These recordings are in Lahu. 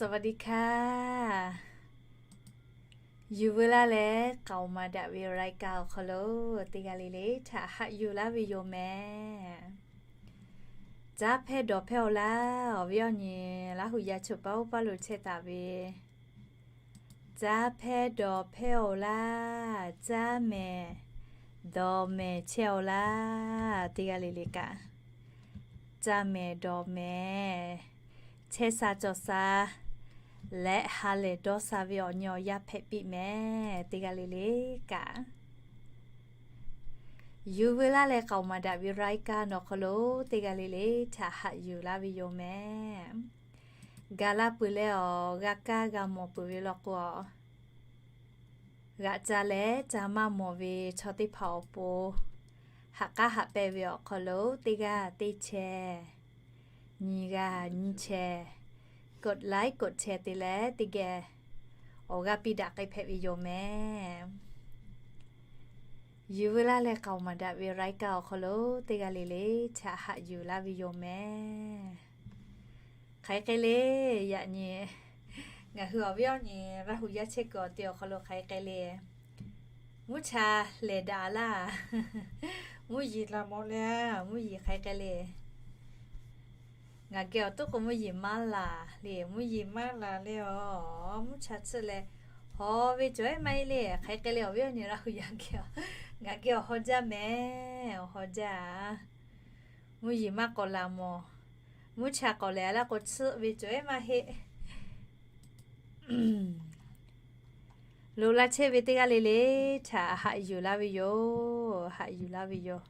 สวัสดีค่ะ Yuˬ veu laˇ leh k'aoˍ maˍ daꞈ ve รายการ awˬ hk'aw lo teˇ g'aˇ le le htaꞈ haꞈ yuˬ laˇ ve yoˬ mehˍ. Caˇ hpehˇ dawˬ hpehˇ-oˬ laˇ. Awˬ viˉ awˬ nyi Laˇ huˍ yaˇ choˬ paˇ oˇ paˇ lo chehˇ taˍ ve, caˇ hpehˇ dawˬ hpehˇ-oˬ laˇ, caˇ mehˍ dawˬ mehˍ chehˇ-oˬ laˇ. Teˇ g'aˇ le le kaꞈ, caˇ mehˍ dawˬ mehˍ chehˇ sha cawˬ sha leh ha lehˬ dawˇ sha ve awˬ nyi awˬ yanˇ hpehꞈ piˇ mehˍ. Teˇ g'aˇ le le kaꞈ, Yuˬ veu laˇ leh k'aoˍ maˍ daꞈ ve รายการ awˬ hk'aw lo teˇ g'aˇ le le htaꞈ haꞈ yuˬ laˇ ve yoˬ mehˍ. Gaˬ la peuˬ leh awˬ g'a kaˇ g'a mawˬ peuˬ ve law k'o, g'aꞈ ca leh ca maˇ mawˬ ve chaw teˇ hpaˍ awˬ pon, haꞈ k'aˉ haꞈ pehnˇ ve awˬ hk'aw lo teˇ g'aˇ teˇ chehˇ, nyi g'aˇ nyi chehˇ, กดไลค์ กดแชร์ te leh teˇ geh awˬ g'aˇ piˇ daꞈ k'ai hpehꞈ ve yoˬ mehˍ. Yuˬ veu laˇ leh k'aoˍ maˍ daꞈ ve รายการ awˬ hk'aw lo teˇ g'aˇ le le htaꞈ haꞈ yuˬ laˇ ve yoˬ mehˍ. Hk'aˬ hk'e le, yaꞈ nyi ngaˬ hui awˬ viˉ awˬ nyi Laˇ huˍ yaˇ chehˇ kuiˬ awˬ te awˬ hk'aw lo hk'aˬ hk'e le, mvuhˇ cha lehˬ daꞈ laˇ. Mvuhˇ yeˬ laˬ mawˬ le, mvuhˇ yeˬ hk'aˬ hk'e le. Ngaˬ geh awˬ toˉ k'o mvuhˇ yeˬ maˇ laˬ le, mvuhˇ yeˬ maˇ laˬ le awˬ, mvuhˇ cha tsuhˇ leh haw ve cawˬ ehˉ maˇ heˆ le. Hk'aˬ hk'e le awˬ viˉ awˬ nyi Laˇ huˍ yaˇ geh, ngaˬ geh awˬ haw jaˇ mehˍ, awˬ haw jaˇ. Mvuhˇ yeˬ maˇ k'awꞈ laˬ mawˬ, mvuhˇ cha k'awꞈ lehˬ laˇ k'o tsuhˇ ve cawˬ ehˉ maˇ heˆ. Loꞈ la chehˇ ve teˇ g'aˇ le le htaꞈ haꞈ yuˬ laˇ ve yoˬ, haꞈ yuˬ laˇ ve yoˬ.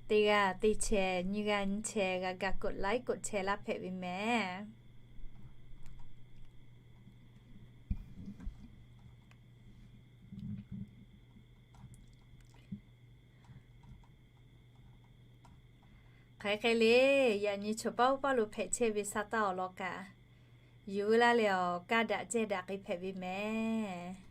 Teˇ g'aˇ teˇ chehˇ, nyiˇ g'aˇ nyiˇ chehˇ g'a ga กดไลค์ กดแชร์ laˇ hpehꞈ ve mehˍ. Hk'aˬ hk'e le, yaꞈ nyi choˬ paˇ oˇ paˇ lo hpehꞈ chehˇ ve sa taˇ awˬ lawn kaꞈ, yuˬ veu laˇ leh awˬ kaˇ daꞈ cehˇ daꞈ k'ai hpehꞈ ve mehˍ.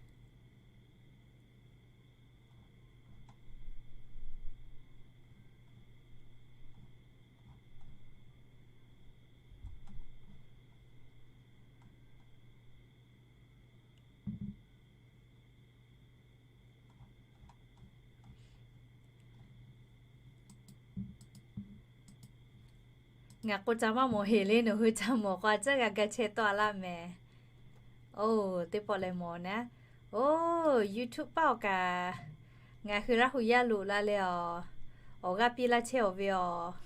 Ngaˬ k'o ca maˇ mawˬ heˍ le, nawˬ hui ca mawˬ k'o a ciˉ g'a ga chehˇ tawˆ a laˇ mehˍ. Oˇ, teˇ pawˆ leh mawˬ naˉ. Oˇ, YouTube paˇ awˬ kaꞈ, ngaˬ hui Laˇ huˍ yaˇ loꞈ la leh awˬ, awˬ g'aˇ piˇ laˇ chehˇ awˬ ve awˬ,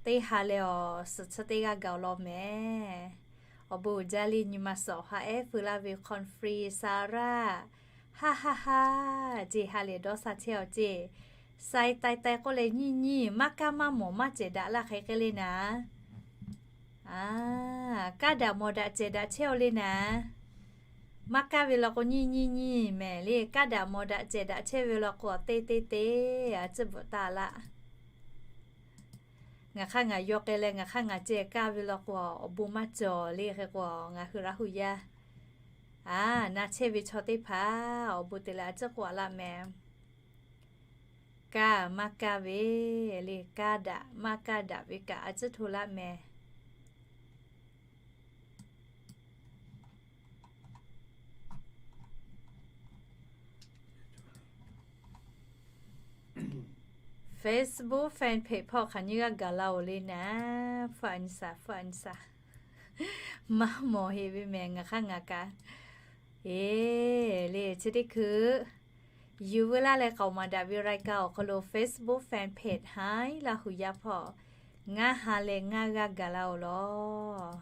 teˇ ha leh awˬ suhˍ chi teˇ g'aˇ gaˬ awˬ lawn mehˍ. Awˬ bon uiˍ jaˇ le, nyi ma suhˍ awˬ ha ehˉ feu laˇ ve คอนเฟิร์ม Sarah, ha ha ha, ceˇ ha lehˬ dawˇ sha chehˇ awˬ ceˇ. Sai tai tai k'oˆ leh nyiˇ nyiˇ, maˇ kaˇ maˇ mawˬ maˇ cehˬ daꞈ laˇ hk'aˬ hk'e le naˍ. Kaˇ daꞈ mawˬ daꞈ cehˬ daꞈ chehˇ awˬ le naˍ. Maˇ kaˇ ve law k'o nyiˇ nyiˇ nyiˇ mehˍ le, kaˇ daꞈ mawˬ daꞈ cehˬ daꞈ chehˇ ve law k'o awˬ teˇ teˇ teˇ a ciˉ bvuhꞈ taˍ laˇ. Ngaˬ hk'aˇ ngaˬ yaw k'ai leh ngaˬ hk'aˇ ngaˬ ceh kaˇ ve law k'o awˬ bon maˇ cawˬ le hk'e k'o, ngaˬ hui Laˇ huˍ yaˇ a na chehˇ ve chaw teˇ hpaˍ awˬ bon te leh a ciˉ k'oˆ a laˇ mehˍ. Kaˇ maˇ kaˇ ve le, kaˇ daꞈ maˇ kaˇ daꞈ ve kaꞈ a ciˉ hto laˇ mehˍ. Facebook fan page hpawˇ hk'aˬ nyiˇ g'aˇ gaˬ la oˬ le naˍ. Hpu a nyi sa, hpu a nyi sa. Maˇ mawˬ heˍ ve mehˍ ngaˬ hk'aˇ ngaˬ kaꞈ. Eˬ, le chi teˇ hkui yuˬ veu laˇ leh k'aoˍ maˍ daꞈ ve รายการ awˬ hk'aw lo Facebook fan page Haiˉ Laˇ huˍ yaˇ hpawˇ ngaˇ ha leh ngaˇ g'aˇ gaˬ la oˬ law.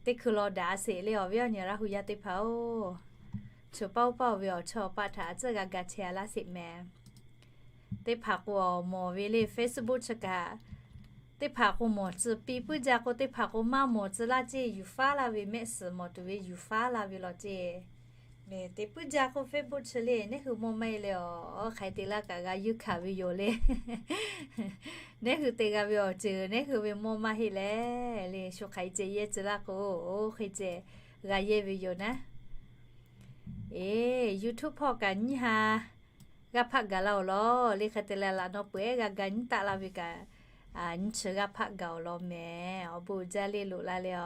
Teˇ hkui law daꞈ a sheˍ le awˬ viˉ awˬ nyi Laˇ huˍ yaˇ teˇ hpaˍ-oˬ. Choˬ paˇ oˇ paˇ oˬ ve awˬ chawˇ awˬ paˆ htaꞈ a ciˉ g'a ga chehˇ a laˇ sheˍ mehˍ. Teˇ hpaˍ k'o awˬ mawˬ ve le Facebook chi kaꞈ, teˇ hpaˍ k'o mawˬ tcuh piˇ puiˉ jaˇ k'o, teˇ hpaˍ k'o maˇ mawˬ tcuh laˇ ceˇ, yuˬ faˉ laˇ ve mehˆ suhˍ mawˬ tuˬ ve yuˬ faˉ laˇ ve law ceˇ. Mehˍ te puiˉ jaˇ k'o Facebook chi le, nehˉ hui mawˇ maˇ heˆ leh awˬ, hk'aˬ hk'e te laˇ kaꞈ g'a yuˇ hkanˍ ve yoˬ le. Nehˉ hui te g'a ve awˬ ceuˬ nehˉ hui ve mawˇ maˇ heˆ leh le, shu hk'aˬ hk'e ceh yehˇ tcuh laˇ k'o, oˇ hk'e ceh g'a yehˇ ve yoˬ naˉ. Eˬ, YouTube hpawˇ kaꞈ nyiˇ ha g'a hpaˆ gaˬ la-oˬ law le. Hk'e te leh laꞈ naw peuˬ ehˉ g'a ga nyiˉ taˆ la ve kaꞈ, nyiˇ chi g'a hpaˆ gaˬ-oˬ law mehˍ. Awˬ bon uiˍ jaˇ le loꞈ la leh a.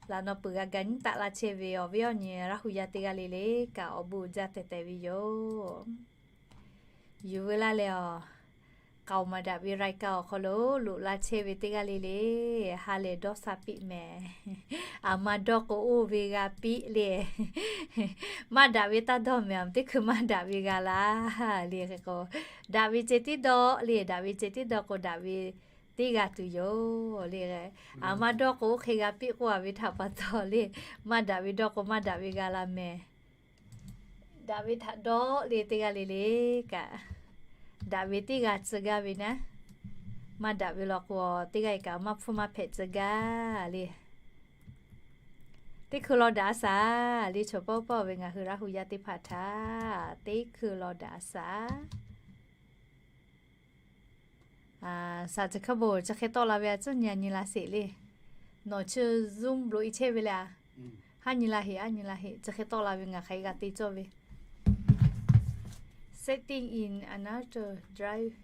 Laꞈ naw peuˬ g'a ga nyiˉ taˆ la chehˇ ve awˬ viˉ awˬ nyi Laˇ hu yaˇ teˇ g'aˇ le le kaꞈ awˬ bon uiˍ jaˇ tehꞈ tehꞈ ve yoˬ. Yuˬ veu laˇ leh a, k'aoˍ maˍ daꞈ ve รายการ awˬ hk'aw lo loꞈ la chehˇ ve teˇ g'aˇ le le, ha lehˬ dawˇ sha piˆ mehˍ. Aˬ ma dawˇ k'o oˇ ve g'a piˆ le. Maˇ daꞈ ve taˇ dawˇ mehˍ, teˇ hkui maˇ daꞈ ve g'a laˇ le. Hk'e k'o, daꞈ ve ceh tiˉ dawˇ le, daꞈ ve ceh tiˉ dawˇ k'o daꞈ ve teˇ g'a tuˬ yoˬ le. Aˬ ma dawˇ k'o oˇ hk'e g'a piˆ k'oˆ a ve htaꞈ pa taw le, maˇ daꞈ ve dawˇ k'o maˇ daꞈ ve g'a la mehˍ. Daꞈ ve htaꞈ dawˇ le teˇ g'aˇ le le kaꞈ, daꞈ ve teˇ g'a tcuh gaˇ ve naˉ, maˇ daꞈ ve law k'o teˇ g'aˇ kaꞈ maˇ hpfuhˇ maˇ hpehꞈ tcuh gaˇ le. Teˇ hkui law daꞈ a shaˍ le, chaw pawˆ pawˆ ve ngaˬ hui Laˇ hu yaˇ teˇ hpaˍ htaꞈ teˇ hkui law daꞈ a shaˍ. Shaˍ chi hk'e bon chi hk'e tawˆ la ve a tcuhˇ nyi a nyi la sheˍ le. Nawˬ chi Zoom lo i chehˇ ve le a. Haˉ nyi la heꞈ, haˉ nyi la heꞈ, chi hk'e tawˆ la ve ngaˬ hk'aˬ hk'e g'a te cawˇ ve. Setting in another drive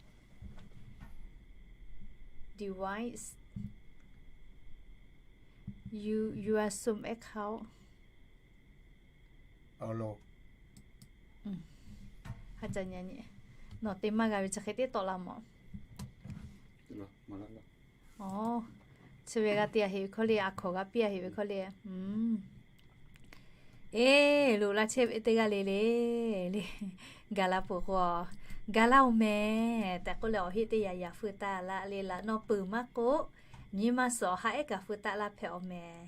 device. You, your Zoom account. Nawˬ te maˇ g'a ve chi hk'e teˇ tawˆ la mawˬ. Chi ve g'a te a heꞈ ve hkawˇ le, a hkawˍ g'a piˇ a heꞈ ve hkawˇ le. Eˬ, loꞈ la chehˇ ve teˇ g'aˇ le le, le, gaˬ la peuˬ k'o, gaˬ laˇ-oˬ mehˍ tehꞈ k'oˆ leh awˬ heˆ teˇ yaꞈ yaꞈ feu taˍ laˇ le. Laꞈ naw peuˬ maˇ k'oˆ, nyi ma suhˍ awˬ ha ehˉ kaꞈ feu taˍ laˇ hpehꞈ-oˬ mehˍ.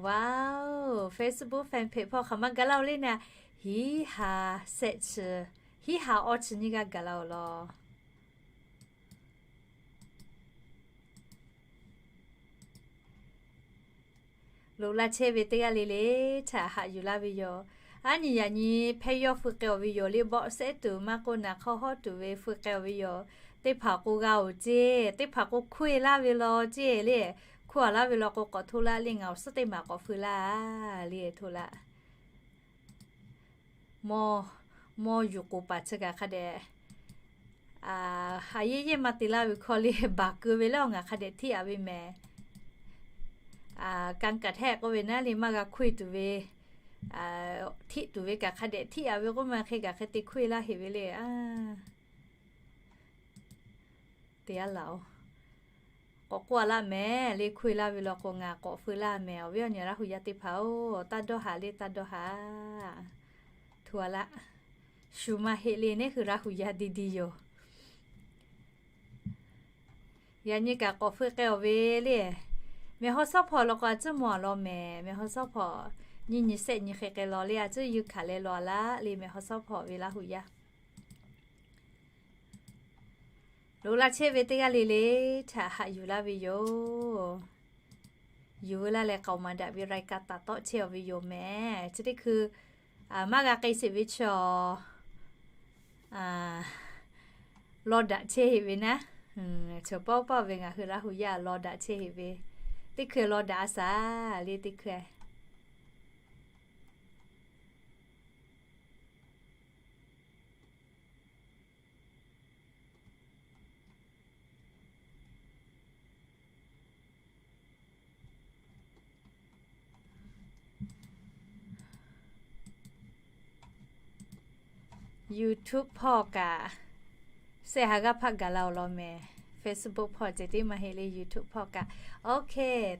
Wow, Facebook fan page hpawˇ hk'aˬ ma gaˬ laˇ-oˬ le naˍ, hiˉ ha shehˆ chi, hiˉ ha awˇ chi nyiˇ g'aˇ gaˬ laˇ-oˬ law. Loꞈ la chehˇ ve teˇ g'aˇ le le htaꞈ haꞈ yuˬ laˇ ve yoˬ. Aˉ nyi yaꞈ nyi hpehˇ yawˇ feu k'ai-oˬ ve yoˬ le. Bawˆ shehˉ tuˬ maˇ k'oˆ, naˍ hk'aw hawˉ tuˬ ve feu k'ai-oˬ ve yoˬ. Teˇ hpaˍ k'o g'a-oˬ ceˇ, teˇ hpaˍ k'o hkuˇ-e laˇ ve law ceˇ le. Hkuˇ-a laˇ ve law k'o k'awꞈ hto laˇ le, ngaˬ awˬ suhˉ teˇ maˬ k'awꞈ feu laˇ le hto laˇ. Mawˇ, mawˇ yuˬ k'oˍ paˍ chi kaꞈ hk'a dehꞈ, a yeˇ yeˇ maˇ te laˇ ve hkawˇ le, baˬ keu ve leh awˬ ngaˬ hk'a dehꞈ hteˇ-a ve mehˍ. Kanˇ kaˍ hteˆ k'oˆ ve naˉ le, maˇ g'a hkuˇ-e tuˬ ve, hteˆ tuˬ ve kaꞈ hk'a dehꞈ hteˆ-a ve k'oˆ ma hk'e kaꞈ hk'e te hkuˇ-e laˇ heꞈ ve le. Te-a laˬ-oˬ. K'awꞈ k'oˆ-a laˇ mehˍ le, hkuˇ-e laˇ ve law k'o ngaˬ k'awꞈ feu laˇ mehˍ. Awˬ viˉ awˬ nyi Laˇ hu yaˇ teˇ hpaˍ-oˬ, taˇ dawˇ haˍ le, taˇ dawˇ haˍ. Htu-a laˇ. Shu maˇ heˆ le, neˉ hui Laˇ hu yaˇ di di yoˬ. Yaꞈ nyi kaꞈ k'awꞈ feu k'ai-oˬ ve le. Mehˬ haw shawˉ hpawˇ law k'o a tcuhˉ mawˬ-a law mehˍ. Mehˬ haw shawˉ hpawˇ nyiˇ nyi shehˆ nyi hk'e k'ai law le, a tcuhˉ yuˬ hkanˍ leh law-a laˇ le, mehˬ haw shawˉ hpawˇ ve Laˇ hu yaˇ. Loꞈ la chehˇ ve teˇ g'aˇ le le htaꞈ haꞈ yuˬ laˇ ve yoˬ. Yuˬ veu laˇ leh k'aoˍ maˍ daꞈ ve รายการ taˍ tawˆ chehˇ-a ve yoˬ mehˍ. Chi teˇ hkui maˇ g'a k'ai sheˍ ve chaw law daꞈ chehˇ heꞈ ve naˉ, chaw pawˆ pawˆ ve ngaˬ hui Laˇ hu yaˇ law daꞈ chehˇ heꞈ ve, teˇ hkui law daꞈ-a shaˍ le teˇ hkui. YouTube hpawˇ kaꞈ, shehˆ ha g'aˇ hpaˆ gaˬ la-oˬ law mehˍ. Facebook hpawˇ ceh tiˉ maˇ heˆ le, YouTube hpawˇ kaꞈ. OK,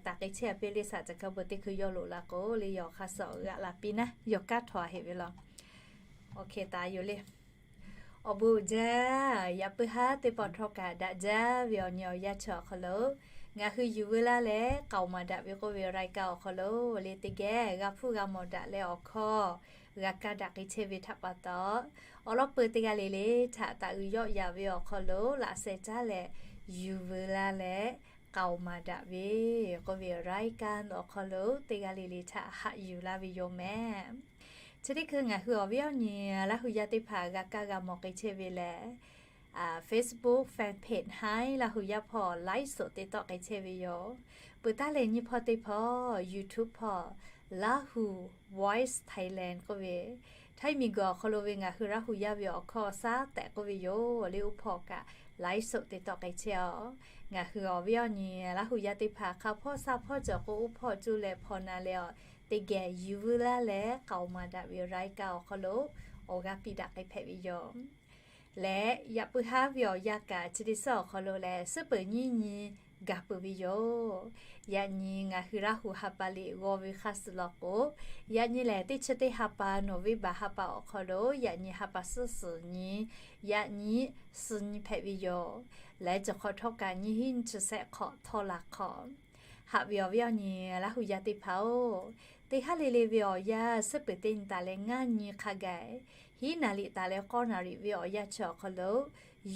taˍ k'ai chehˇ-a piˇ le, shaˍ caˬ kaˇ bon teˇ hkui yawˇ loꞈ la k'o le, yawˬ hk'a shuˍ g'aꞈ la piˇ naˉ, yawˬ kanˉ htaw-a heꞈ ve law. OK, taˍ yoˬ le. Awˬ bon uiˍ jaˇ, yaꞈ puiˉ haˉ teˇ pawˆ htawˇ kaꞈ daꞈ jaˇ ve awˬ nyi awˬ yanˇ chi awˬ hk'aw lo, ngaˬ hui yuˬ veu laˇ leh k'aoˍ maˍ daꞈ ve k'oˆ ve รายการ awˬ hk'aw lo le teˇ geh g'a hpuˇ g'a mawˬ daꞈ leh awˬ hkawˇ g'a kaˇ daꞈ k'ai chehˇ ve htaꞈ pa taw, awˬ lawn peu teˇ g'aˇ le le htaꞈ taˍ uiˍ yawˆ yaꞈ ve awˬ hk'aw lo laꞈ sheh caˉ leh yuˬ veu laˇ leh k'aoˍ maˍ daꞈ ve k'oˆ ve รายการ awˬ hk'aw lo teˇ g'aˇ le le htaꞈ haꞈ yuˬ laˇ ve yoˬ mehˍ. Chi teˇ hkui ngaˬ hui awˬ viˉ awˬ nyi Laˇ hu yaˇ teˇ hpaˍ g'a kaˇ g'a mawˬ k'ai chehˇ ve lehˬ, Facebook fan page Haiˉ Laˇ hu yaˇ hpawˇ ไลฟ์สด te tawˆ k'ai chehˇ ve yoˬ. Peuˬ taˉ leh nyiˇ hpawˇ teˇ hpawˇ YouTube hpawˇ Lahu Voice Thailand k'oˆ ve, Htaiˇ miˬguiˬ awˬ hk'aw lo ve ngaˬ hui Laˇ hu yaˇ ve awˬ hkawˇ shaˉ tehꞈ k'oˆ ve yoˬ le. Oˇ hpawˇ kaꞈ laiˉ soꞈ te tawˆ k'ai chehˇ a. Ngaˬ hui awˬ viˉ awˬ nyi Laˇ hu yaˇ teˇ hpaˍ hk'a hpawˇ shaˉ hpawˇ cawˬ k'o, oˇ hpawˇ cuˇ leh hpaw na leh a, teˇ geh yuˬ veu laˇ leh k'aoˍ maˍ daꞈ ve raiˍ kaꞈ awˬ hk'aw lo awˬ g'aˇ piˇ daꞈ k'ai hpehꞈ ve yoˬ. Leh yaꞈ puiˉ haˉ ve awˬ yanˇ kaꞈ chi teˇ suhˉ awˬ hk'aw lo lehˬ, suhˉ peuˬ nyiˇ nyi gaˬ peuˬ ve yoˬ. Yaꞈ nyi ngaˬ hui Laˇ hu ha pa liꞈ g'aw ve hk'a suh law k'o, yaꞈ nyi lehˬ teˇ chi teˇ ha pa November ha pa awˬ hk'aw lo yaꞈ nyi ha pa suhˉ suhˍ nyi, yaꞈ nyi suh nyi hpehꞈ ve yoˬ. Leh cawˬ hk'aw htawˇ kaꞈ nyiˇ hinˉ nyiˇ chi sehˆ hk'awꞈ htawˇ la hk'awꞈ. Haꞈ ve awˬ viˉ awˬ nyi Laˇ hu yaˇ teˇ hpaˍ-oˬ, teˇ haˉ le le ve awˬ yanˇ suhˉ peuˬ teˇ nyi taˍ leh ngaˇ nyi hk'a gaˬ, hiˉ naˍ liꞈ taˍ leh k'awˇ naˍ liꞈ ve awˬ yanˇ chi awˬ hk'aw lo,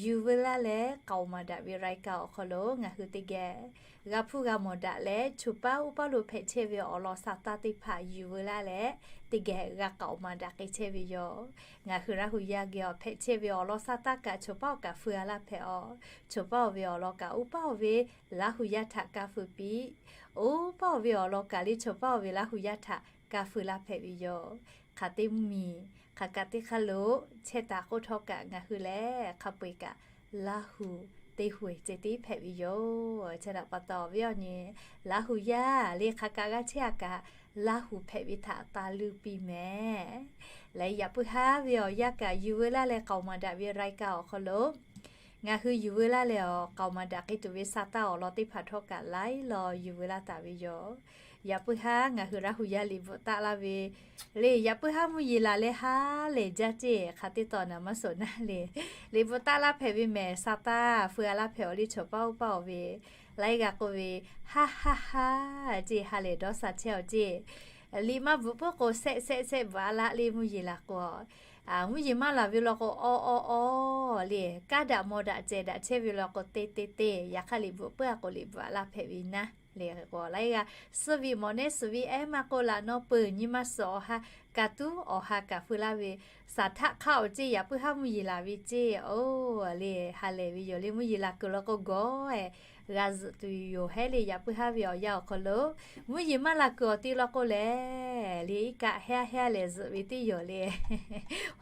yuˬ veu laˇ leh k'aoˍ maˍ daꞈ ve raiˍ kaꞈ awˬ hk'aw lo ngaˬ hui teˇ geh g'a hpuˇ g'a mawˬ daꞈ leh, choˬ paˉ uˉ paˉ lo hpehꞈ chehˇ ve awˬ lawn sa taˇ teˇ hpaˍ yuˬ veu laˇ leh, teˇ geh g'a k'aoˍ maˍ daꞈ k'ai chehˇ ve yoˬ. Ngaˬ hui Laˇ hu yaˇ geh awˬ hpehꞈ chehˇ ve awˬ lawn sa taˇ kaꞈ choˬ paˉ awˬ kaꞈ feu a laˇ hpehꞈ a. Choˬ paˉ awˬ ve awˬ lawn kaꞈ uˉ paˉ awˬ ve Laˇ hu yaˇ htaꞈ kaˇ feu piˇ. Oˇ paˉ awˬ ve awˬ lawn kaꞈ le choˬ paˉ awˬ ve Laˇ hu yaˇ htaꞈ kaˇ feu laˇ hpehꞈ ve yoˬ. Hk'aˬ te mvuhˇmiˬ hk'aˬ kaꞈ teˇ hk'aˇ lo chehˇ taˍ k'oˆ htawˇ kaꞈ ngaˬ hui lehˬ hk'a peu-eˬ kaꞈ Laˇ hu teˇ hui ceh tiˉ hpehꞈ ve yoˬ. Chi htaꞈ pa taw awˬ viˉ awˬ nyi Laˇ hu yaˇ le hk'aˬ kaꞈ g'a chehˇ a kaꞈ, Laˇ hu hpehꞈ ve htaꞈ taˇ luˇ piˇ mehˍ. Leh yaꞈ puiˉ haˉ ve awˬ yanˇ kaꞈ yuˬ veu laˇ leh k'aoˍ maˍ daꞈ ve raiˍ kaꞈ awˬ hk'aw lo ngaˬ hui yuˬ veu laˇ leh awˬ k'aoˍ maˍ daꞈ k'ai tuˬ ve sa taˇ awˬ lawn teˇ hpaˍ htawˇ kaꞈ laiˉ law yuˬ veu laˇ taˍ ve yoˬ. Yaꞈ puiˉ haˉ ngaˬ hui Laˇ hu yaˇ liꞈ bvuhꞈ taˆ laˇ ve le, yaꞈ puiˉ haˉ mvuhˇ yeˬ laˬ leh ha lehˬ jaˇ ceˇ, hk'aˬ te taw naˍ maˇ suhˍ naˉ le. Liꞈ bvuhꞈ taˆ laˇ hpehꞈ ve mehˍ, sa taˇ feu a laˇ hpehꞈ awˬ le choˬ paˉ uˉ paˉ awˬ ve, laiˉ g'a k'oˆ ve, ha ha ha ceˇ, ha lehˬ dawˇ sha chehˇ awˬ ceˇ. Liꞈ maˇ bvuhꞈ puiˉ k'o, sehˆ sehˆ sehˆ bvuhꞈ a laˇ le mvuhˇ yeˬ laˬ k'o, mvuhˇ yeˬ maˇ laˬ ve law k'o, aw aw aw le, kaˇ daꞈ maw daꞈ cehˬ daꞈ chehˇ ve law k'o, te te te, yaꞈ hk'aˇ liꞈ bvuhꞈ puiˉ a k'o, liꞈ bvuhꞈ a laˇ hpehꞈ ve naˉ le k'o, laiˉ g'a suh ve mawꞈ nehˉ suh ve ehˉ maˇ k'oˆ laꞈ nawˉ peuˬ nyi maˇ suhˍ awˬ ha, kaꞈ tuˉ awˬ ha kaꞈ feu laˇ ve, saˍ htaˆ hk'aˇ awˬ ceˇ, yaꞈ puiˉ haˉ mvuhˇ yeˬ laˬ ve ceˇ, oˇ le ha lehˬ ve yoˬ le. Mvuhˇ yeˬ laˬ kuiˬ law k'o gawˬ-e g'a zuhꞈ tuˬ yoˬ hehˉ le. Yaꞈ puiˉ haˉ ve awˬ yanˇ awˬ hk'aw lo mvuhˇ yeˬ maˇ laˬ kuiˬ awˬ te law k'o lehˬ, le iˉ kaˆ heˉ heˉ lehˬ zuhꞈ ve teˇ yoˬ le.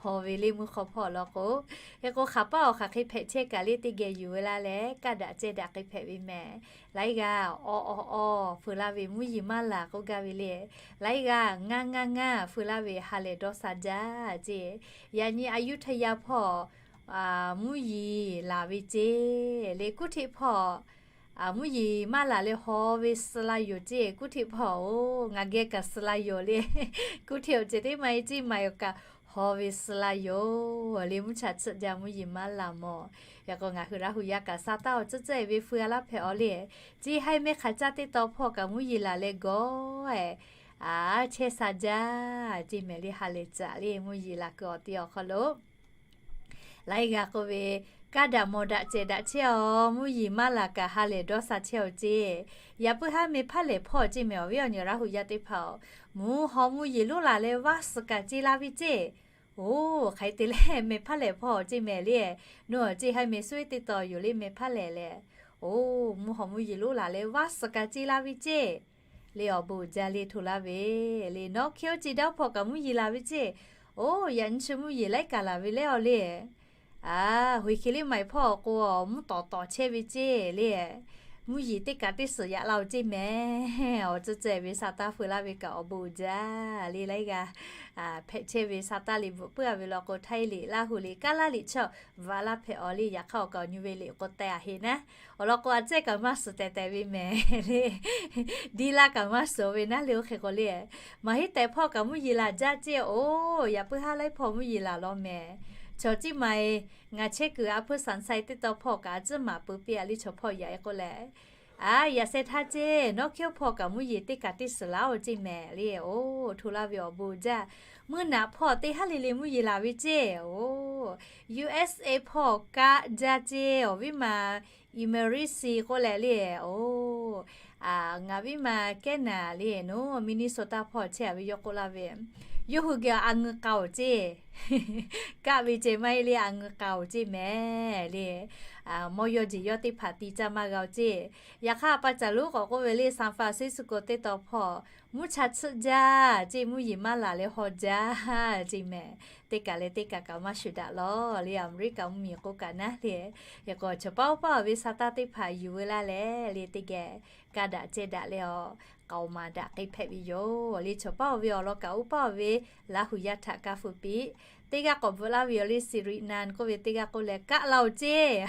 Hawˬ ve le mvuhˇ hk'aw hpawˇ law k'o, hk'e k'o hk'aˬ paˆ awˬ hk'aˬ hk'e hpehꞈ chehˇ kaꞈ le teˇ geh yuˬ veu laˇ leh kaˇ daꞈ cehˇ daꞈ k'ai hpehꞈ ve mehˍ. Laiˉ g'a aw aw aw feu laˇ ve mvuhˇ yeˬ maˇ laˬ k'oˆ gaˇ ve le. Laiˉ g'a ngaˇ ngaˇ ngaˇ feu laˇ ve ha lehˬ dawˇ sha jaˇ ceˇ. Yaꞈ nyi Ayuthaya hpawˇ mvuhˇ yeˬ laˬ ve ceˇ le. Kuˇ hteꞈ hpawˇ mvuhˇ yeˬ maˇ laˬ leh hawˬ ve suh la yoˬ ceˇ. Kuˇ hteꞈ hpawˇ-oˬ, ngaˬ geh kaꞈ suh la yoˬ le. Kuˇ hteꞈ awˬ ceuˬ teˇ ma e ceˇ maˍ yoˬ kaꞈ hawˬ ve suh la yoˬ le. Mvuhˇ cha tsuhˆ jaˇ mvuhˇ yeˬ maˇ laˬ mawˬ. Yaꞈ k'o ngaˬ hui Laˇ hu yaˇ kaꞈ sa taˇ awˬ tcuhˉ tcuhˉ e ve feu a laˇ hpehꞈ awˬ le. Ceˇ haiˉ mehˉ hk'a caˇ teˇ taw hpawˇ kaꞈ mvuhˇ yeˬ laˬ leh gawˬ-e, a chehˇ sha jaˇ ceˇ mehˍ le. Ha lehˬ caꞈ le mvuhˇ yeˬ laˬ kuiˬ awˬ te awˬ hk'aw lo laiˉ g'a k'oˆ ve, kaˇ daꞈ mawˬ daꞈ cehˬ daꞈ chehˇ awˬ, mvuhˇ yeˬ maˇ laˬ kaꞈ ha lehˬ dawˇ sha chehˇ awˬ ceˇ. Yaꞈ puiˉ haˉ meh hpaˇ lehˬ hpawˇ ceˇ mehˍ awˬ viˉ awˬ nyi Laˇ hu yaˇ teˇ hpaˍ-oˬ, mvuhˇ haw mvuhˇ yeˬ lonˉ laˬ leh vaˇ suh kaꞈ ceˇ laˇ ve ceˇ. Oˬ, hk'aˬ hk'e te leh meh hpaˇ lehˬ hpawˇ ceˇ mehˍ le. Nawˬ ceˇ haiˉ meh suhˉ teˇ taw yoˬ le meh hpaˇ lehˬ leh. Oˬ, mvuhˇ haw mvuhˇ yeˬ lonˉ laˬ leh vaˇ suh kaꞈ ceˇ laˇ ve ceˇ le. Awˬ bon uiˍ jaˇ le hto laˇ ve le. Nawˉ hkiˇ oˇ ceˇ daˇ hpawˇ kaꞈ mvuhˇ yeˬ laˬ ve ceˇ. Oˬ, yaꞈ nyi chi mvuhˇ yeˬ laiˉ kaꞈ laˬ ve leh awˬ le. A, hoꞈ hk'e le maˍ hpawˇ awˬ k'o, mvuhˇ tawˍ tawˍ chehˇ ve ceˇ le. Mvuhˇ yeˬ teˇ kaꞈ teˇ suhˍ yaꞈ la-oˬ ceˇ mehˍ. Awˬ tcuhˉ tcuhˉ e ve sa taˇ feu laˇ ve kaꞈ awˬ bon uiˍ jaˇ le. Laiˉ g'a hpehꞈ chehˇ ve sa taˇ liꞈ bvuhꞈ puiˉ a ve law k'o, Htaiˇ liꞈ, Laˇ hu liꞈ, Kaˉ laˇ liꞈ chaw bvuhꞈ a laˇ hpehꞈ awˬ le. Yaꞈ hk'aˇ awˬ kaꞈ awˬ nyi ve liꞈ k'o teh a heˆ naˉ. Awˬ lawn k'o, a cehˇ kaꞈ maˇ suhˍ tehˬ tehˬ ve mehˍ le. Diˇ laˇ kaꞈ maˇ suhˍ ve naˉ le. Oˇ hk'e k'o le, maˍ hiˉ tehꞈ hpawˇ kaꞈ mvuhˇ yeˬ laˬ jaˇ ceˇ. Oˬ, yaꞈ puiˉ haˉ laiˉ hpawˇ mvuhˇ yeˬ laˬ law mehˍ. Chaw ciˇ ma e ngaˬ chehˇ kuiˬ a hpuiˇ saˍ sha e teˇ taw hpawˇ kaꞈ a ciˉ maˍ peuˬ piˇ a le. Chaw hpawˇ yaꞈ e k'o lehˬ, a, yaꞈ sheh htaˇ ceˇ, nawˉ hkiˇ hpawˇ kaꞈ mvuhˇ yeˬ teˇ kaꞈ teˇ suhˍ laˇ-oˬ ceˇ mehˍ le. Oˬ, hto laˇ ve awˬ bon jaˇ. Mvuhˇ naꞈ hpawˇ teˇ haˉ le le mvuhˇ yeˬ laˬ ve ceˇ. Oˬ, U S A hpawˇ kaˆ jaˇ ceˇ. Awˬ viˉ ma Emirates k'oˆ leh le. Oˬ, ngaˬ viˉ ma Canada le, nawˉ Minnesota hpawˇ chehˇ a ve yawˇ k'oˆ laˇ ve, Yawˇ hui geh a ngeu k'a-oˬ ceˇ. Kaˆ ve ceh maˇ heˆ le, a ngeu k'a-oˬ ceˇ mehˍ le. Mawˇ yawˇ jeˬ yawˇ teˇ hpaˍ ti caˇ maˇ g'a-oˬ ceˇ. Yaꞈ hk'aˇ pa caˬ lonˉ k'awꞈ k'oˆ ve le, San Francisco teˇ tawn hpawˇ mvuhˇ cha tsuhˆ jaˇ ceˇ, mvuhˇ yeˬ maˇ laˬ leh haw jaˇ ceˇ mehˍ. Teˇ kaˬ leh teˇ kaˬ kaꞈ maˇ shuˍ daꞈ lawˬ le. Aˍmeˍriˆkaꞈ mvuhˇ miˬ k'oˆ kaꞈ naˉ le. Hk'e k'o, chaw paˉ oˇ paˇ-oˬ ve sa taˇ teˇ hpaˍ yuˬ veu laˇ leh le, teˇ geh kaˇ daꞈ cehˇ daꞈ leh awˬ k'aoˍ maˍ daꞈ k'ai hpehꞈ ve yoˬ le. Chaw paˉ oˇ ve awˬ lawn kaꞈ oˇ paˇ oˇ ve Laˇ hu yaˇ htaꞈ kaˇ feu piˇ. Teˇ g'aˇ k'awꞈ bvuhꞈ laˇ ve yoˬ le, Siˍriˍnaˆ k'oˆ ve teˇ g'aˇ k'oˆ leh, kaˆ la-oˬ ceˇ.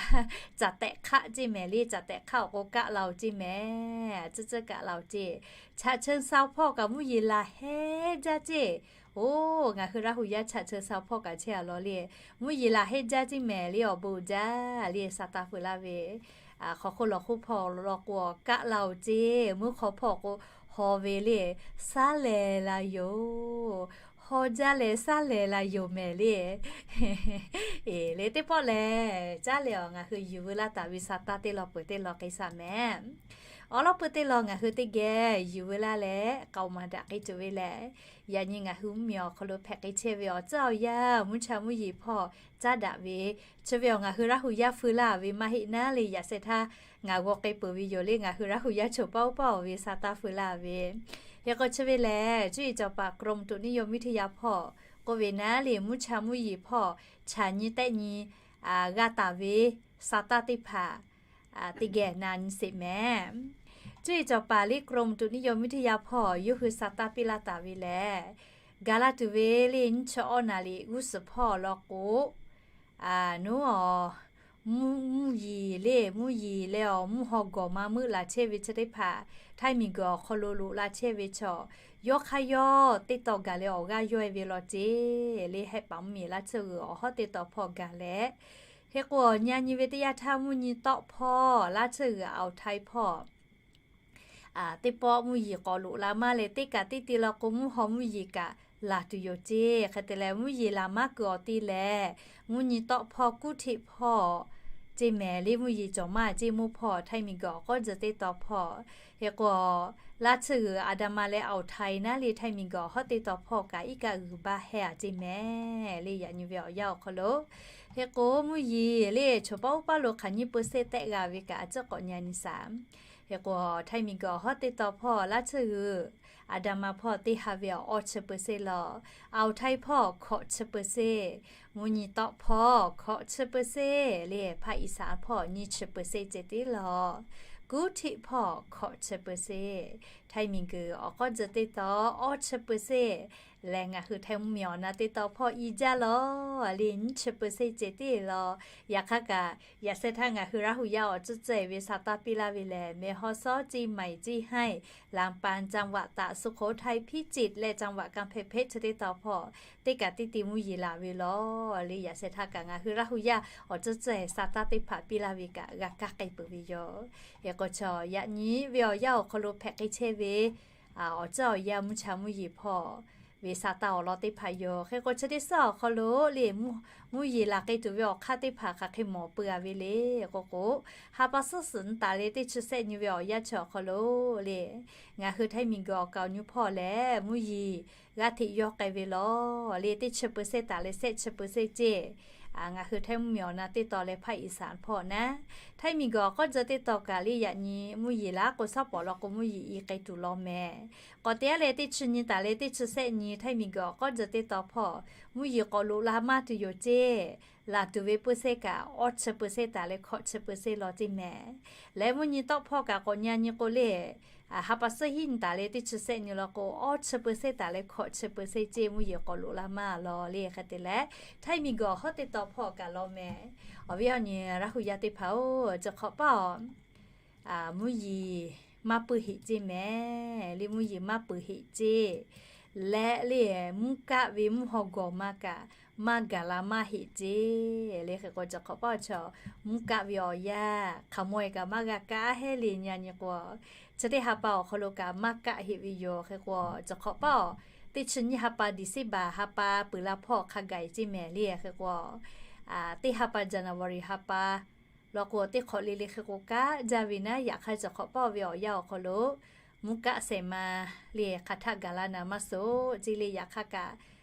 Caˬ tehꞈ hk'aˆ ceˇ mehˍ le, caˬ tehꞈ hk'aˆ awˬ k'o kaˆ la-oˬ ceˇ mehˍ. Tcuhˉ tcuhˉ kaˆ la-oˬ ceˇ. Chaꞈ cheu sa hpawˇ kaꞈ mvuhˇ yeˬ laˬ heˆ jaˇ ceˇ. Oˬ, ngaˬ hui Laˇ hu yaˇ chaꞈ cheu sa hpawˇ kaꞈ chehˇ a lawˬ le, mvuhˇ yeˬ laˬ heˆ jaˇ ceˇ mehˍ le, awˬ bon jaˇ le. Sa taˇ feu laˇ ve, hk'aw hk'oˆ lawˬ hk'oˆ hpawˇ law k'o kaˆ la-oˬ ceˇ. Mvuhˇ hk'aw hpawˇ k'o haw ve le, saˉ lehˬ la yoˬ. Haw jaˇ leh saˉ lehˬ la yoˬ mehˍ le. Eˬ le, teˇ pawˆ lehˬ caˉ leh awˬ ngaˬ hui yuˬ veu laˇ taˍ ve sa taˇ teˇ lawn peuˬ teˇ lawn k'ai shaˍ mehˍ. Awˬ lawn peuˬ teˇ lawn ngaˬ hui teˇ geh yuˬ veu laˇ leh k'aoˍ maˍ daꞈ k'ai tuˬ ve lehˬ, yaꞈ nyi ngaˬ hui mvuhˇ miˬ awˬ hk'aw lo hpehꞈ k'ai chehˇ ve awˬ tcuhˉ awˬ yanˇ mvuhˇ cha mvuhˇ yeˬ hpawˇ caˉ daꞈ ve, chi ve awˬ ngaˬ hui Laˇ hu yaˇ feu laˇ ve maˇ heˆ naˉ le. Yaꞈ sheh htaˇ ngaˬ g'aw k'ai peuˬ ve yoˬ le, ngaˬ hui Laˇ hu yaˇ chaw paˉ oˇ paˇ oˬ ve sa taˇ feu laˇ ve. Hk'e k'o chi ve lehˬ, cuˇ yiˍ cawˬ paˍ กรมอุตุนิยมวิทยา hpawˇ k'oˆ ve naˉ le, mvuhˇ cha mvuhˇ yeˬ hpawˇ chaꞈ nyi tehˆ nyi g'a taˍ ve sa taˇ teˇ hpaˍ teˇ geh na nyi sheˍ mehˍ. Cuˇ yiˍ cawˬ paˍ le กรมอุตุนิยมวิทยา hpawˇ yawˇ hui sa taˇ piˇ laˇ taˍ ve lehˬ, gaˬ la tuˬ ve le nyiˇ chi awˇ naˍ riˍ g'uˇ suhˍ hpawˇ law k'o, nawˉ-aˬ, mvuhˇ yeˬ le, mvuhˇ yeˬ leh awˬ mvuhˇ haw gawˬ ma meuˆ la chehˇ ve chi teˇ hpaˍ, htaiˇ miˬ guiˬ awˬ hk'aw lo loꞈ la chehˇ ve chaw, yawˇ hk'aˇ yawˇ teˇ tawn gaˬ leh awˬ g'aˇ yawˇ-e ve law ceˇ le. Hehˆ paˍ mvuhˇ miˬ laˇ tsuhˇ g'uiˬ awˬ hawˉ teˇ tawn hpawˇ gaˬ leh, hk'e k'o awˬ nyi a nyi ve teˇ yanˇ htaˇ mvuhˇ nyi tawˆ hpawˇ laˇ tsuhˇ g'uiˬ awˬ htaiˇ hpawˇ teˇ pawˆ mvuhˇ yeˬ k'awꞈ loꞈ la maˇ leh, teˇ kaꞈ teˇ te law k'o mvuhˇ haw mvuhˇ yeˬ kaꞈ laˬ tuˬ yoˬ ceˇ. Hk'e te leh mvuhˇ yeˬ laˬ maˇ kuiˬ awˬ te lehˬ, mvuhˇ nyi tawˆ hpawˇ kuˉ hteˆ hpawˇ ceˇ mehˍ le. Mvuhˇ yeˬ cawˬ maˇ ceˇ, mvuhˇ hpawˇ htaiˇ miˬ guiˬ awˬ k'awˉ tzuh teˇ tawn hpawˇ. Hk'e k'o, laˇ tsuhˇ g'uiˬ aˬ daꞈ ma leh awˬ htaiˇ naˉ le htaiˇ miˬ guiˬ awˬ hawˉ teˇ tawn hpawˇ kaꞈ iˉ kaˆ g'uiˬ baˇ heh a ceˇ mehˍ le. Yaꞈ nyi ve awˬ yanˇ awˬ hk'aw lo, hk'e k'o mvuhˇ yeˬ le chaw paˉ oˇ paˇ lo hk'aˬ nyi peu se tehˆ g'a ve kaꞈ a ciˉ k'awꞈ nyi a nyi shaˍ. Hk'e k'o, htaiˇ miˬ guiˬ awˬ hawˉ teˇ tawn hpawˇ laˇ tsuhˇ g'uiˬ aˬ daꞈ ma hpawˇ teˇ ha ve awˬ awˇ chi peu se law, awˬ htaiˇ hpawˇ hkawꞈ chi peu se, mvuhˇ nyi tawˆ hpawˇ hkawꞈ chi peu se le, hpaˇ iˍ saˍ hpawˇ nyiˇ chi peu se ceh tiˉ law, kuˉ hteˆ hpawˇ hkawꞈ chi peu se, htaiˇ miˬ guiˬ awˬ k'awˉ tzuh teˇ tawn awˇ chi peu se lehˬ, ngaˬ hui htaiˇ mvuhˇ miˬ awˬ na teˇ tawn hpawˇ i jaˇ law le, nyiˇ chi peu se ceh tiˉ law. Yaꞈ hk'aˇ kaꞈ, yaꞈ sheh htaˇ ngaˬ hui Laˇ hu yaˇ awˬ tcuhˉ tcuhˉ-e ve sa taˇ piˇ laˇ ve lehˬ, แม่ฮ่องสอน ceˇ, เชียงใหม่ ceˇ, ลำปาง จังหวัดตาก สุโขทัย พิจิตร leh จังหวัดกำแพงเพชร chi teˇ tawn hpawˇ teˇ kaꞈ teˇ te mvuhˇ yeˬ laˬ ve law le. Yaꞈ sheh htaˇ kaꞈ ngaˬ hui Laˇ hu yaˇ awˬ tcuhˉ tcuhˉ-e sa taˇ teˇ hpaˍ piˇ laˇ ve kaꞈ g'a kaˇ k'ai peuˬ ve yoˬ. Hk'e k'o, chaw yaꞈ nyi ve awˬ yanˇ awˬ hk'aw lo hpehꞈ k'ai chehˇ ve awˬ tcuhˉ awˬ yanˇ mvuhˇ cha mvuhˇ yeˬ hpawˇ ve sa taˇ awˬ lawn teˇ hpaˍ yoˬ. Hk'e k'o, chi teˇ suhˉ awˬ hk'aw lo le, mvuhˇ yeˬ laˬ k'ai tuˬ ve awˬ hk'aˇ teˇ hpaˍ hk'aˬ hk'e mawˬ peu a ve le k'o k'o, ha pa suhˉ suhˍ nyi taˍ leh teˇ chi sehˆ nyi ve awˬ yanˇ chi awˬ hk'aw lo le, ngaˬ hui htaiˇ miˬ guiˬ awˬ kaˍ awˬ nyi hpawˇ lehˬ mvuhˇ yeˬ g'aˇ hteꞈ yawˇ k'ai ve law le, teˇ chi peu se taˍ leh sehˆ chi peu se ceˇ. Ngaˬ hui htaiˇ mvuhˇ miˬ awˬ na teˇ tawn leh hpaˇ iˍ saˍ hpawˇ naˉ, htaiˇ miˬ guiˬ awˬ k'awˉ tzuh teˇ tawn kaꞈ le yaꞈ nyi mvuhˇ yeˬ laˇ k'o, shaˉ pawˍ law k'o mvuhˇ yeˬ i k'ai tuˬ law mehˍ. K'awꞈ te a leh teˇ chi nyi taˍ leh teˇ chi sehˆ nyi htaiˇ miˬ guiˬ awˬ k'awˉ tzuh teˇ tawn hpawˇ mvuhˇ yeˬ k'awꞈ loꞈ la maˇ tuˬ yoˬ ceˇ. Laˬ tuˬ ve peu se kaꞈ awˇ chi peu se taˍ leh hkawꞈ chi peu se law ceˇ mehˍ. Leh mvuhˇ nyi tawˆ hpawˇ kaꞈ k'awꞈ nyi a nyi k'o le, ha pa suhˉ hiˉ nyi taˍ leh teˇ chi sehˆ nyi law k'o, awˇ chi peu se taˍ leh hkawꞈ chi peu se ceˇ mvuhˇ yeˬ k'awꞈ loꞈ la maˇ law le. Hk'e te leh, htaiˇ miˬ guiˬ awˬ hawˉ teˇ tawn hpawˇ kaꞈ law mehˍ. Awˬ viˉ awˬ nyi Laˇ hu yaˇ teˇ hpaˍ-oˬ, chi hk'awꞈ paˇ-oˬ, mvuhˇ yeˬ maˇ peuˬ heꞈ ceˇ mehˍ le, mvuhˇ yeˬ maˇ peuˬ heꞈ ceˇ. Leh le, mvuhˇ kaˆ ve mvuhˇ haw gawˬ ma kaꞈ maˇ gaˬ la maˇ heꞈ ceˇ le. Hk'e k'o, chi hk'awꞈ paˇ chaw mvuhˇ kaˆ ve awˬ yanˇ hk'aˬ maw-e kaꞈ maˇ g'a kaˆ heˆ le. Nyi a nyi k'o, chi teˇ ha pa awˬ hk'aw lo kaꞈ maˇ kaˆ heꞈ ve yoˬ. Hk'e k'o, chi hk'awꞈ paˇ-oˬ, teˇ chi nyiˇ ha pa December ha pa peuˬ la hpawˇ hk'a gaˬ-e ceˇ mehˍ le. Hk'e k'o, teˇ ha pa January ha pa law k'o, teˇ hk'awꞈ le le hk'e k'o kaˆ jaˇ ve naˉ. Yaꞈ hk'aˇ, chi hk'awꞈ paˇ ve awˬ yanˇ awˬ hk'aw lo Mvuhˇ kaˆ shehˍ ma le hk'aˬ htaˆ gaˬ la naˍ maˇ suhˍ ceˇ le. Yaꞈ hk'aˇ kaꞈ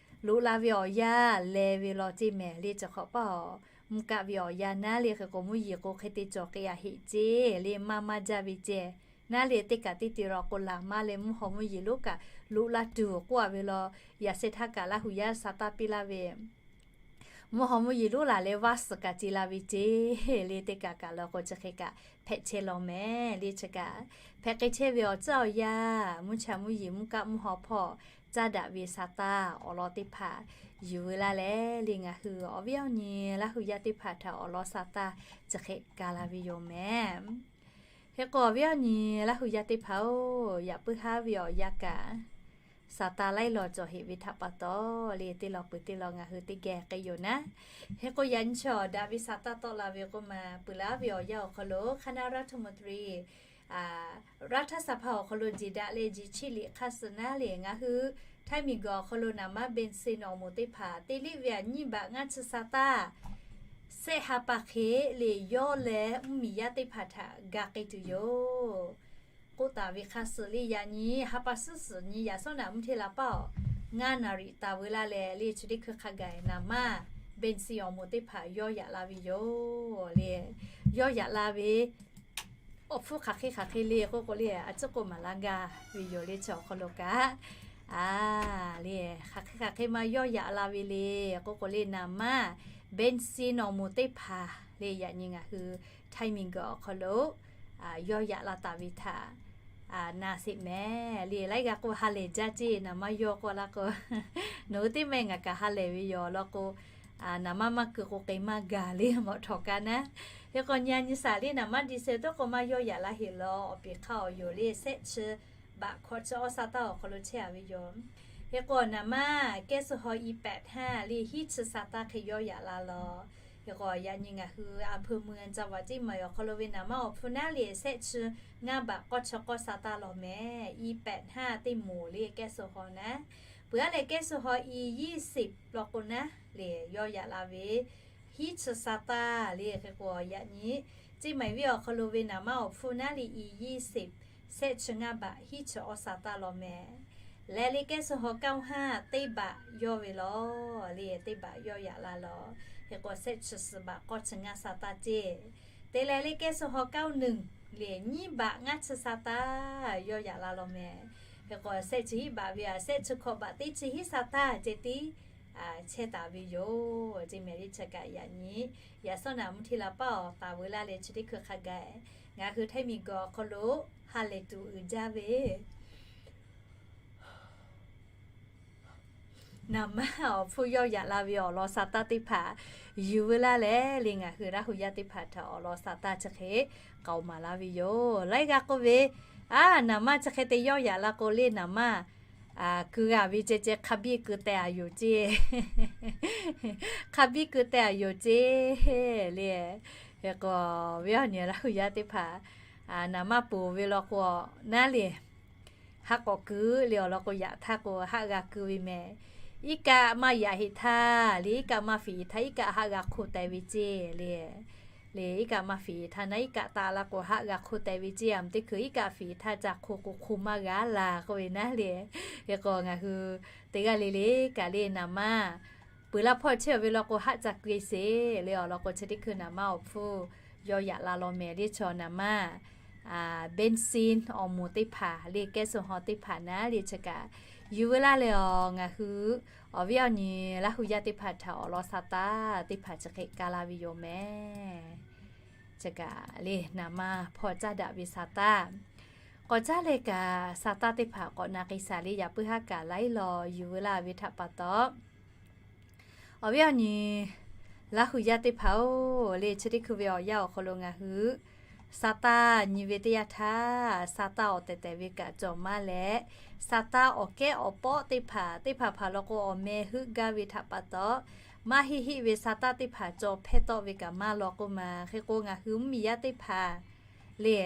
loꞈ la ve awˬ yanˇ leh ve law ceˇ mehˍ le. Chi hk'awꞈ paˇ awˬ mvuhˇ kaˆ ve awˬ yanˇ naˉ le hk'e k'o mvuhˇ yeˬ k'o hk'e te cawˬ k'ai a heˆ ceˇ le. Maˇ maˇ jaˇ ve ceˇ naˉ le. Teˇ kaꞈ teˇ te la k'o laˬ maˇ leh mvuhˇ haw mvuhˇ yeˬ lonˉ kaꞈ loꞈ la tuˬ k'oˆ a ve law. Yaꞈ sheh htaˇ kaꞈ Laˇhuˍ yaˇ sa taˇ piˇ laˇ ve mvuhˇ haw mvuhˇ yeˬ lonˉ laˬ leh vaˇ suhˍ kaꞈ ce la ve ceˇ le. Teˇ kaꞈ kaꞈ la k'o chi hk'e kaꞈ hpehꞈ chehˇ law mehˍ le. Chi kaꞈ hpehꞈ k'ai chehˇ ve awˬ tcuhˉ awˬ yanˇ mvuhˇ cha mvuhˇ yeˬ mvuhˇ kaˆ mvuhˇ haw hpawˇ caˇ daꞈ ve sa taˇ awˬ lawn teˇ hpaˍ yuˬ ve laˇ leh le. Ngaˬ hui awˬ viˉ awˬ nyi Laˇhuˍ yaˇ teˇ hpaˍ htaꞈ awˬ lawn sa taˇ chi hk'e ka la ve yoˬ mehˍ. Hk'e k'o awˬ viˉ awˬ nyi Laˇhuˍ yaˇ teˇ hpaˍ-oˬ, yaꞈ puiˉ haˉ ve awˬ yanˇ kaꞈ sa taˇ laiˉ law cawˬ heꞈ ve htaꞈ pa taw le, teˇ law peuˬ teˇ law ngaˬ hui teˇ geh k'ai yoˬ naˉ. Hk'e k'o yaꞈ nyi chaw daꞈ ve sa taˇ tawˆ la ve k'oˆ ma peuˬ laˇ ve awˬ yanˇ awˬ hk'aw lo Hk'aˇ naˉ รัฐมนตรี รัฐสภา awˬ hk'aw lo jeˬ daꞈ leh jeˬ chiˇ liꞈ hk'aˇ suh naˉ le. Ngaˬ hui Htaiˇ miˬguiˬ awˬ hk'aw lo naˍ manˇ เบนซิน awˬ moˍ teˇ hpaˍ te liˇ ve aꞈ nyiˇ baꞈ ngaˇ chi sa taˇ sehˆ ha pa hk'e le yawˇ leh mvuhˇmiˬ yaˇ teˇ hpaˍ htaꞈ ga k'ai tuˬ yoˬ k'oˆ taˍ ve hk'aˇ suh le. Yaꞈ nyi ha pa suhˉ suhˍ nyi yaꞈ sawˉ naꞈ mvuhˇ hteˇ la paˇ awˬ ngaˇ naˍ riˍ taˍ veu laˇ leh le chi teˇ hkui hk'a gaˬ naˍ manˇ เบนซิน awˬ moˍ teˇ hpaˍ yawˇ yaꞈ la ve yoˬ le. Yawˇ yaꞈ la ve awˬ hpfuhˇ hk'aˬ hk'e hk'aˬ hk'e le k'oˆ k'o le, a ciˉ k'oˆ maˍ laˇ gaˇ ve yoˬ le. Chi awˬ hk'aw lo kaꞈ a le hk'aˬ hk'e hk'aˬ hk'e ma yawˇ yaꞈ la ve le k'oˆ k'o le, naˍ manˇ เบนซิน awˬ moˍ teˇ hpaˍ le yaꞈ nyi ngaˬ hui Htaiˇ miˬguiˬ awˬ hk'aw lo yawˇ yaꞈ la taˍ ve htaꞈ na sheˍ mehˍ le. Laiˉ g'a k'o ha lehˬ jaˇ ceˇ, naˍ manˇ yawˇ k'oˆ laˇ k'o, nawˬ hui teˇ mehˆ ngaˬ kaꞈ ha lehˬ ve yoˬ law k'o, naˍ manˇ maˇ keu k'o k'ai maˇ gaˬ le mawꞈ htawꞈ ka naˉ. Hk'e k'o nyi a nyi saˍ le naˍ manˇ ดีเซล teˇ k'o maˇ yawˇ yaꞈ la heˆ law, awˬ peˍ hk'aˇ awˬ yoˬ le sehˆ chi baꞈ hkawꞈ chi awˇ sa taˇ awˬ hk'aw lo chehˇ a ve yoˬ. Hk'e k'o naˍ manˇ แก๊สโซฮอล์ อีแปดห้า le hiˉ chi sa taˇ hk'e yawˇ yaꞈ la law. Hk'e k'o yaꞈ nyi ngaˬ hui a hpeu mui a ca vaꞈ ceˇ maˬ awˬ hk'aw lo ve naˍ manˇ awˬ hpfuhˇ naˉ le sehˆ chi ngaˇ baꞈ k'awˇ chi k'awˇ sa taˇ law mehˍ. อีแปดห้า teˇ moˍ le แก๊สโซฮอล์ naˉ. Peuˬ aˉ leh แก๊สโซฮอล์ อียี่สิบ law k'o naˉ le yawˇ yaꞈ la ve hiˉ chi sa taˇ le. Hk'e k'o yaꞈ nyi ceˇ maˬ ve awˬ hk'aw lo ve naˍ manˇ awˬ hpfuhˇ naˉ le อียี่สิบ sehˆ chi ngaˇ baꞈ hiˉ chi awˇ sa taˇ law mehˍ. Leh le แก๊สโซฮอล์ เก้าห้า teˇ baꞈ yawˇ ve law le, teˇ baꞈ yawˇ yaꞈ la law. Hk'e k'o sehˆ chi suhˍ baꞈ k'awˇ chi ngaˇ sa taˇ ceˇ. Te leh le แก๊สโซฮอล์ เก้าหนึ่ง le nyiˇ baꞈ ngaˇ chi sa taˇ yawˇ yaꞈ la law mehˍ. Hk'e k'o sehˆ chi hiˉ baꞈ ve aꞈ sehˆ chi hkawꞈ baꞈ teˇ chi hiˉ sa taˇ ceh tiˉ chehˇ taˍ ve yoˬ ceˇ mehˍ le. Chi kaꞈ yaꞈ nyi yaꞈ sawˉ naꞈ mvuhˇ hteˇ la paˇ awˬ taˍ veu laˇ leh chi teˇ hkui hk'a gaˬ ngaˬ hui Htaiˇ miˬguiˬ awˬ hk'aw lo ha lehˬ tuˬ uiˍ jaˇ ve naˍ manˇ awˬ hpfuhˇ yawˇ yaꞈ la ve awˬ lawn sa taˇ teˇ hpaˍ yuˬ veu laˇ leh le ngaˬ hui Laˇhuˍ yaˇ teˇ hpaˍ htaꞈ awˬ lawn sa taˇ chi hk'e k'aoˍ maˍ laˇ ve yoˬ. Laiˉ g'a k'oˆ ve, a, naˍ manˇ chi hk'e te yawˇ yaꞈ la k'o le naˍ manˇ keu g'a ve ceh ceh hk'a biˇ keu teh a yoˬ ceˇ. Hk'a biˇ keu teh a yoˬ ceˇ le. Hk'e k'o ve awˬ nyi Laˇhuˍ yaˇ teˇ hpaˍ naˍ manˇ ponˬ ve law k'o naˉ le haˆ k'awꞈ keu le awˬ lawn k'o yaꞈ htaˇ k'o haˆ g'a keu ve mehˍ. Iˉ kaˆ maˇ yaꞈ heˆ htaˇ le iˉ kaˆ maˇ fiˍ htaˇ iˉ kaˆ haˆ g'a hk'oˆ teh ve ceˇ le. Le iˉ kaˆ maˇ fiˍ htaˇ naˉ iˉ kaˆ taˆ la k'o haˆ g'a hk'oˆ teh ve ceˇ. A mvuhˇ teˇ hkui iˉ kaˆ fiˍ htaˇ ca hk'oˆ k'o hk'oˆ maˇ g'a la k'oˆ ve naˉ le. Hk'e k'o ngaˬ hui teˇ g'aˇ le le kaꞈ le naˍ manˇ peuˬ laˇ hpawˇ chehˇ ve law k'o haˆ ca keu sheˍ le awˬ lawn k'o chi teˇ hkui naˍ manˇ awˬ hpfuhˇ yawˇ yaꞈ la law mehˍ le. Chaw naˍ manˇ เบนซิน awˬ moˍ teˇ hpaˍ le แก๊สโซฮอล์ teˇ hpaˍ naˉ le chi kaꞈ yuˬ veu laˇ leh awˬ ngaˬ hui awˬ viˉ awˬ nyi Laˇhuˍ yaˇ teˇ hpaˍ htaꞈ awˬ lawn sa taˇ teˇ hpaˍ chi hk'e ka la ve yoˬ mehˍ. Chi kaꞈ le naˍ manˇ hpawˇ caˇ daꞈ ve sa taˇ k'awꞈ caˇ leh kaꞈ sa taˇ teˇ hpaˍ k'awꞈ na k'ai shaˍ le. Yaꞈ puiˉ haˉ kaꞈ laiˉ law yuˬ veu laˇ ve htaꞈ pa taw awˬ viˉ awˬ nyi Laˇhuˍ yaˇ teˇ hpaˍ-oˬ le, chi teˇ hkui ve awˬ yanˇ awˬ hk'aw lo ngaˬ hui sa taˇ nyi ve teˇ yanˇ htaˇ, sa taˇ awˬ tehˬ tehˬ ve kaꞈ cawˬ maˇ leh, sa taˇ awˬ kehˉ awˬ pawˆ teˇ hpaˍ teˇ hpaˍ hpaˍ law k'o awˬ meh heuˆ gaˇ ve htaꞈ pa taw, maˇ heˆ heˆ ve sa taˇ teˇ hpaˍ cawˬ hpehˇ tawˆ ve kaꞈ maˇ law k'oˆ ma. Hk'e k'o ngaˬ hui mvuhˇmiˬ yaˇ teˇ hpaˍ le,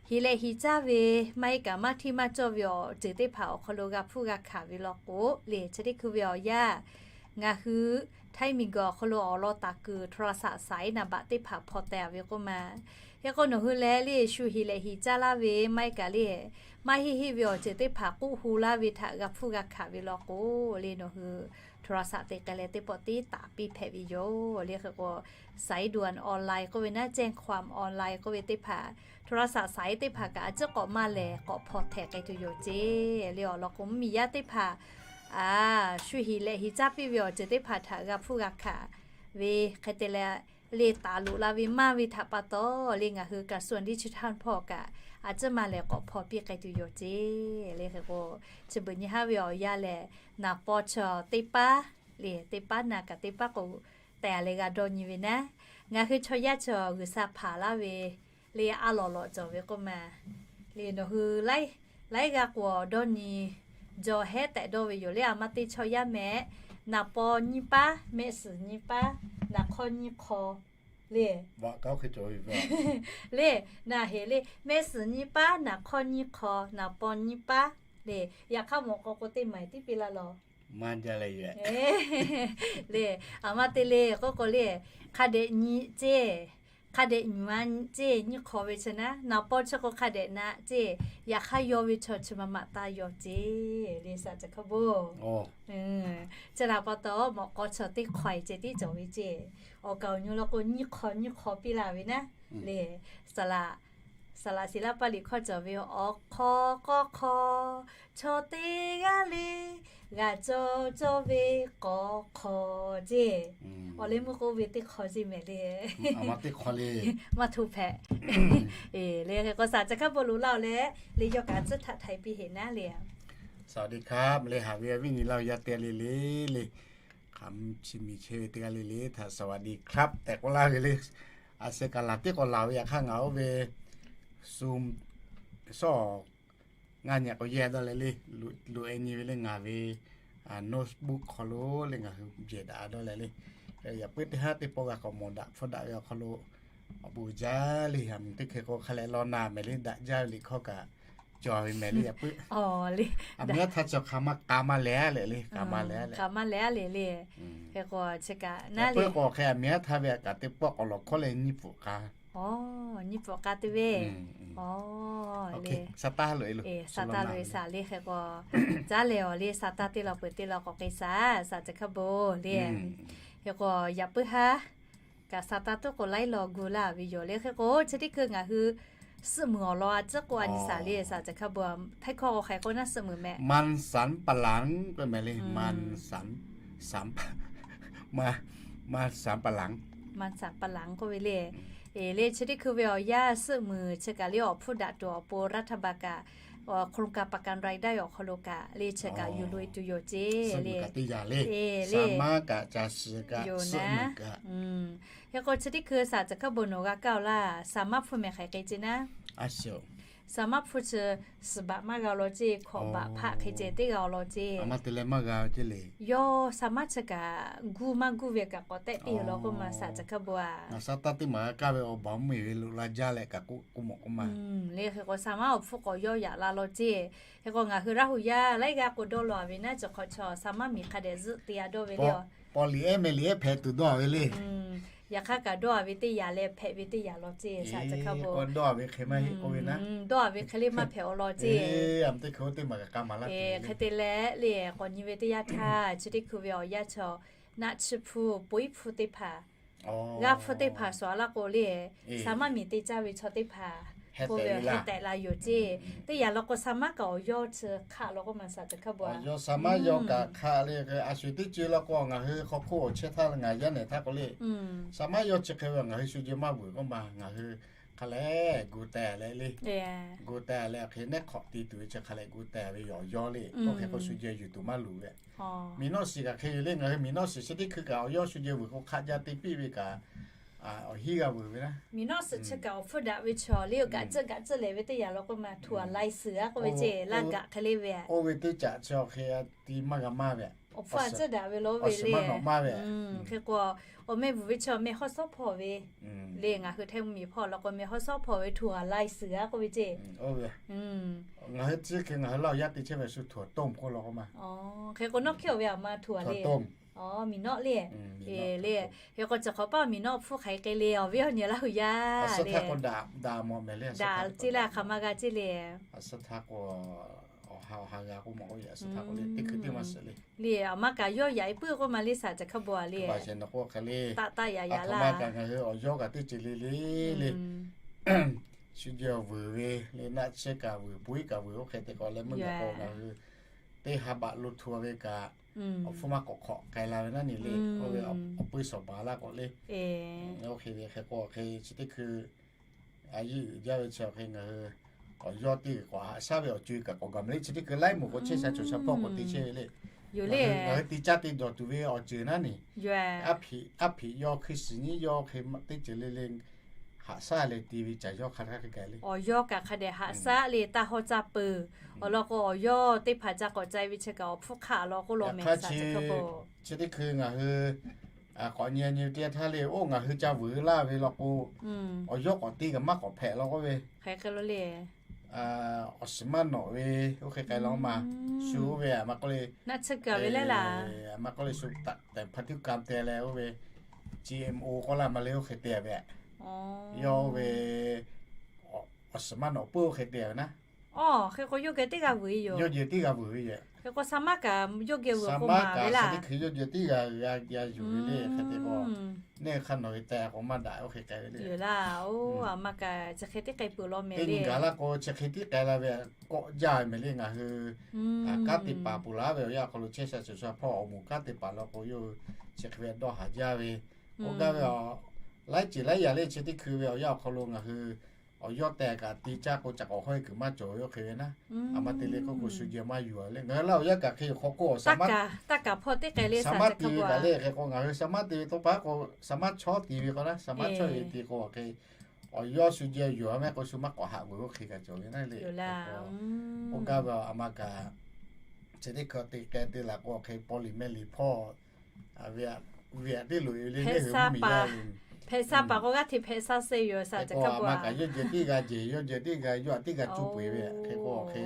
hiˍ leh hiˍ caˇ ve maˇ heˆ kaꞈ maˇ hteˇ maˇ cawˇ ve awˬ ceuˬ teˇ hpaˍ awˬ hk'aw lo g'a hpuˇ g'a hkanˍ ve law k'o le, chi teˇ hkui ve awˬ yanˇ ngaˬ hui Htaiˇ miˬguiˬ awˬ hk'aw lo awˬ lawn taˍ kuiˬ โทรศัพท์สาย naˍ baꞈ teˇ hpaˍ hpaw teh-a ve k'oˆ ma. Hk'e k'o nawˬ hui leh le shu hiˍ lehꞈ hiˍ caˇ laˇ ve maˇ heˆ kaꞈ le, maˇ heˆ heˆ ve awˬ ceuˬ teˇ hpaˍ k'oˆ hu laˇ ve htaꞈ g'a hpfuhˇ g'a hkanˍ ve law k'o le, nawˬ hui โทรศัพท์ te k'ai leh teˇ pawˆ tiˉ taˍ piˇ hpehꞈ ve yoˬ le. Hk'e k'o สายด่วนออนไลน์ k'oˆ ve naˉ, แจ้งความออนไลน์ k'oˆ ve teˇ hpaˍ, โทรศัพท์สาย teˇ hpaˍ kaꞈ a ciˉ k'awꞈ maˇ lehˬ k'awꞈ hpaw htehꞈ k'ai tuˬ yoˬ ceˇ le. Awˬ lawn k'o mvuhˇmiˬ yaˇ teˇ hpaˍ a shu hiˍ lehꞈ hiˍ caˇ piˇ ve awˬ ceuˬ teˇ hpaˍ htaꞈ g'a hpfuhˇ g'a hkanˍ ve hk'e te leh, le taˍ loꞈ la ve maˇ ve htaꞈ pa taw le ngaˬ hui กระทรวงดิจิทัล hpawˇ kaꞈ a ciˉ maˇ lehˬ k'awꞈ hpaw piˇ k'ai tuˬ yoˬ ceˇ le. Hk'e k'o chi beuꞈ nyi haˉ ve awˬ yanˇ lehˬ, naˍ paw chaw teˇ paˉ le, teˇ paˉ naˍ kaꞈ teˇ paˉ k'o tehꞈ leh g'a dawˇ nyi ve naˉ, ngaˬ hui chaw yaˇ chaw G'uiˬsha hpanˍ laˇ ve le a lawˬ lawꞈ cawˬ ve k'oˆ ma. Le nawˬ hui laiˉ g'aˇ k'o dawˇ nyi jaw hehˉ tehꞈ dawˇ ve yoˬ le. A ma te chaw yaˇ mehˆ, naˍ paw nyiˇ paˉ, mehˆ suhˍ nyiˇ paˉ, naˍ hk'awˇ nyiˇ hk'aw le. Le, naˬ heˍ le, mehˆ suhˍ nyiˇ paˉ, naˍ hk'awˇ nyiˇ hk'aw, naˍ paw nyiˇ paˉ le. Yaꞈ hk'aˇ mawꞈ k'aw k'o teˇ maˬ tiˉ piˇ laˇ law. Le, a ma te le k'oˆ k'o le, hk'a dehꞈ nyi ceˇ, hk'a dehꞈ nyi ma ceˇ, nyiˇ hk'aw ve chi naˉ, naˍ paw chi k'o hk'a dehꞈ naꞈ ceˇ, yaꞈ hk'aˇ yaw ve chaw chi ma maꞈ taˇ yaw ceˇ le, saˍ ceuˬ hk'a bon. Chi htaꞈ pa taw mawꞈ k'aw chaw teˇ hk'aw ceh tiˉ cawˬ ve ceˇ. Awˬ kaˍ awˬ nyi law k'o nyiˇ hk'aw nyiˇ hk'aw piˇ laˇ ve naˉ le. Saˍ laꞈ, saˍ laꞈ siˍ laˇ paˇ liꞈ hkawˇ cawˬ ve, awˬ hk'aw k'awˇ hk'aw chaw teˇ g'aˇ le, g'a cawˇ cawˇ ve k'awˇ hk'aw ceˇ. Awˬ leh meuˇ k'oˆ ve teˇ hk'aw ceˇ mehˍ le. Maˇ hto hpehꞈ. Le hk'e k'o saˍ ceuˬ hk'a bon loꞈ laˇ-oˬ leh, le yawˇ kaꞈ tcuhˉ htaꞈ htaiˍ piˇ heꞈ naˉ le. สวัสดีครับ le haꞈ ve viˉ nyi laˇ yaˇ te le le le, hk'aˬ chi miˬ chehˇ ve teˇ g'aˇ le le htaꞈ สวัสดีครับ tehꞈ k'oˆ laˇ ve le. A sheh kaꞈ laˬ tiˉ k'awꞈ laˬ ve yaꞈ hk'aˇ ngaˬ oˇ ve Zoom shawˉ ngaˇ nyi k'awꞈ yehˇ dawˇ leh le, loꞈ e nyi ve le ngaˬ ve notebook hk'aw lo le ngaˬ hui jehˬ daꞈ dawˇ leh le. Yaꞈ puiˉ teˇ haˉ teˇ pawˆ g'a k'awꞈ mawˬ daꞈ hpfuhˇ daꞈ ve awˬ hk'aw lo awˬ bon jaˇ le. Teˇ hk'e k'o hk'a leh law na mehˍ le, daꞈ jaˇ ve liꞈ hkawˇ kaꞈ cawˬ ve mehˍ le. Yaꞈ puiˉ a miˉ a htaˇ cawˬ hk'aˬ ma k'a ma leh a leh le, k'a ma leh a leh le. Hk'e k'o chi kaꞈ naˉ le k'o hk'e a miˉ a htaˇ ve a kaꞈ teˇ pawˆ k'awꞈ lawˬ hkawˉ leh nyiˇ pfuhˍ k'a nyiˇ pfuhˍ k'a te ve. Sa taˇ loꞈ e lo, sa taˇ loꞈ e saˍ le. Hk'e k'o caˉ leh awˬ le sa taˇ teˇ law peuˬ teˇ law k'awꞈ k'ai saˍ, saˍ ceuˬ hk'a bon le. Hk'e k'o yaꞈ puiˉ haˉ kaꞈ sa taˇ tuˉ k'o laiˉ law gu laˇ ve yoˬ le. Hk'e k'o chi teˇ hkui ngaˬ hui suhˆ muiˬ awˬ lawn a ciˉ k'oˆ a nyi saˍ le, saˍ ceuˬ hk'a bon htaiˇ hkawˇ k'o hk'e k'oˆ naˉ suhˆ muiˬ mehˍ. มันสำปะหลัง k'oˆ mehˍ le. มันสำ มันสำปะหลัง มันสำปะหลัง k'oˆ ve le. Le chi teˇ hkui ve awˬ yanˇ suhˆ muiˬ chi kaꞈ le awˬ hpfuhˇ daꞈ tuˬ awˬ pon รัฐบาล kaꞈ โครงการประกันรายได้ awˬ hk'aw lo kaꞈ le chi kaꞈ yuˬ loꞈ e tuˬ yoˬ ceˇ le. Saˍ maˉ kaꞈ ca shiˍ kaꞈ suhˆ muiˬ kaꞈ. Hk'e k'o chi teˇ hkui saˍ ceuˬ hk'a bon nawˬ g'a kaˇ-oˬ laˇ, saˍ maˉ hpfuhˇ mehˍ hk'e k'ai ceˇ naˉ. Saˍ maˉ hpfuhˇ chi suhˍ baꞈ maˇ g'a law ceˇ, hkawꞈ baꞈ hpaˆ hk'e ceh teˇ g'a law ceˇ. Yawˇ saˍ maˉ chi kaꞈ guˇ maˇ guˇ ve kaꞈ k'awꞈ tehˆ piˇ law k'oˆ ma, saˍ ceuˬ hk'a bon a. Ngaˬ sa taˇ teˇ maˬ g'a kaˇ ve awˬ baˬ mvuhˇmiˬ ve loꞈ la jaˇ leh kaꞈ k'oˆ mawˬ k'oˆ ma. Le hk'e k'o saˍ maˉ awˬ hpfuhˇ k'awꞈ yawˇ yaꞈ la law ceˇ. Hk'e k'o ngaˬ hui Laˇ huˍ yaˇ laiˉ g'aˇ k'o dawˇ law-a ve naˉ, cawˬ hk'awꞈ chaw saˍ maˉ miˬ hk'a dehꞈ zuhˆ te-a dawˇ ve le. Paw liꞈ ehˉ meh liꞈ ehˉ hpehꞈ tuˬ dawˇ-a ve le. Yaꞈ hk'aˇ kaꞈ dawˇ-a ve teˇ yaꞈ leh hpehꞈ ve teˇ yaꞈ law ceˇ, saˍ ceuˬ hk'a bon. Dawˇ-a ve hk'e maˇ heˆ k'oˆ ve naˉ, dawˇ-a ve hk'e le maˇ hpehꞈ awˬ law ceˇ. Hk'e te leh le k'awꞈ nyi ve teˇ yanˇ htaˇ chi teˇ hkui ve awˬ yanˇ chaw naˆ chi hpu, po iˉ hpu teˇ hpaˍ, g'aˇ hpu teˇ hpaˍ suhˍ a laˇ k'o le, saˍ maˉ miˬ te caˇ ve chaw teˇ hpaˍ k'oˆ ve heh tehꞈ la yoˬ ceˇ. Teˇ yaꞈ law k'o saˍ maˉ kaꞈ awˬ yawˇ chi hk'aˆ law k'oˆ ma, saˍ ceuˬ hk'a bon. Yawˇ saˍ maˉ yawˇ kaꞈ hk'aˆ le. A shu teˇ ceuˬ law k'o ngaˬ hui hk'aw hk'oˆ awˬ chehˇ htaˇ ngaˬ yaˇ nehˬ htaˇ k'o le, saˍ maˉ yawˇ chi hk'e ve ngaˬ hui shu jeh maˇ vuiˬ k'oˆ ma. Ngaˬ hui hk'a leh gu teh leh le, gu teh leh hk'e nehˉ hk'awꞈ te tuˬ ve chi hk'a leh gu teh ve awˬ yawˇ le. Oˇ hk'e k'o shu jeh yuˬ tuˬ maˇ luˬ ve. Miˬ nawˇ shiˍ kaꞈ hk'e yoˬ le, ngaˬ hui miˬ nawˇ shiˍ chi teˇ hkui kaꞈ awˬ yawˇ shu jeh vuiˬ k'o hk'aˆ jaˇ te piˇ ve kaꞈ awˬ hinˉ g'a vuiˬ ve naˉ. Miˬ nawˇ suhˍ chi kaꞈ awˬ hpfuhˇ daꞈ ve chaw le, oˇ kaꞈ tcuhˆ kaꞈ tcuhˆ lehˬ ve teˇ yaꞈ law k'oˆ ma, htuˬ a lai suhˍ a k'oˆ ve ceˇ, laˇ gaꞈ hk'e le ve. Oˇ ve teˇ caꞈ chi awˬ hk'e ti maˇ g'a maˇ ve, awˬ hpfuhˇ a tcuhˆ daꞈ ve law ve le. Hk'e k'o awˬ meh bvuhˬ ve chi awˬ meh hawˉ sawˉ hpawˇ ve le. Ngaˬ hui Htaiˇ mvuhˇmiˬ hpawˇ law k'o meh hawˉ sawˉ hpawˇ ve htuˬ a lai suhˍ a k'oˆ ve ceˇ. Ngaˬ hui chi hk'e ngaˬ hui Laˇ huˍ yaˇ te chehˇ ve shu htuˬ a toˇ k'oˆ law k'oˆ ma. Hk'e k'o nawˇ hkiˉ awˬ ve a ma htuˬ a le. Aˬ, miˬ nawˆ le. Le, hk'e k'o chi hk'awꞈ paˇ miˬ nawˆ hpfuhˇ hk'aˬ hk'e le awˬ viˉ awˬ nyi Laˇ huˬ yaˇ le. Daꞈ ceˇ laˇ hk'aˬ ma g'a ceˇ le. Le, aˬ ma kaꞈ yawˇ yaꞈ e puiˉ k'oˆ ma le saˍ ca hk'a bon a le. Taˆ taˆ yaꞈ yaꞈ laˇ. Ngaˬ hui awˬ yawˇ kaꞈ teˇ ceuˬ le le le. Shu jeh vuiˬ ve le, naˆ tsuhˇ kaꞈ vuiˬ, puiˉ kaꞈ vuiˬ, oˇ hk'e te k'o leh meuˇ gaˬ k'o ngaˬ hui teˇ ha baꞈ lo htu ve kaꞈ, awˬ hpfuhˇ maˇ k'awꞈ hk'awꞈ k'ai la ve naˉ ni le. Oˇ ve awˬ pui shawˍ baˬ laˇ k'o le. Oˇ hk'e ve hk'e k'o hk'e chi teˇ hkui a yiˇ uiˍ jaˇ ve chi awˬ hk'e ngaˬ hui awˬ yawˇ teˇ g'uiˬ k'awꞈ haꞈ shaˉ ve awˬ co-e kaꞈ k'awꞈ gaˬ ma le. Chi teˇ hkui laiˉ moˍ k'o chehˇ sha cawˬ sha hpawˇ k'awꞈ te chehˇ ve le. Ngaˬ hui te caˇ te dawˬ tuˬ ve awˬ ceuˬ naˉ ni, aˉ hpiꞈ yawˇ hkui shiˍ nyiˇ yawˇ hk'e teˇ ceuˬ le le haꞈ shaˉ leh te ve caˬ yawˇ hk'a hk'e gaˬ le. Awˬ yawˇ kaꞈ hk'a dehꞈ haꞈ shaˉ le taˇ hawˇ caˇ peuˬ. Awˬ lawn k'o awˬ yawˇ teˇ hpaˍ ca k'awꞈ ca ve chi kaꞈ awˬ hpfuhˇ hk'aˆ law k'oˆ law mehˍ saˍ ca hk'a bon. Chi teˇ hkui ngaˬ hui k'awꞈ nyi nyi teˇ htaˇ le, oˇ ngaˬ hui ca vuiˬ laˇ ve law k'o, awˬ yawˇ k'awꞈ te kaꞈ maˇ k'awꞈ hpehꞈ law k'oˆ ve. Awˬ shiˍ maˇ nawꞈ ve, oˇ hk'e k'ai law ma. Shu oˇ ve a ma k'oˆ le, a ma k'oˆ le shu taꞈ tehˬ hpa tiˉ ka te leh oˇ ve, GMO k'oˆ laˇ ma le, oˇ hk'e te ve. Yawˇ oˇ ve awˬ shiˍ maˇ nawꞈ puiˉ oˇ hk'e te ve naˉ. Aˬ, hk'e k'o yawˇ geh teˇ g'aˇ vuiˬ ve yoˬ. Yawˇ geh teˇ g'aˇ vuiˬ ve yoˬ. Hk'e k'o saˍ maˇ kaꞈ yawˇ geh vuiˬ k'o ma ve laˇ. Chi teˇ hkui yawˇ geh teˇ g'aˇ g'a yuˬ ve le hk'e te k'o, neˇ hk'aˇ nawˬ ve te k'o maˇ daꞈ oˇ hk'e k'ai ve le. Yoˬ laˇ. Oˇ, a ma kaꞈ chi hk'e tiˉ k'ai peuˬ law mehˍ le. Teˇ nyi gaˬ laˇ k'o chi hk'e tiˉ k'ai la ve kawˆ jaˇ ve mehˍ le. Ngaˬ hui kanˉ te paˍ peuˬ laˇ ve awˬ yanˇ awˬ hk'aw lo chehˇ sha cawˬ sha hpawˇ awˬ moˍ kanˉ te paˍ law k'o yawˇ chi hk'e ve dawˇ haˍ jaˇ ve. Oˇ gaˇ ve a, laiˉ ceuˬ laiˉ yaꞈ le chi teˇ hkui ve awˬ yanˇ awˬ hk'aw lo ngaˬ hui awˬ yawˇ tehˬ kaꞈ te caˇ k'o ca k'awꞈ hawˉ kuiˬ maˇ cawˬ ve oˇ hk'e ve naˉ. A ma te le k'oˆ k'o shu jeh maˇ yuˬ a le. Ngaˬ hui laˇ awˬ yanˇ kaꞈ hk'e yoˬ hk'aw k'o, taˇ kaˍ hpawˇ teˇ k'ai le saˍ maˇ te ve kaꞈ le hk'e k'o ngaˬ hui saˍ maˇ te ve tawˇ pa k'o, saˍ maˇ chawˇ te ve k'o naˉ, saˍ maˇ chawˇ ve te k'o hk'e, awˬ yawˇ shu jeh yuˬ a mehˍ k'o shu maˇ k'awꞈ haꞈ vuiˬ oˇ hk'e kaꞈ cawˬ ve naˉ le. Oˇ gaˇ ve a ma kaꞈ chi teˇ hkui te k'ai te laˬ k'o hk'e paw liꞈ meh liꞈ hpawˇ ve aꞈ teˇ loꞈ e ve le, hpehꞈ sha paˍ k'o g'aˇ hteꞈ hpehꞈ sha suh yoˬ saˍ ca hk'a bon. A ma kaꞈ yawˇ jeh teˇ g'aˇ jehˬ, yawˇ jeh teˇ g'aˇ yawˇ aꞈ teˇ g'aˇ cuˇ peu eˬ ve hk'e k'o hk'e,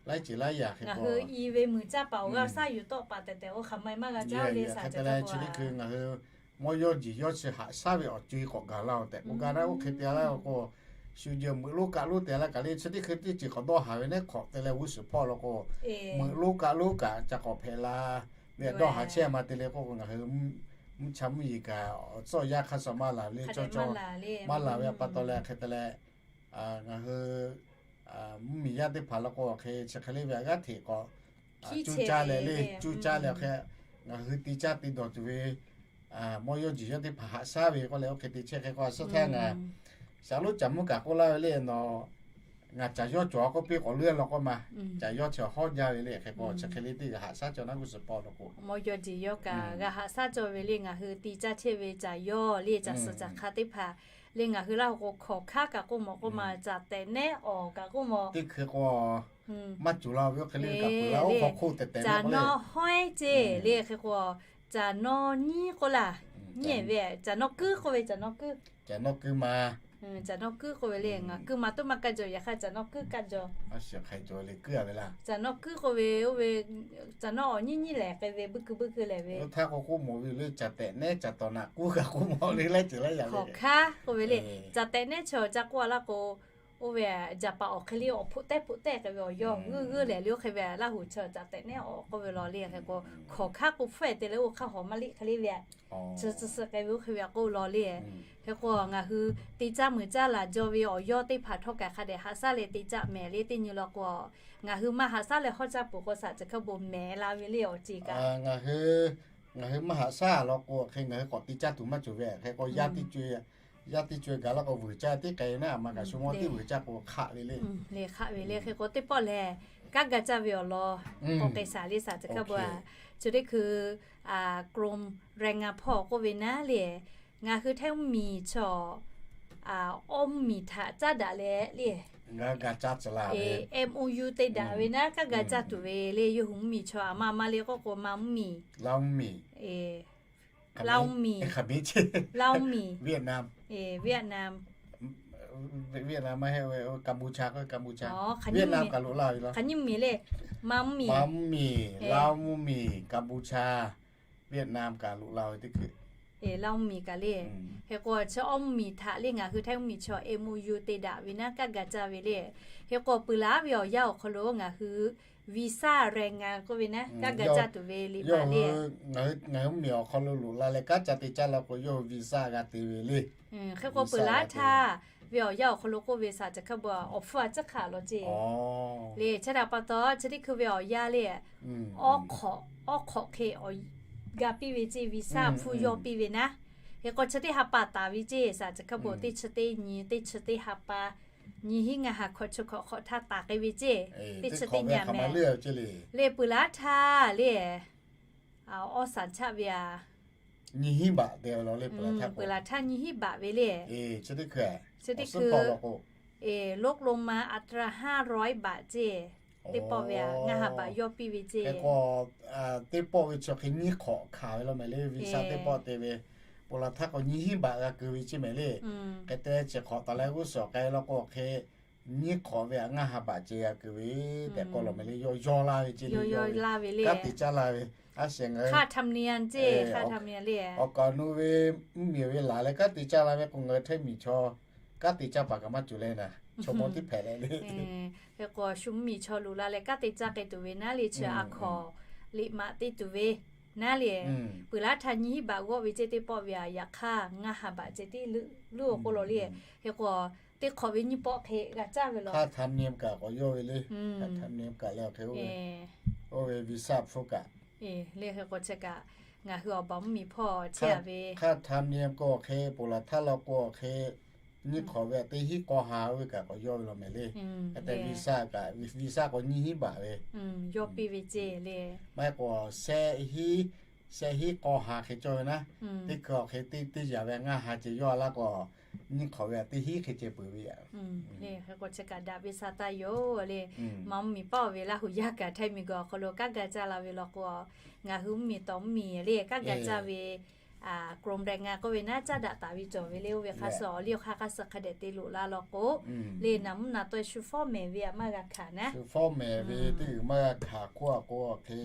laiˉ ceuˬ laiˉ yaꞈ hk'e k'o, ngaˬ hui i ve muiˬ caˇ paˍ awˬ g'aˇ shaˉ yuˬ tawˆ paˍ tehꞈ tehꞈ oˇ hk'aˬ ma maˇ g'a jaˇ le saˍ ca hk'a bon. Chi teˇ hkui ngaˬ hui mawˇ yawˇ jeˬ yawˇ chi haꞈ shaˉ ve awˬ co-e k'awꞈ gaˬ la-oˬ tehꞈ k'oˆ gaˇ naˉ oˇ hk'e te laˇ k'o, shu jeh meuꞈ lonˉ kaˆ lonˉ te laˇ kaꞈ le chi teˇ hkui teˇ ceuˬ k'awꞈ dawˇ haˍ ve neˉ hk'awꞈ te leh g'uˇ suhˍ hpawˇ law k'o, meuꞈ lonˉ kaˆ lonˉ kaꞈ ca k'awꞈ hpehꞈ la ve dawˇ haˍ chehˇ a ma te le k'oˆ k'o ngaˬ hui mvuhˇ cha mvuhˇ yeˬ kaꞈ awˬ tcuhˇ awˬ yanˇ hk'a shuˍ maˇ laˬ le, cawˇ cawˇ maˇ laˬ ve a pa taw leh hk'e te leh, ngaˬ hui mvuhˇ miˬ yaˇ teˇ hpaˍ law k'o hk'e chi hk'e le ve a g'aˇ hteꞈ k'awꞈ cuˇ caˇ leh le, cuˇ caˇ leh hk'e ngaˬ hui te caˇ te dawˬ tuˬ ve mawˇ yawˇ jeˬ yawˇ teˇ hpaˍ haꞈ shaˉ ve k'oˆ leh oˇ hk'e te chehˇ hk'e k'o a suhˉ htaˇ ngaˬ shaˍ lonˉ caˍ mvuhˇ kaꞈ k'oˆ laˇ ve le nawˬ, ngaˬ caˬ yawˇ cawˬ k'oˆ piˇ k'awꞈ leuˉ law k'oˆ ma. Caˬ yawˇ chi hawˉ jaˇ ve le hk'e k'o chi hk'e le teˇ g'aˇ haꞈ shaˉ cawˬ naˉ g'uˇ suhˍ hpawˇ law k'o, mawˇ yawˇ jeˬ yawˇ kaꞈ g'a haꞈ shaˉ cawˬ ve le ngaˬ hui te caˇ chehˇ ve caˬ yawˇ le caˬ suhˍ caˬ hk'a teˇ hpaˍ le ngaˬ hui Laˇ huˍ k'o hkawˍ hkaˉ kaꞈ k'oˆ mawˬ k'oˆ ma, caˬ tehꞈ nehˉ awˬ kaꞈ k'oˆ mawˬ. Teˇ hkui k'o maˇ cawˬ la ve oˇ hk'e le kaꞈ peuˬ la oˇ hk'aw hk'oˆ tehꞈ tehꞈ caˬ nawˉ hawehˉ ceˇ le hk'e k'o, caˬ nawˉ nyiˉ k'oˆ laˇ, nyiˉ ve caˬ nawˉ kuiˉ k'oˆ ve caˬ nawˉ kuiˉ. Caˬ nawˉ kuiˉ ma. Caˬ nawˉ kuiˉ k'oˆ ve le ngaˬ kuiˉ ma toˆ maˇ kaˇ jaw yaꞈ hk'aˇ caˬ nawˉ kuiˉ kaˇ jaw. Caˬ nawˉ kuiˉ k'oˆ ve oˇ ve caˬ nawˉ awˬ nyiˉ nyiˉ lehˬ k'ai ve buiˇ keu buiˇ keu lehˬ ve. Oˇ htaˇ k'o k'oˆ mawˬ ve le caˬ tehꞈ nehˉ caˬ tawˍ naꞈ kuˉ kaꞈ k'oˆ mawˬ le laiˉ ceuˬ laiˉ yaꞈ ve hkawˍ hkaˉ k'oˆ ve le. Caˬ tehꞈ nehˉ chaw ca k'oˆ a laˇ k'o, oˇ ve jaˍ paˍ awˬ hk'e le awˬ hpoꞈ tehˉ hpoꞈ tehˉ k'ai ve awˬ yawˇ g'uiˇ g'uiˇ lehˬ le oˇ hk'e ve Laˇ huˍ chaw caˬ tehꞈ nehˉ awˬ k'oˆ ve law le hk'e k'o, hkawˍ hkaˉ k'o hpfuhˇ e te leh oˇ hk'aˇ hawˍ maˇ liˆ hk'e le ve a, chi suh suh k'ai ve oˇ hk'e ve a k'oˆ law le. Hk'e k'o ngaˬ hui te caˇ meuꞈ caˇ laˬ jaw ve awˬ yawˇ teˇ hpaˍ htawˇ kaꞈ hk'a dehꞈ haꞈ shaˉ leh te caˇ mehˍ le teˇ nyi law k'o, ngaˬ hui maˇ haꞈ shaˉ leh hawˉ caˇ peuˬ k'o saˍ ca hk'a bon mehˍ la ve le awˬ ceˬ kaꞈ. Ngaˬ hui maˇ haꞈ shaˉ law k'o hk'e ngaˬ hui k'awꞈ te caˇ tuˬ maˇ cawˬ ve hk'e k'o, yaˇ teˇ co-e yaˇ teˇ co-e gaˬ laˇ k'o vuiˬ caˇ teˇ k'ai naˉ a ma kaꞈ shu mawˇ teˇ vuiˬ caˇ k'o hk'aˆ ve le. Le hk'aˆ ve le hk'e k'o teˇ pawˆ lehˬ, kanˉ ga caˇ ve awˬ lawn k'awꞈ k'ai shaˍ le saˍ ca hk'a bon a. Chi teˇ hkui Krom แรงงาน hpawˇ k'oˆ ve naˉ le, ngaˬ hui Htaiˇ mvuhˇ miˬ chaw awˇ mvuhˇ miˬ htaꞈ caˉ daꞈ leh le, MOU te daꞈ ve naˉ kanˉ ga caˇ tuˬ ve le yawˇ hui mvuhˇ miˬ chaw a ma a ma le k'oˆ k'o ma mvuhˇ miˬ, Laˇ mvuhˇ miˬ, Laˇ mvuhˇ miˬ, Vietnam, Vietnam maˇ heˆ, Kampuchea, Kampuchea, Vietnam kaꞈ loꞈ la ve la. Hk'aˬ nyiˇ mvuhˇ miˬ le, ma mvuhˇ miˬ, Laˇ mvuhˇ miˬ, Kampuchea, Vietnam kaꞈ loꞈ la ve teˇ hkui, Laˇ mvuhˇ miˬ kaꞈ le. Hk'e k'o chi awˇ mvuhˇ miˬ htaꞈ le ngaˬ hui Htaiˇ mvuhˇ miˬ chaw MOU te daꞈ ve naˉ kaˉ ga caˇ ve le. Hk'e k'o peuˬ laˉ ve awˬ yanˇ awˬ hk'aw lo ngaˬ hui visa แรงงาน k'oˆ ve naˉ kaˉ ga caˇ tuˬ ve le. Ngaˬ hui mvuhˇ miˬ awˬ hk'aw lo loꞈ la leh kanˉ ca te caˇ la k'o yawˇ hui visa g'a te ve le. Hk'e k'o peuˬ laˉ htaˇ ve awˬ yanˇ awˬ hk'aw lo k'oˆ ve shaˍ caˬ hk'a bvuhˬ awˬ hpfuhˇ a ciˉ hk'aˆ lawˬ ceˇ le. Chi htaꞈ pa taw chi teˇ hkui ve awˬ yanˇ le, awˉ hk'awꞈ hk'e ga piˇ ve ceˇ, visa hpfuhˇ yawˇ piˇ ve naˉ. Hk'e k'o chi teˇ ha pa taˍ ve ceˇ shaˍ caˬ hk'a bvuhˬ teˇ chi teˇ nyi, teˇ chi teˇ ha pa, nyiˇ hinˉ ngaˇ ha hkawꞈ chi hkawꞈ hk'awꞈ htaˇ taˍ k'ai ve ceˇ, teˇ chi teˇ nyi meh le. Peuˬ laˉ htaˇ le, awˇ saˍ chaˆ ve a, nyiˇ hinˉ baꞈ te lawˬ le. Peuˬ laˬ htaˇ nyiˇ hinˉ baꞈ ve le. Chi teˇ hkui ลดลงมาอัตรา ห้าร้อยบาท ceˇ, teˇ pawˆ ve a ngaˇ ha baꞈ yawˇ piˇ ve ceˇ. Teˇ pawˆ ve chi hk'e nyiˇ hk'awꞈ hkanˍ ve lawˬ mehˍ le. Visa teˇ pawˆ te ve peuˬ laˬ htaˇ k'o nyiˇ hinˉ baꞈ g'a keu ve ceˇ mehˍ le. Hk'e te chi hk'awꞈ taˍ leh g'uˇ suhˍ k'ai lawˬ k'o hk'e nyiˇ hk'awꞈ ve a ngaˇ ha baꞈ ceh g'a keu ve tehꞈ k'oˆ lawˬ mehˍ le. Yawˇ yawˇ laˇ ve ceˇ le, yawˇ laˇ ve le. Kanˉ te caˇ la ve, a shehˍ ngaˬ hui hk'a htaꞈ mvuh nyi ceˇ, hk'a htaꞈ mvuh nyi le. Awˬ kaˍ awˬ nu ve mvuhˇ miˬ ve laˬ leh kanˉ te caˇ la ve k'o ngaˬ hui Htaiˇ miˬ chaw kanˉ te caˇ paˍ kaꞈ maˇ cawˬ leh naˍ, chaw mawˇ teˇ hpehꞈ leh le. Hk'e k'o shu mvuhˇ miˬ chaw loꞈ la leh kanˉ te caˇ k'ai tuˬ ve naˉ le, chi a hk'awꞈ liꞈ maꞈ te tuˬ ve naˉ le. Peuˬ laˉ htaˇ nyiˇ hinˉ baꞈ g'awˆ ve ceˇ, teˇ pawˆ ve a yaꞈ hk'aˇ ngaˇ ha baꞈ ceh tiˉ luˇ luˇ awˬ k'oˆ lawˬ le. Hk'e k'o teˇ hk'awꞈ ve nyiˇ pawˆ hk'e g'a caˇ ve lawˬ. Hk'a htaꞈ mvuh nyi kaꞈ k'awꞈ yawˇ ve le. Hk'a htaꞈ mvuh nyi kaꞈ le awˬ hk'e oˇ ve visa hpfuhˇ kaꞈ le. Hk'e k'o chi kaꞈ ngaˬ hui awˬ baˬ mvuhˇ miˬ hpawˇ chehˇ a ve. Hk'a htaꞈ mvuh nyi k'o awˬ hk'e peuˬ laˬ htaˇ lawˬ k'o awˬ hk'e nyiˇ hk'awꞈ ve a teˇ hinˉ k'aw ha oˇ ve kaꞈ k'awꞈ yawˇ ve lawˬ mehˍ le. Hk'e te visa kaꞈ, visa k'awꞈ nyiˇ hinˉ baꞈ ve yawˇ piˇ ve ceˇ le. Maˇ heˆ k'o shehˆ hinˉ, shehˆ hinˉ k'aw ha hk'e cawˇ ve naˉ, teˇ hkui awˬ hk'e teˇ teˇ yaꞈ ve a ngaˇ ha ceh yawˇ a laˇ k'o nyiˇ hk'awꞈ ve a teˇ hinˉ hk'e ceh peuˬ ve yaꞈ. Hk'e k'o chi kaꞈ daꞈ ve sha taˇ yoˬ le. Maˇ mvuhˇ miˬ paˇ oˬ ve Laˇ huˍ yaˇ kaꞈ Htaiˇ miˬ guiˬ awˬ hk'aw lo kanˉ ga caˇ la ve lawˬ k'o, ngaˬ hui mvuhˇ miˬ tawˍ mvuhˇ miˬ le kanˉ ga caˇ ve กรมแรงงาน k'oˆ ve naˉ caˉ daꞈ taˍ ve cawˬ ve le. Oˇ ve hk'a suh awˬ liˇ awˬ hk'aˇ hk'a suh hk'a dehꞈ te loꞈ la lawˬ k'o le, naˍ mvuhˇ naˍ taweh shu fawˉ mehˍ ve a maˇ g'a hkanˍ naˉ. Shu fawˉ mehˍ ve teˇ g'uiˬ maˇ g'a hkanˍ k'oˆ a k'o awˬ hk'e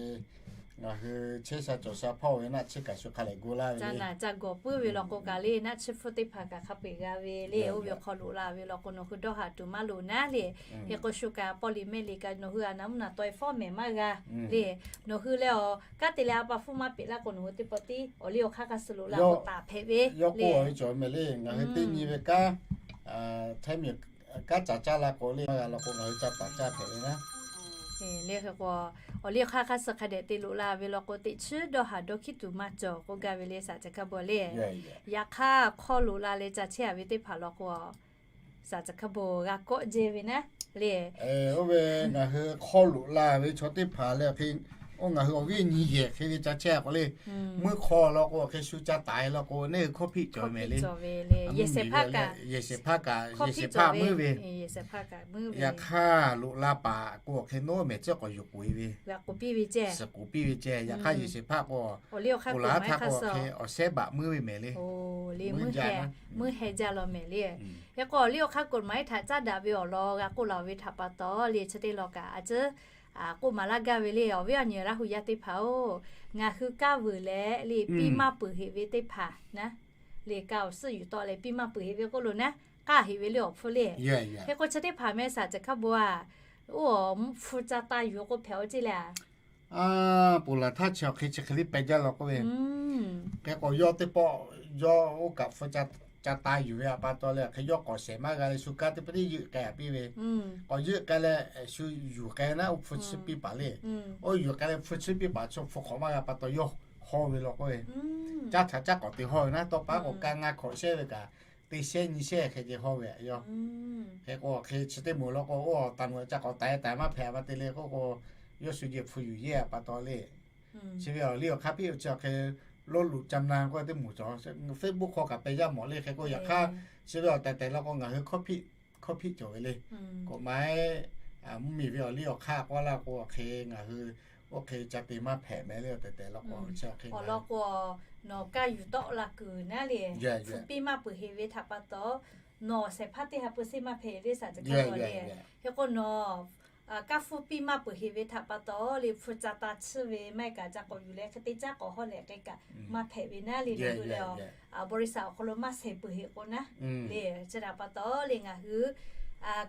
ngaˬ hui chehˇ sha cawˬ sha hpawˇ ve naˆ tsuhˇ kaꞈ shu hk'a lehˬ gu laˇ ve le. Ca naˬ ca gawˬ puiˉ ve lawˬ k'o kaꞈ le naˆ tsuhˇ hpfuhˇ teˇ hpaˍ kaꞈ hk'a peu-eˬ g'a ve le. Oˇ ve awˬ hk'aw loꞈ la ve lawˬ k'o nawˬ hui dawˇ haˍ tuˬ maˇ loˍ naˉ le. Hk'e k'o shu kaꞈ pawˇ liꞈ mehˆ liꞈ kaꞈ nawˬ hui a naˍ mvuhˇ naˍ taweh fawˉ mehˍ maˇ g'a le. Nawˬ hui leh awˬ kanˉ te leh a pa hpfuhˇ maˇ peꞈ laˇ k'o nawˬ hui teˇ pawˆ tiˉ awˬ liˇ awˬ hk'aˇ hk'a suh loꞈ la k'o taˍ hpehꞈ ve le. Yawˇ k'oˆ ve cawˬ mehˍ le, ngaˬ hui teˇ nyi ve kanˉ Htaiˇ miˬ kanˉ ca caˇ la k'o le maˇ g'a lawˬ k'o ngaˬ hui ca taˍ caˇ hpehꞈ ve naˉ. Le hk'e k'o awˬ liˇ awˬ hk'aˇ hk'a suh hk'a dehꞈ te loꞈ la ve lawˬ k'o teꞈ chiˉ dawˇ haˍ dawˇ hkiˉ tuˬ maˇ cawˬ k'oˆ gaˇ ve le shaˍ caˬ hk'a bvuhˬ le. Yaꞈ hk'aˇ hk'aw loꞈ la leh ca chehˇ a ve teˇ hpaˍ lawˬ k'o shaˍ caˬ hk'a bvuhˬ g'a kawˆ jehˇ ve naˉ le. Oˇ ve ngaˬ hui hk'aw loꞈ la ve chaw teˇ hpaˍ le awˬ hk'e, oˇ ngaˬ hui awˬ viˉ nyi yehˬ hk'e ve ca chehˇ a k'o le, meuˇ hk'aw lawˬ k'o awˬ hk'e shu ca taiˍ lawˬ k'o neˇ hui hkawˇ hpiˆ cawˬ ve mehˍ le. Yehˬ shehˍ hpaˇ kaꞈ yehˬ shehˍ hpaˇ meuˇ ve. Yaꞈ hk'aˇ loꞈ la paˍ k'o awˬ hk'e nawˉ mehˍ tcuhˉ k'awꞈ yuˬ k'oꞈ e ve, suhˍ k'oꞈ piˇ ve ceh. Yaꞈ hk'aˇ yehˬ shehˍ hpaˇ k'o oˇ laˬ htaˇ k'o awˬ hk'e awˬ shehˉ baꞈ meuˇ ve mehˍ le. Meuˇ heh jaˇ lawˬ mehˍ le. Hk'e k'o awˬ liˇ awˬ hk'aˇ กฎหมาย htaꞈ caˉ daꞈ ve awˬ lawn g'a k'oˆ laˬ ve htaꞈ pa taw le chi teˇ law kaꞈ a ciˉ k'oˆ maˍ laˇ gaˇ ve le. Awˬ viˉ awˬ nyi Laˇ huˍ yaˇ teˇ hpaˍ-oˬ, ngaˬ hui kaˇ vuiˬ leh le piˇ maˇ peuˬ heꞈ ve teˇ hpaˍ naˉ, le kaˇ awˬ suhˉ yuˬ tawˆ leh piˇ maˇ peuˬ heꞈ ve k'oˆ lo naˉ, k'aˇ heꞈ ve le awˬ hpfuhˇ le. Hk'e k'o chi teˇ hpaˍ meh shaˍ caˬ hk'a bvuhˬ a, oˇ awˬ hpfuhˇ ca taˇ yuˬ k'oˆ hpehꞈ-o ceˇ le a. Peuˬ laˬ htaˇ chi awˬ hk'e chi hk'e le peh jaˇ lawˬ k'oˆ ve, hk'e k'o yawˇ teˇ pawˆ yawˇ oˇ kaꞈ hpfuhˇ ca taˇ yuˬ ve a pa taw leh hk'e yawˇ k'awꞈ shehˍ maˇ g'a leh shu kaˇ teˇ pawˆ tiˉ yeuˆ k'ai a piˇ ve, k'awꞈ yeuˆ k'ai leh shu yuˬ k'ai naˉ oˇ hpfuhˇ chi piˇ paˍ le. Oˇ yuˬ k'ai leh hpfuhˇ chi piˇ paˍ chaw hpfuhˇ hk'awꞈ maˇ g'a pa taw yawˇ hawˇ ve lawˬ k'oˆ ve, caˇ htaꞈ caˇ k'awꞈ te hawˇ ve naˉ tawˇ paˉ k'o kaˇ ngaˇ hkawꞈ shehˇ ve kaꞈ teˇ shehˇ nyi shehˇ hk'e ceh hawˇ ve a yawˇ. Hk'e k'o hk'e chi teˇ moˍ lawˬ k'o oˇ taˍ moˍ ca k'awꞈ taiˍ taiˍ maˇ hpehꞈ a ma te le k'oˆ k'o, yawˇ shu jehˬ hpfuhˇ yuˬ yehˇ a pa taw le. Chi ve awˬ liˇ awˬ hk'aˇ piˇ chi awˬ hk'e lo luꞈ ca na k'oˆ teˇ moˍ cawˬ Facebook hk'aw kaꞈ peh jaˇ mawˬ le. Hk'e k'o yaꞈ hk'aˇ chi ve awˬ tehˬ tehˬ lawˬ k'o ngaˬ hui hkawˇ hpiˆ cawˬ ve le. K'o maˇ heˆ, mvuhˇ miˬ ve awˬ liˇ awˬ hk'aˇ k'oˆ laˇ k'o awˬ hk'e ngaˬ hui oˇ hk'e ca te maˇ hpehꞈ mehˍ le. Awˬ tehˬ tehˬ lawˬ k'o awˬ lawn k'o nawˬ kaˇ yuˬ tawˆ la kuiˬ naˉ le, hpfuhˇ piˇ maˇ peuˬ heꞈ ve htaꞈ pa taw nawˬ shehˍ hpaˇ teˇ ha peu seˇ maˇ hpehꞈ le shaˍ caˬ hk'a bvuhˬ le. Hk'e k'o nawˬ kaˇ hpfuhˇ piˇ maˇ peuˬ heꞈ ve htaꞈ pa taw le, hpu ca ta tsuhˇ ve maˇ heˆ kaꞈ ca k'awꞈ yuˬ leh hk'e te caˉ k'awꞈ hawˉ leh hk'e kaꞈ maˇ hpehꞈ ve naˉ le, ngaˬ hui leh a, bawˇ riˇ saˍ awˬ hk'aw lo maˇ shehˍ peuˬ heꞈ k'o naˉ le. Chi htaꞈ pa taw le ngaˬ hui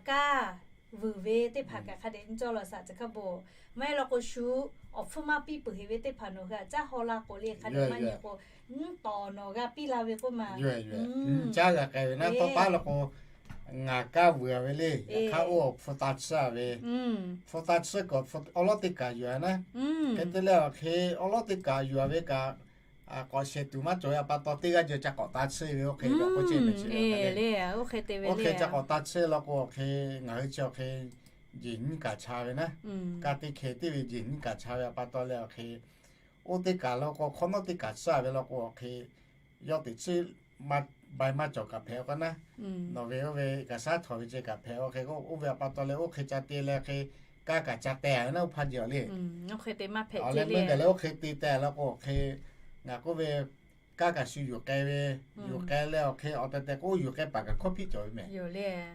kaˇ vuiˬ ve teˇ hpaˍ kaꞈ hk'a dehꞈ nyi cawˇ law shaˍ, chi hk'a bon maˇ heˆ law k'o shu awˬ hpfuhˇ maˇ piˇ peuˬ heꞈ ve teˇ hpaˍ nawˬ hui htaꞈ caˉ haw la k'o le, hk'a dehꞈ maˇ nyi k'o, nyiˇ tawˍ nawˬ g'a piˇ la ve k'oˆ ma, caˉ g'a k'ai ve naˉ tawˇ paˉ law k'o, ngaˬ kaˇ vuiˬ a ve le, yaꞈ hk'aˇ oˇ awˬ hpu ta tsuhˇ a ve, hpu ta tsuhˇ kaꞈ awˉ lawˉ teˇ kaꞈ yuˬ a naˉ. Hk'e te leh awˬ hk'e awˉ lawˉ teˇ kaꞈ yuˬ a ve kaꞈ, k'awꞈ shehˍ tuˬ maˇ cawˬ ve pa taw teˇ g'aˇ jaw ca k'awꞈ ta tsuhˇ ve oˇ hk'e k'oˆ ce mehˍ ce le. Oˇ hk'e ca k'awꞈ ta tsuhˇ law k'o awˬ hk'e, ngaˬ hui chi awˬ hk'e jeˬ nyiˇ kaꞈ cha ve naˉ. Kaˇ teˇ hkeh tiˉ ve jeˬ nyiˇ kaꞈ cha ve pa taw leh awˬ hk'e, oˇ teˇ kaꞈ law k'o hk'awꞈ nawˉ teˇ kaꞈ tsuhˇ a ve law k'o awˬ hk'e, yawˇ teꞈ chiˉ bai maˇ cawˬ kaꞈ hpehꞈ k'o naˉ. Nawˬ ve oˇ ve kaꞈ shaˉ htawnˍ ve ceh kaꞈ hpehꞈ oˇ hk'e, oˇ ve pa taw leh oˇ hk'e ca te leh hk'e, kaˇ kaꞈ ca teh ve naˉ oˇ hpaˇ jeˬ awˬ le. Awˬ leh meuˇ gaˬ leh oˇ hk'e te teh law k'o awˬ hk'e, ngaˬ k'oˆ ve, kaˇ kaꞈ shu yuˬ k'ai ve, yuˬ k'ai leh awˬ hk'e awˬ tehˬ tehˬ k'o yuˬ k'ai paˍ kaꞈ hkawˇ hpiˆ cawˬ ve mehˍ.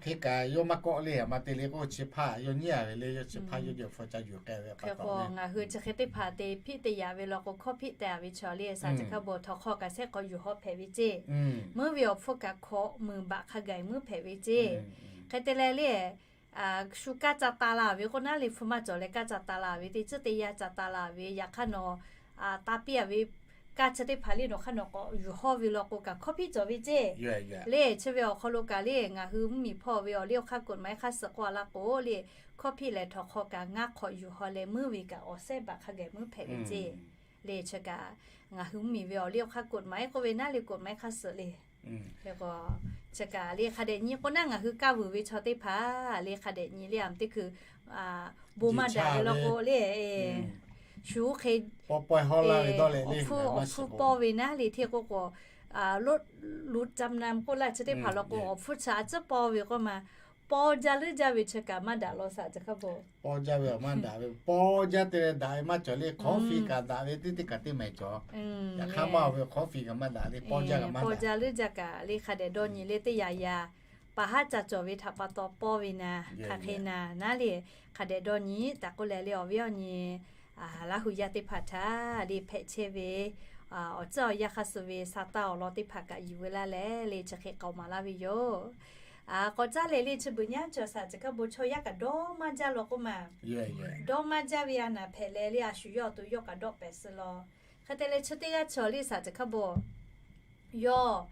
Hk'e kaꞈ yawˇ maˇ kawˆ le, a ma te le k'o chi hpaˇ yawˇ nyiˉ a ve le, yawˇ chi hpaˇ yawˇ jehˬ hpu ca yuˬ k'ai ve pa taw le. Ngaˬ hui chi hk'e teˇ hpaˍ te hpiˆ te yaꞈ ve law k'o hkawˇ hpiˆ teh a ve chaw le shaˍ, chi hk'a bon htawnˍ hk'aw kaꞈ shehˆ hk'aw yuˬ haw hpehꞈ ve ceˇ. Meuˇ ve awˬ hpfuhˇ kaꞈ hkawꞈ meuˍ baꞈ hk'a gaˬ meuˇ hpehꞈ ve ceˇ. Hk'e te leh le, shu kaˇ ca ta la ve k'o naˉ le, hpu maˇ cawˬ leh kaˇ ca ta la ve, teˇ ceuˬ teˇ yanˇ ca ta la ve, yaꞈ hk'aˇ nawˬ ta piˇ a ve kaˇ chi teˇ hpaˍ le nawˬ hk'aˇ nawˬ k'awꞈ yuˬ haw ve law k'o kaꞈ hkawˇ hpiˆ cawˬ ve ceˇ. Le chi ve awˬ hk'aw lo kaꞈ le ngaˬ hui mvuhˇmiˬ hpawˇ ve awˬ liˇ awˬ hk'aˇ กฎหมาย hk'a suh k'oˆ a laˇ k'o le, hkawˇ hpiˆ leh htawnˍ hk'aw kaꞈ ngaˇ hk'awꞈ yuˬ haw leh meuˇ ve kaꞈ awˬ sehˉ baꞈ hk'a gaˬ meuˇ hpehꞈ ve ceˇ. Le chi kaꞈ ngaˬ hui mvuhˇmiˬ ve awˬ liˇ awˬ hk'aˇ กฎหมาย k'oˆ ve naˉ le กฎหมาย hk'a suh le. K'o, chi kaꞈ le hk'a dehꞈ nyi k'o naˉ ngaˬ hui kaˇ vuiˬ ve chaw teˇ hpaˍ le hk'a dehꞈ nyi le, a teˇ hkui bon maˇ daꞈ ve law k'o le, shu oˇ hk'e awˬ hpfuhˇ awˬ hpfuhˇ pawˇ ve naˉ le hteˇ k'oˆ k'o, รถ รถจำนำ k'oˆ laˇ chi teˇ hpaˍ law k'o awˬ hpfuhˇ chi a ciˉ pawˇ ve k'oˆ ma, pawˇ jaˇ leuˉ jaˇ ve chi kaꞈ maˇ daꞈ law shaˍ, chi hk'a bon pawˇ jaˇ ve awˬ maˇ daꞈ ve, pawˇ jaˇ te leh daꞈ ve maˇ cawˬ le, hkawˉ fiˍ kaꞈ daꞈ ve teˇ teˇ kaꞈ teˇ maˬ cawˬ. Yaꞈ hk'aˇ maˇ ve hkawˉ fiˍ kaꞈ maˇ daꞈ le, pawˇ jaˇ kaꞈ maˇ daꞈ. Pawˇ jaˇ leuˉ jaˇ kaꞈ le hk'a dehꞈ dawˇ nyi le teˇ yanˇ yaˇ paˍ haˉ ca cawˬ ve htaꞈ pa taw pawˇ ve naˍ, hk'aˬ hk'e naˍ naˉ le, hk'a dehꞈ dawˇ nyi taˍ k'oˆ leh le awˬ viˉ awˬ nyi Laˇ hu yaˇ teˇ hpaˍ htaꞈ le hpehꞈ chehˇ ve awˬ tcuhˇ awˬ yanˇ hk'a suh ve sa taˇ awˬ lawn teˇ hpaˍ kaꞈ yuˬ ve laˇ leh le chi hk'e k'aoˍ maˍ laˇ ve yoˬ. K'awꞈ caˇ leh le chi beuꞈ nyaˇ cawˬ shaˍ, chi hk'a bon chaw yaˇ kaꞈ dawˇ maˇ jaˇ law k'oˆ ma. Dawˇ maˇ jaˇ ve a naˍ hpehꞈ leh le a shu yawˇ awˬ to yawˇ kaꞈ dawˆ pehˍ suh law. Hk'e te leh chi teˇ g'aˇ cawˬ le shaˍ, chi hk'a bon yawˇ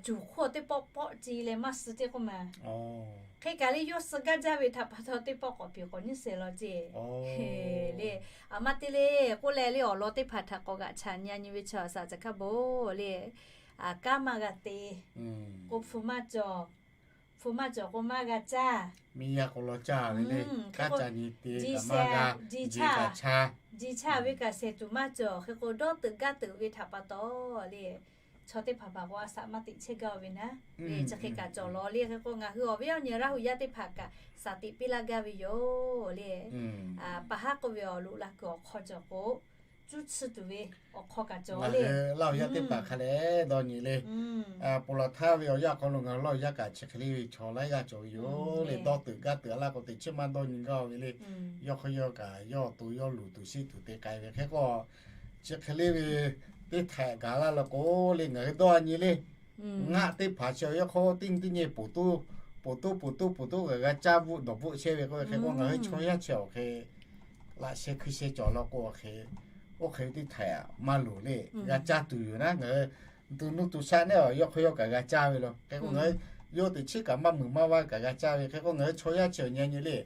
cuˬ hk'oˆ teˇ pawˆ pawˆ ce leh maˇ suh teˇ k'oˆ ma. Hk'e kaꞈ le yawˇ suh gaˇ jaˇ ve htaꞈ pa taw teˇ pawˆ k'awꞈ piˍ k'awꞈ nyiˇ shehˍ law ce le. A ma te le k'oˆ leh le awˬ lawn teˇ hpaˍ htaꞈ k'awꞈ g'aꞈ chaꞈ nyi a nyi ve chaw shaˍ, chi hk'a bon le kanˉ maˇ g'a te k'o, hpu maˇ cawˬ, hpu maˇ cawˬ k'o maˇ g'a caˇ. Miˇ yaˇ k'o law caˇ ve le, kanˉ ca nyi te kaꞈ maˇ g'a, ji chaˇ ve kaꞈ shehˍ tuˬ maˇ cawˬ. Hk'e k'o dawˇ teuꞈ gaˇ teuꞈ ve htaꞈ pa taw le chaw teˇ hpaˍ hpaˍ k'o a shaꞈ maˇ teꞈ chehˇ gaˇ ve naˉ le, chi hk'e kaꞈ cawˬ law le. Hk'e k'o ngaˬ hui awˬ viˉ awˬ nyi Laˇ hu yaˇ teˇ hpaˍ kaꞈ shaˍ teꞈ piˇ laˇ gaˇ ve yoˬ le. Paˍ haˉ k'oˆ ve awˬ loꞈ la kuiˬ awˬ hk'aw cawˬ k'o, cuˇ tsuhˇ tuˬ ve awˬ hk'aw kaꞈ cawˬ le. Laˇ hu yaˇ teˇ hpaˍ hk'a leh dawˇ nyi le, ponˬ laˬ htaˇ ve awˬ yanˇ hk'aw lo ngaˬ hui Laˇ hu yaˇ kaꞈ chi hk'e le ve chaw laiˉ g'aˇ cawˬ ve yoˬ le. Dawˇ teuꞈ gaˇ teuꞈ a laˇ k'o teꞈ chiˉ maˇ dawˇ nyi gaˇ ve le. Yawˇ hk'aw yawˇ kaꞈ yawˇ awˬ to yawˇ luˬ tuˬ shiˆ tuˬ te k'ai ve hk'e k'o, chi hk'e le ve teˇ htaiꞈ gaˬ laˇ law k'o le ngaˬ hui dawˇ a nyi le. Ngaˆ teˇ hpaˍ chi yawˇ hk'aw teˇ nyi teˇ nyi poˬ toˉ, poˬ toˉ poˬ toˉ poˬ toˉ kaꞈ g'a caˇ bvuhˆ dawˬ bvuhˆ chehˇ ve k'o, hk'e k'o ngaˬ hui chaw yaˇ chi awˬ hk'e laꞈ sheh hkui sheh cawˬ law k'o awˬ hk'e, oˇ hk'e ve teˇ htaiꞈ maˇ loˍ le. G'a caˇ tuˬ yoˬ naˉ ngaˬ hui tuˬ nuˇ tuˬ shaˆ neˉ a yawˇ hk'aw yawˇ kaꞈ g'a caˇ ve law. Hk'e k'o ngaˬ hui yawˇ teꞈ chiˉ kaꞈ maˇ muiˬ maˇ vaˇ kaꞈ g'a caˇ ve. Hk'e k'o ngaˬ hui chaw yaˇ chi awˬ nyi nyi le,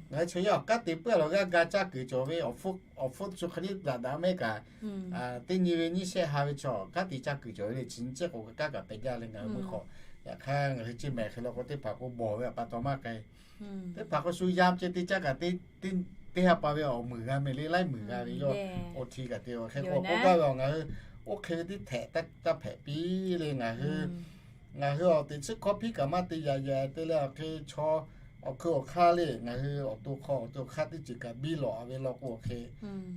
ngaˬ hui chaw yaˇ awˬ kanˉ te puiˉ a law g'aˇ g'a caˇ kuiˬ cawˬ ve awˬ hpfuhˇ chi hk'e le daꞈ daꞈ mehˆ kaꞈ teˇ nyi ve nyiˇ shehˆ ha ve chaw kanˉ te caˇ kuiˬ cawˬ ve le. Chi nyi chi k'o kanˉ kaꞈ pehˬ jaˇ le ngaˬ hui meuˇ hk'awꞈ. Yaꞈ hk'aˇ ngaˬ hui chi mehˍ hk'e law k'o teˇ hpaˍ k'o bawˬ ve pa taw maˇ k'ai. Teˇ hpaˍ k'o shu yaˇ ceh te caˇ kaꞈ teˇ ha pa ve awˬ muiˬ g'a mehˍ le, laiˉ muiˬ g'a ve yawˇ awˬ hti kaꞈ te. Hk'e k'o k'oˆ gaˇ ve a ngaˬ hui oˇ hk'e ve teˇ htehꞈ taˇ hpehꞈ piˇ le ngaˬ hui. Ngaˬ hui awˬ teꞈ chiˉ hkawˇ hpiˉ kaꞈ maˇ te yaꞈ yaꞈ te leh awˬ hk'e chaw awˬ hkui awˬ hk'aˇ le ngaˬ hui awˬ to hk'aw awˬ to hk'aˇ teˇ ceuˬ kaꞈ biˇ lawꞈ ve law k'o awˬ hk'e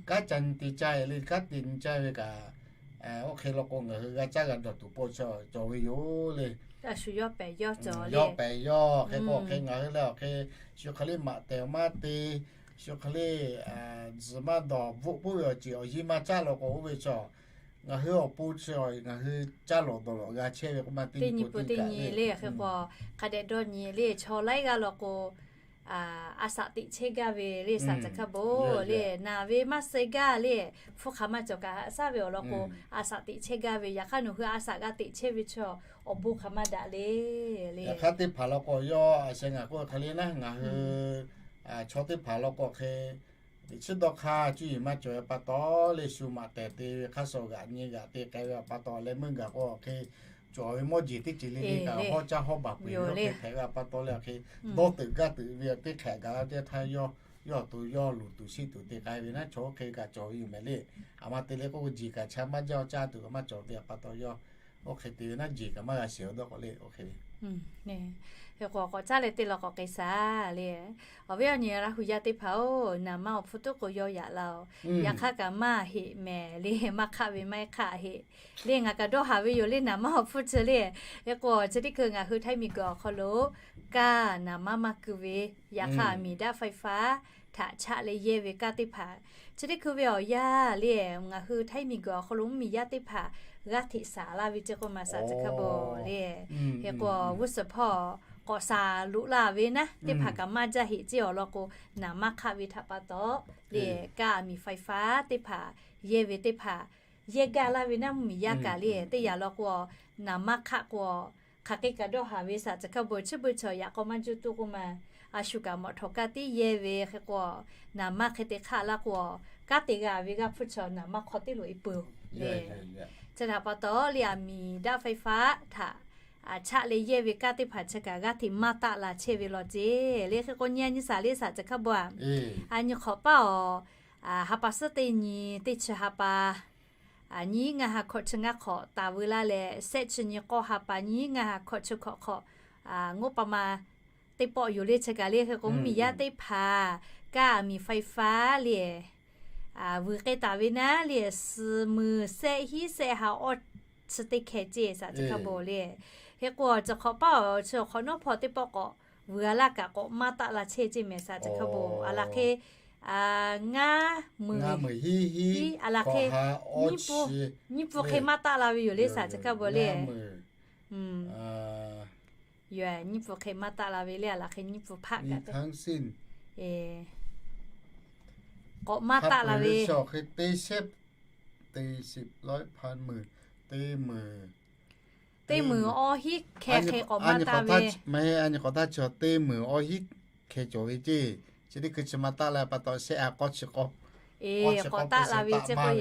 kanˉ ca nyi te caˇ le, kanˉ te nyi caˇ ve kaꞈ oˇ hk'e law k'o ngaˬ hui g'a caˇ g'a dawˬ tuˬ paw cawˬ ve yoˬ le. Yawˇ pehˍ yawˇ hk'e k'o hk'e ngaˬ hui leh awˬ hk'e shu hk'e le maꞈ tehˬ maˇ te, shu hk'e le tzuhˬ maˇ dawˬ bvuhˆ puiˉ ve awˬ ceuˬ awˬ yiˇ maˇ caˉ law k'o oˇ ve chaw ngaˬ hui awˬ pon chi ngaˬ hui caˇ lawꞈ dawˬ lawꞈ g'a chehˇ ve k'oˆ ma teˇ nyi pon teˇ nyi le hk'e k'o, hk'a dehꞈ dawˇ nyi le chaw laiˉ g'aˇ law k'o, a saꞈ teꞈ chehˇ gaˇ ve le saꞈ ca hkaˇ bon le naˬ ve maˇ suh gaˇ le, hpu hk'aˬ ma cawˬ kaꞈ haꞈ shaˉ ve awˬ lawn k'o, a saꞈ teꞈ chehˇ gaˇ ve yaꞈ hk'aˇ nawˬ hui a saꞈ g'a teꞈ chehˇ ve chaw awˬ bon hk'aˬ ma daꞈ le le. Yaꞈ hk'aˇ teˇ hpaˍ law k'o yawˇ a sheh ngaˬ k'oˆ hk'e le naˉ ngaˬ hui chaw teˇ hpaˍ law k'o hk'e, teꞈ chiˉ dawˇ hk'aˇ cuˇ yiˍ maˇ cawˬ ve pa taw le shu maꞈ tehˬ te ve hk'aˇ suh g'aꞈ nyi g'aꞈ te k'ai ve pa taw leh meuˇ gaˬ k'o hk'e, cawˬ ve mawˇ jeˬ teˇ ceuˬ le le kaꞈ hawˉ caˇ hawˉ baˬ peuˬ ve hk'e hpehꞈ ve pa taw leh hk'e, dawˇ teuꞈ gaˇ teuꞈ ve teˇ hk'ehꞈ gaˬ la teˇ htaˇ yawˇ awˬ to yawˇ luˬ tuˬ shiˆ tuˬ te k'ai ve naˉ chaw oˇ hk'e kaꞈ cawˬ ve yoˬ mehˍ le. A ma te le k'oˆ k'o jeˬ kaꞈ cha maˇ jaˇ awˬ caˇ tuˬ kaꞈ maˇ cawˬ ve pa taw yawˇ oˇ hk'e te ve naˉ jeˬ kaꞈ maˇ g'a shehˍ awˬ dawˇ k'awꞈ le oˇ hk'e ve Hk'e k'o k'awꞈ caˉ leh teˇ law k'awꞈ k'ai shaˍ le. Awˬ viˉ awˬ nyi Laˇ hu yaˇ teˇ hpaˍ-oˬ, naˍ manˇ awˬ hpfuhˇ tuˉ k'o yawˇ yaꞈ la-oˬ. Yaꞈ hk'aˇ kaꞈ maˇ heˆ mehˍ le, maˇ hk'aˆ ve maˇ heˆ hk'aˆ heˆ le. Ngaˬ kaꞈ dawˇ haˍ ve yoˬ le naˍ manˇ awˬ hpfuhˇ chi le. Hk'e k'o chi teˇ hkui ngaˬ hui Htaiˇ miˬguiˬ awˬ hk'aw lo kaˇ naˍ manˇ maˇ keu ve, yaꞈ hk'aˇ miˬ daˆ ไฟฟ้า htaꞈ chaˆ leh yehˇ ve kaˇ teˇ hpaˍ chi teˇ hkui ve awˬ yanˇ le, ngaˬ hui Htaiˇ miˬguiˬ awˬ hk'aw lo mvuhˇmiˬ yaˇ teˇ hpaˍ g'aˇ hteꞈ shaˍ laˇ ve ceˇ k'oˆ ma shaˍ chi hk'a bon le. Hk'e k'o g'uˇ suhˍ hpawˇ k'awꞈ shaˍ loꞈ la ve naˉ teˇ hpaˍ kaꞈ maˇ jaˇ heˆ ceˇ awˬ lawn k'o, naˍ manˇ hk'aˆ ve htaꞈ pa taw le, kaˇ miˬ ไฟฟ้า teˇ hpaˍ yehˇ ve teˇ hpaˍ yehˇ gaˇ laˇ ve naˉ mvuhˇmiˬ yaˇ kaꞈ le teˇ yanˇ lawn k'o, naˍ manˇ hk'aˆ k'o hk'aˬ hk'e kaꞈ dawˇ haˍ ve shaˍ chi hk'a bon chi beuꞈ chaw yaꞈ k'aw maˇ juˇ tuˬ k'oˆ ma, a shu kaꞈ mawꞈ htawˍ kaˇ tiˉ yehˇ ve hk'e k'o, naˍ manˇ hk'e te hk'aˆ laˇ k'o, kanˉ te g'a ve g'aˇ hpfuhˇ chaw naˍ manˇ hk'aw teˇ loꞈ e peuˬ le. Chi htaꞈ pa taw le a miˬ daˆ ไฟฟ้า htaꞈ chaˆ leh yehˇ ve kaˇ teˇ hpaˍ chi kaꞈ g'aˇ hteꞈ maˇ taˆ la chehˇ ve law ceˇ le. Hk'e k'o nyi a nyi shaˍ le shaˍ chi hk'a bon a, a nyi hk'awꞈ paˇ awˬ, ha pa suhˉ teˇ nyi teˇ chi ha pa nyiˇ ngaˇ ha hkawꞈ chi ngaˇ hk'awꞈ taˍ veu laˇ leh, shehˆ chi nyi k'awˇ ha pa nyiˇ ngaˇ ha hkawꞈ chi hkawꞈ hk'awꞈ, งบประมาณ teˇ pawˆ yoˬ le. Chi kaꞈ le hk'e k'o mvuhˇmiˬ yaˇ teˇ hpaˍ kaˇ a miˬ ไฟฟ้า le vuiˬ k'ai taˍ ve naˉ le, suhˍ muiˬ shehˆ hiˉ shehˆ ha awˇ chi teˇ hkeh ceˇ shaˍ chi hk'a bon le. Hk'e k'o chi hk'awꞈ paˇ awˬ chi awˬ hk'awꞈ nawˉ hpawˇ teˇ pawˆ k'awꞈ vuiˬ a laˇ kaꞈ k'awꞈ maˇ taˆ la chehˇ ceˇ mehˍ shaˍ chi hk'a bon a laˬ hk'e, ngaˇ muiˬ hiˉ a laˬ hk'e, nyiˇ pun hk'e maˇ taˆ la ve yoˬ le shaˍ chi hk'a bon le. Yoˬ, nyiˇ pun hk'e maˇ taˆ la ve le a laˬ hk'e nyiˇ pun hpaˆ kaꞈ te k'awꞈ maˇ taˆ la ve. Teˇ shehˆ, teˇ shehˆ lawehˆ hpaˇ muiˬ, teˇ muiˬ, teˇ muiˬ awˇ hiˉ hkeh hk'e k'awꞈ maˇ taˆ ve. A nyi k'awꞈ taˆ chi teˇ muiˬ awˇ hiˉ hkeh cawˬ ve ceˇ. Chi teˇ hkui chi maˇ taˆ la pa taw shehˆ a k'awˇ chi k'awˇ, k'awˇ chi k'awˇ taꞈ la ve ceˇ k'o,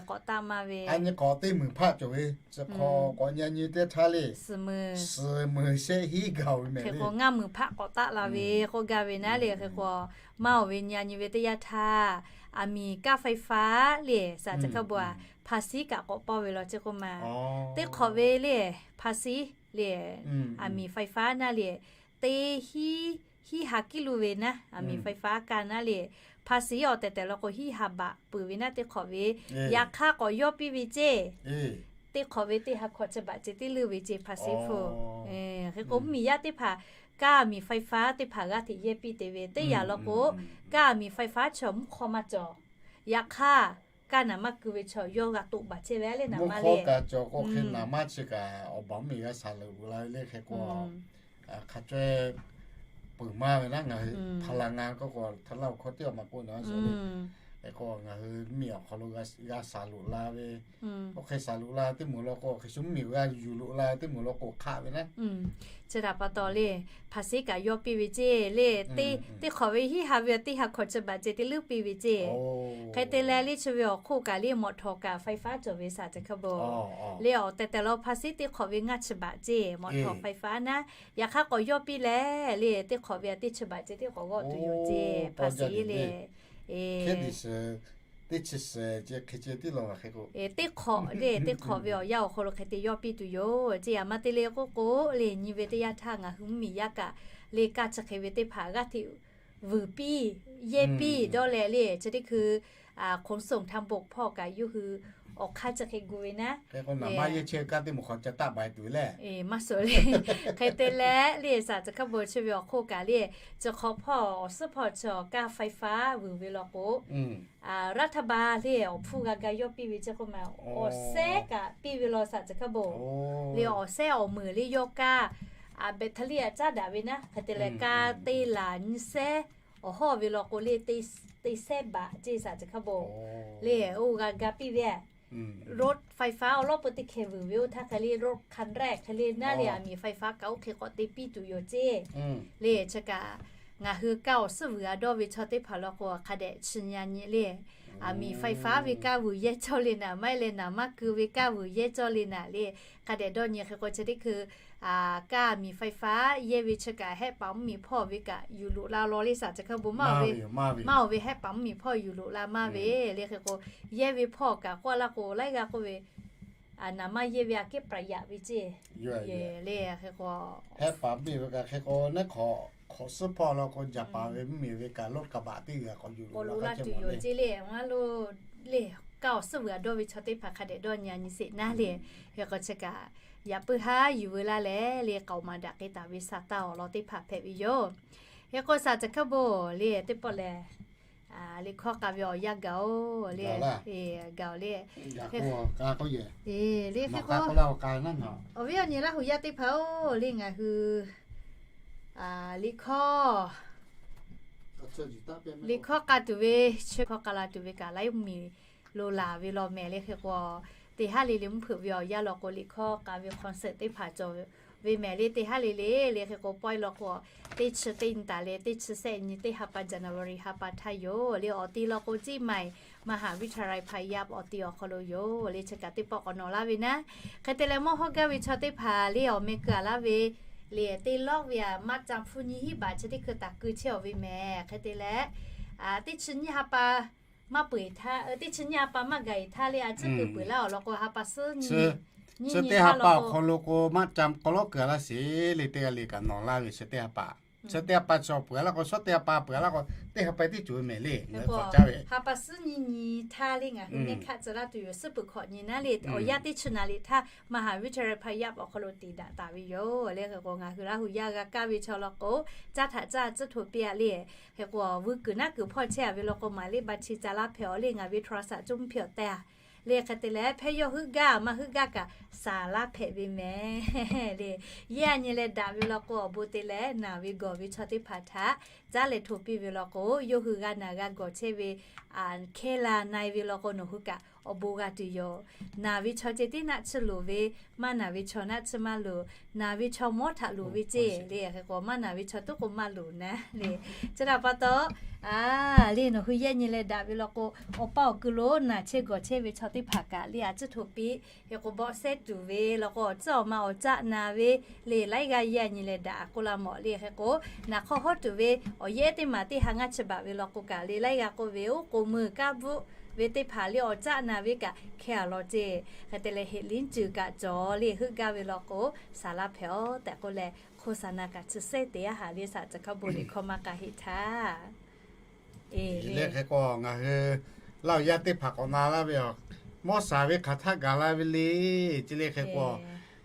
k'awˇ taˆ maˇ ve. A nyi k'awꞈ teˇ muiˬ hpaˆ cawˬ ve chi hk'aw k'awꞈ nyi a nyi teˇ htaˇ le, suhˍ muiˬ shehˆ hiˉ gaˬ ve mehˍ le. Hk'e k'o ngaˇ muiˬ hpaˆ k'awꞈ taˆ la ve k'oˆ gaˇ ve naˉ le. Hk'e k'o maˇ oˬ ve nyi a nyi ve teˇ yanˇ htaˇ, a miˬ kaˇ ไฟฟ้า le shaˍ chi hk'a bon a, ภาษี kaꞈ k'awꞈ pawˇ ve law ceˇ k'oˆ ma. Teˇ hk'awꞈ ve le ภาษี le, a miˬ ไฟฟ้า naˉ le, teˇ hiˉ hiˉ ha kiˉ luˇ ve naˉ, a miˬ ไฟฟ้า kaˇ naˉ le, ภาษี awˬ tehˬ tehˬ law k'o hiˉ ha baꞈ peuˬ ve naˉ teˇ hk'awꞈ ve. Yaꞈ hk'aˇ k'awꞈ yawˇ piˇ ve ceˇ. Teˇ hk'awꞈ ve teˇ ha hkawꞈ chi baꞈ ceˇ teˇ leuˇ ve ceˇ ภาษี hpu. Hk'e k'o mvuhˇmiˬ yaˇ teˇ hpaˍ kaˇ a miˬ ไฟฟ้า teˇ hpaˍ g'aˇ hteꞈ yehˇ piˇ te ve teˇ yanˇ law k'o, kaˇ a miˬ ไฟฟ้า chaw mvuhˇ hk'awˇ maˇ cawˬ. Yaꞈ hk'aˇ kaˇ naˍ manˇ keu ve chaw yawˇ g'a toꞈ baˬ chehˇ ve le naˍ manˇ le. Mvuhˇ hk'awˇ kaꞈ cawˬ k'o hk'e naˍ manˇ chi kaꞈ awˬ baˬ mvuhˇmiˬ g'a shaˍ loꞈ la ve le hk'e k'o, hk'a caweh peuˬ maˇ ve naˉ ngaˬ hui htaˇ la ngaˬ k'oˆ k'o htaˇ la awˬ hkawˇ teˇ awˬ maˇ k'oˆ na sho le. Hk'e k'o ngaˬ hui mvuhˇmiˬ awˬ hk'aw lo g'a shaˍ loꞈ la ve, oˇ hk'e shaˍ loꞈ la teˇ moˍ law k'o hk'e shu mvuhˇmiˬ g'a yuˬ loꞈ la teˇ moˍ law k'o hk'aˆ ve naˉ. Chi htaꞈ pa taw le, ภาษี kaꞈ yawˇ piˇ ve ceˇ le, teˇ hk'awꞈ ve hiˉ ha ve teˇ ha hkawꞈ chi baꞈ ceˇ teˇ leuˉ piˇ ve ceˇ. Hk'e te leh le chi ve awˬ hk'oˆ kaꞈ le mawꞈ htawˍ kaꞈ ไฟฟ้า cawˬ ve shaˍ chi hk'a bon le awˬ tehˬ tehˬ law ภาษี teˇ hk'awꞈ ve ngaˇ chi baꞈ ceˇ mawꞈ htawˍ ไฟฟ้า naˉ. Yaꞈ hk'aˇ k'awꞈ yawˇ piˇ leh le teˇ hk'awꞈ ve a teˇ chi baꞈ ceˇ teˇ k'awꞈ g'awˆ tuˬ yoˬ ceˇ ภาษี le. Teˇ chi suhˍ ce hk'e ce tiˉ law hk'e k'o, teˇ hk'awꞈ le teˇ hk'awꞈ ve awˬ yanˇ awˬ hk'aw lo hk'e te yawˇ piˇ tuˬ yoˬ ceˇ. Yaꞈ ma te le k'oˆ k'o le nyi ve teˇ yanˇ htaˇ ngaˬ hui mvuhˇmiˬ yaˇ kaꞈ le kaˇ chi hk'e ve teˇ hpaˍ g'aˇ hteꞈ vuiˬ piˇ yehˇ piˇ dawˇ leh le chi teˇ hkui ขนส่งทางบก hpawˇ kaꞈ yawˇ hui awˬ hk'aˇ chi hk'e gu ve naˉ. Maˇ yehˇ chehˇ ve kanˉ teˇ moˍ hk'aw ca taˆ ba tuˬ ve le. Maˇ suhˍ le. Hk'e te leh le saˍ tcuh hkawˇ bon chi ve awˬ hk'oˆ kaꞈ le, chi hk'awꞈ hpawˇ awˬ suhˉ hpawˇ chi awˬ kaˇ ไฟฟ้า vuiˬ ve law k'o, รัฐบาล le awˬ hpfuhˇ g'a ga yawˇ piˇ ve chi k'oˆ ma, awˬ sehˉ kaꞈ piˇ ve law saˍ tcuh hkawˇ bon. Le awˬ sehˉ awˬ meunˍ le yawˇ kaˇ, a battery a caˉ daꞈ ve naˉ. Hk'e te leh ka te laˬ nyi sehˉ awˬ hawˇ ve law k'o le, te sehˉ baꞈ ceˇ saˍ tcuh hkawˇ bon. Le oˇ g'a ga piˇ ve rod ไฟฟ้า awˬ lawˉ peu teˇ hkeh vuiˬ ve oˇ htaˇ hk'e le rod คันแรก hk'e le naˉ le aˬ miˍ ไฟฟ้า kaꞈ oˇ hk'e k'awꞈ te piˇ tuˬ yoˬ ceˇ. Le chi kaꞈ ngaˬ hui kaˇ awˬ suhˉ vuiˬ a dawˇ ve chaw teˇ hpaˍ law k'o hk'a dehꞈ chi nyi a nyi le. Aˬ miˍ ไฟฟ้า ve kaˇ vuiˬ yehˇ cawˇ le naˍ, maˇ heˆ leh naˍ maˇ keu ve kaˇ vuiˬ yehˇ cawˇ le naˍ le. Hk'a dehꞈ dawˇ nyi hk'e k'o chi teˇ hkui kaˇ aˬ miˍ ไฟฟ้า yehˇ ve chi kaꞈ hehˆ paˍ mvuhˇ miˬ hpawˇ ve kaꞈ yuˬ loꞈ la law le saˍ tcuh hkawˇ bon maˇ oˬ ve, maˇ oˬ ve hehˆ paˍ mvuhˇ miˬ hpawˇ yuˬ loꞈ la maˇ ve. Le hk'e k'o yehˇ ve hpawˇ kaꞈ k'oˆ laˇ k'o laiˉ g'aˇ k'oˆ ve, naˍ maˇ yehˇ ve aꞈ kehˉ ประหยัด ve ceˇ. Le hk'e k'o hehˆ paˍ mvuhˇ miˬ ve kaꞈ hk'e k'o neˉ hk'awꞈ hk'awꞈ suhˉ hpawˇ law k'o jaˍ paˍ ve mvuhˇ miˬ ve kaꞈ รถกระบะ teˇ g'aˇ k'awꞈ yuˬ loꞈ la kaꞈ cawˇ mawˬ le. Le a lo le kaˇ awˬ suhˉ vuiˬ a dawˇ ve chaw teˇ hpaˍ hk'a dehꞈ dawˇ nyi a nyi sheˍ naˉ le. Hk'e k'o chi kaꞈ yaꞈ puiˉ haˉ yuˬ veu laˇ leh le k'aoˍ maˍ daꞈ k'ai taˍ ve saˍ taˇ awˬ lawn teˇ hpaˍ hpehꞈ ve yoˬ. Hk'e k'o saˍ tcuh hkawˇ bon le teˇ pawˆ lehˬ, liꞈ hkawˇ k'a ve awˬ yanˇ gaˬ oˬ le, gaˬ oˬ le. Le hk'e k'o awˬ viˉ awˬ nyi Laˇ hu yaˇ teˇ hpaˍ oˬ le ngaˬ hui liꞈ hkawˇ liꞈ hkawˇ k'a tuˬ ve chi hkawˇ k'a la tuˬ ve kaꞈ laiˉ miˬ lo laˬ ve law mehˍ le. Hk'e k'o teˇ haˉ le le mvuhˇ hpeuꞈ ve awˬ yanˇ law k'o liꞈ hkawˇ k'a ve concert teˇ hpaˍ cawˬ ve mehˍ le. Teˇ haˉ le le le hk'e k'o pawehˇ law k'o teˇ chi teˇ nyi taˍ leh teˇ chi sehˆ nyi teˇ ha pa January ha pa htaˇ yoˬ le. Awˬ ti law k'o เชียงใหม่ มหาวิทยาลัยพายัพ awˬ ti awˬ hk'aw lo yoˬ le. Chi kaꞈ teˇ pawˆ k'awꞈ nawˬ laˇ ve naˉ. Hk'e te leh mawˇ hawˇ gaˇ ve chaw teˇ hpaˍ le awˬ meh keu a laˇ ve le teˇ lawˇ ve a maˇ ca hpfuhˇ nyi hiˉ baꞈ chi teˇ hkui taˍ keu chehˇ awˬ ve mehˍ. Hk'e te leh teˇ chi nyiˇ ha pa maˇ peuˬ eˬ htaˇ, teˇ chi nyiˇ ha pa maˇ gaˬ eˬ htaˇ le a ciˉ keu peuˬ laˇ awˬ lawn k'o ha pa suhˉ nyi, chi teˇ ha pa awˬ hk'aw lo k'o maˇ ca k'aw lawˉ keu a laˇ sheˍ le. Teˇ g'aˇ le kaꞈ nawˬ laˇ ve chi teˇ ha pa, chi teˇ ha pa chaw peuˬ a laˇ k'o, shawˉ teˇ ha pa peuˬ a laˇ k'o, teˇ ha pa teˇ ceuˬ ve mehˍ le. Ngaˬ hui k'awꞈ caˇ ve ha pa suhˉ nyi nyi htaˇ le ngaˬ hui mehˆ hkaˆ tcuh laˇ tuˬ yoˬ. Suhˉ peuˬ hkawꞈ nyi naˉ le awˬ yanˇ teˇ chi naˍ liꞈ htaˇ มหาวิทยาลัยพายัพ awˬ hk'aw lo teꞈ daꞈ taˍ ve yoˬ le. Hk'e k'o ngaˬ hui Laˇ hu yaˇ g'a kaˇ ve chaw law k'o caˇ htaꞈ caˇ tcuhˉ htoꞈ piˇ a le. Hk'e k'o vuiˬ kuiˬ naˉ kuiˬ hpawˇ chehˇ a ve law k'o maˍ le ba chi ca laˇ hpehꞈ awˬ le ngaˬ ve โทรศัพท์ cuˇ mvuhˇ hpehꞈ awˬ tehˬ a le. Hk'e te leh hpehˇ yawˇ heuˆ gaˇ maˇ heuˆ gaˇ kaꞈ saˍ laˇ hpehꞈ ve mehˍ le. Yehˇ a nyi leh daꞈ ve law k'o awˬ bon te leh naˬ ve gawˬ ve chaw teˇ hpaˍ htaꞈ caˉ leh htoꞈ piˇ ve law k'o yawˇ hui g'a naˬ g'a gawˬ chehˇ ve hkehˇ la na-e ve law k'o nawˬ hui kaꞈ awˬ bon g'a tuˬ yoˬ. Naˬ ve chaw ceh tiˉ naˆ tsuhˇ loˍ ve, maˇ naˬ ve chaw naˆ tsuhˇ maˇ loˍ. Naˬ ve chaw mawˉ htaꞈ loˍ ve ceˇ le. Hk'e k'o maˇ naˬ ve chaw tuˉ k'o maˇ loˍ naˉ le. Chi htaꞈ pa taw a le nawˬ hui yehˇ nyi leh daꞈ ve law k'o awˬ pa awˬ kuiˬ lo naˬ chehˇ gawˬ chehˇ ve chaw teˇ hpaˍ kaꞈ le a tcuhˉ htoꞈ piˇ. Hk'e k'o bawˆ sehˉ tuˬ ve law k'o awˬ tcuhˉ awˬ ma awˬ caˆ na ve le laiˉ g'aˇ yehˇ a nyi leh daꞈ k'oˆ laˇ mawˬ le. Hk'e k'o naˬ hk'aw hawˉ tuˬ ve awˬ yehˉ teˇ maˬ teˇ ha ngaˇ chi baꞈ ve law k'o kaꞈ le laiˉ g'aˇ k'oˆ ve oˉ k'oˍ meuˇ kaˇ bvuhˆ ve teˇ hpaˍ le awˬ caˆ na ve kaꞈ hkeh a law ceˇ. Hk'e te leh heˍ liˉ cuˬ kaꞈ cawˬ le heuˆ gaˇ ve law k'o saˍ laˇ hpehꞈ awˬ tehꞈ k'oˆ leh โฆษณา kaꞈ chi sehˉ te a haˍ le saˍ tcuh hkawˇ bon liꞈ hkawˇ maˇ k'a heˆ htaˇ le. Hk'e k'o ngaˬ hui Laˇ hu yaˇ teˇ hpaˍ k'awꞈ na laˇ ve a, mawˇ saˍ ve hk'aˬ htaˇ gaˬ la ve le. Chi le hk'e k'o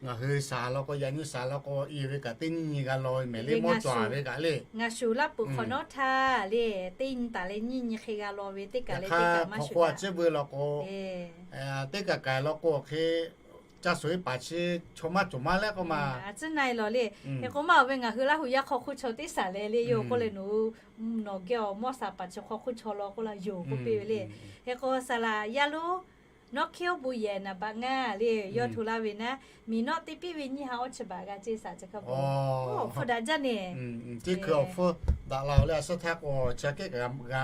ngaˬ hui saˍ law k'o yaꞈ nyi saˍ law k'o i ve kaꞈ teˇ nyiˇ nyi g'a law ve mehˍ le. Mawˇ cawˬ ve kaꞈ le ngaˬ shuˍ laˇ peuˬ hk'awꞈ nawˉ htaˇ le teˇ nyi taˍ leh nyiˇ nyi hk'e g'a law ve teˇ kaꞈ le teˇ kaꞈ maˇ shuˍ a ciˉ veu law k'o teˇ kaꞈ k'ai law k'o hk'e ca suˍ ve paˍ chi chaw maˇ cawˬ maˇ leh k'oˆ ma a ciˉ na-e law le. Hk'e k'o maˇ awˬ ve ngaˬ hui Laˇ hu yaˇ hk'aw hk'oˆ chaw teˇ saˍ leh le yoˬ k'oˆ leh nawˬ nawˬ geh awˬ mawˇ saˍ paˍ chi hk'aw hk'oˆ chaw law k'oˆ la yoˬ k'oˆ piˇ ve le. Hk'e k'o saˍ laꞈ yaˇ lonˉ nawˉ hkiˉ oˉ bon yehˬ naˍ baꞈ ngaˇ le yawˇ hto laˇ ve naˉ, miˬ nawˆ teˇ piˇ ve nyiˇ ha awˇ chi baˬ g'a ceˇ saˍ tcuh hkawˇ bon. Hpu daꞈ jaˇ neˬ. Teˇ hkui awˬ hpfuhˇ daꞈ la-oˬ le a suhˉ htaˇ k'o chi hk'e g'a g'a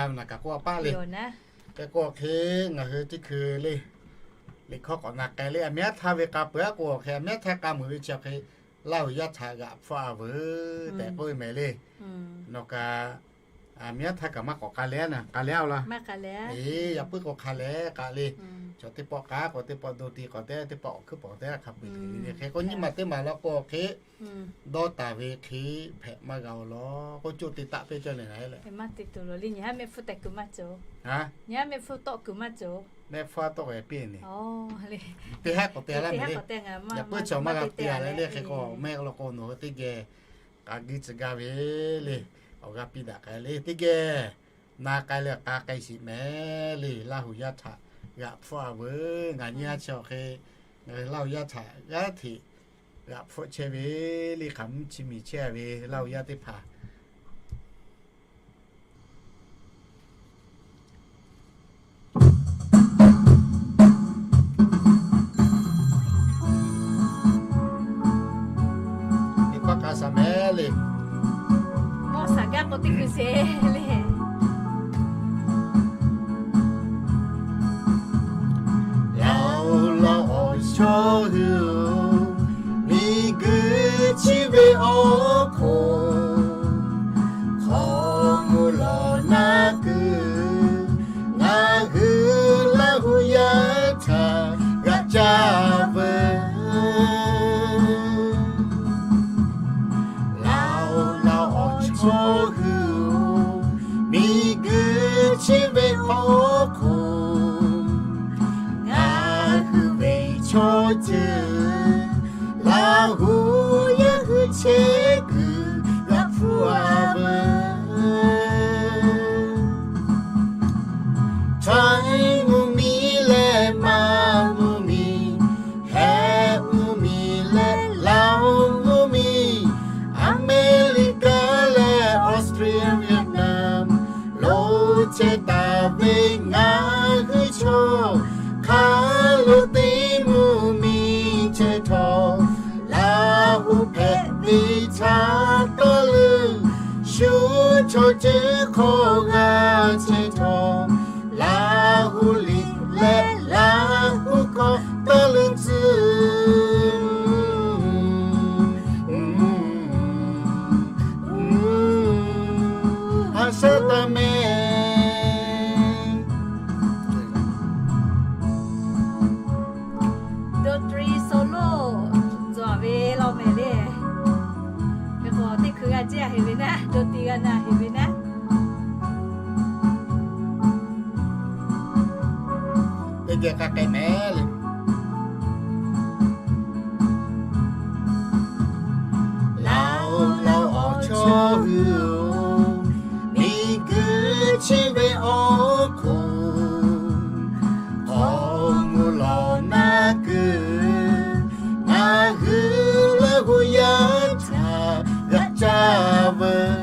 ve naˬ kaꞈ k'oˆ a paˆ le. Hk'e k'o hk'e ngaˬ hui teˇ hkui le liꞈ hkawˇ k'awꞈ na k'ai le. A miˉ htaˇ ve k'a peuˬ a k'o hk'e a miˉ htaˇ k'a muiˬ ve chi hk'e Laˇ hu yaˇ htaꞈ g'aꞈ hpfuhˆ a veuˬ tehꞈ k'oˆ ve mehˍ le. Nawˬ kaꞈ a miˉ htaˇ kaꞈ maˇ k'awꞈ k'a leh naˬ, k'a leh a laˇ. Eˬ, yaꞈ puiˉ k'o hk'a leh k'aꞈ le. Chaw teˇ pawˆ k'aˉ k'o teˇ pawˆ do ti k'awꞈ te, teˇ pawˆ awˬ hkuiˉ pawˬ te hk'a peu-eˬ te ve le. Hk'e k'o nyiˇ maˬ teˇ maˬ law k'o hk'e dawˇ taˍ ve hk'e hpehꞈ maˇ g'a-oˬ law k'oˆ coˇ te taˆ piˇ cawˇ le. Maˇ te tuˬ lo le nyi haˉ mehˆ hpfuhˇ teh kuiˬ maˇ cawˬ. Nyi haˉ mehˆ hpfuhˇ tawˆ kuiˬ maˇ cawˬ. Mehˆ hpfuhˇ tawˆ k'ai piˇ ne. Teˇ haˉ k'awꞈ te laˇ mehˍ le. Yaꞈ puiˉ chaw maˇ g'a te a leh le hk'e k'o, mehˆ law k'o nawˬ hui teˇ geh k'a guiˇ tcuh gaˇ ve le. Awˬ g'aˇ piˇ daꞈ k'ai le teˇ geh na k'ai leh k'a k'ai shiˍ mehˍ le. Laˇ hu yaˇ htaꞈ g'aꞈ hpfuhˆ a veuˬ. Ngaˬ nyi a chi awˬ hk'e ngaˬ hui Laˇ hu yaˇ htaꞈ g'aˇ hteꞈ g'aꞈ hpfuhˆ chehˇ ve le. Hk'aˬ mvuhˇ chi miˬ chehˇ ve Laˇ hu yaˇ teˇ hpaˍ Teˇ hkawˇ k'a shaˍ mehˍ le. Mawˇ shaˍ gaˇ k'o teˇ hkui sheˍ le. Laˬ-oˬ, laˬ-oˬ, awˬ chawˇ hui-oˬ, miˬguiˬ chi ve awˬ hk'oˆ hk'aw mvuh lawˬ naˉ kuiˬ, ngaˬ hui Laˇ hu yaˇ htaꞈ g'aꞈ caˇ veuˬ. Laˬ-oˬ, laˬ-oˬ, awˬ chawˇ hui-oˬ, miˬguiˬ chi ve awˬ hk'oˆ ngaˬ hui ve chaw ceuˬ Laˇ hu yaˇ hui chehˇ kuiˬ g'aꞈ hpfuhˆ a veuˬ. Htaiˍ mvuhˇ miˬ leh Manˇ mvuhˇ miˬ, Heh mvuhˇ miˬ leh Laˇ huˍ mvuhˇ miˬ, Aˍmeˍriˍkaˍ leh Australia, Vietnam, lo chehˇ taˍ ve ngaˬ hui chaw hk'a lo teˇ mvuhˇ miˬ chehˇ htawˇ, Laˇ hu hpehꞈ ve htaꞈ tawˇ leuˬ, shu chaw ceuˬ hk'aw g'a chehˇ htawˇ, Laˇ hu liꞈ leh Laˇ hu hkawˇ tawˇ leuˬ tcuh a shaˉ taˇ mehˍ. Dawˇ htaˇ solo cawˬ ve law mehˍ le. Teˇ hkui g'a ceˇ a heˍ ve naˉ, dawˇ htaˇ g'a na heˍ ve naˉ. Teˇ geh k'a k'ai mehˍ le. Laˬ-oˬ, laˬ-oˬ, awˬ chawˇ hui-oˬ, miˬguiˬ chi ve awˬ hk'oˆ hk'aw mvuh lawˬ naˉ kuiˬ, ngaˬ hui Laˇ hu yaˇ htaꞈ g'aꞈ caˇ veuˬ.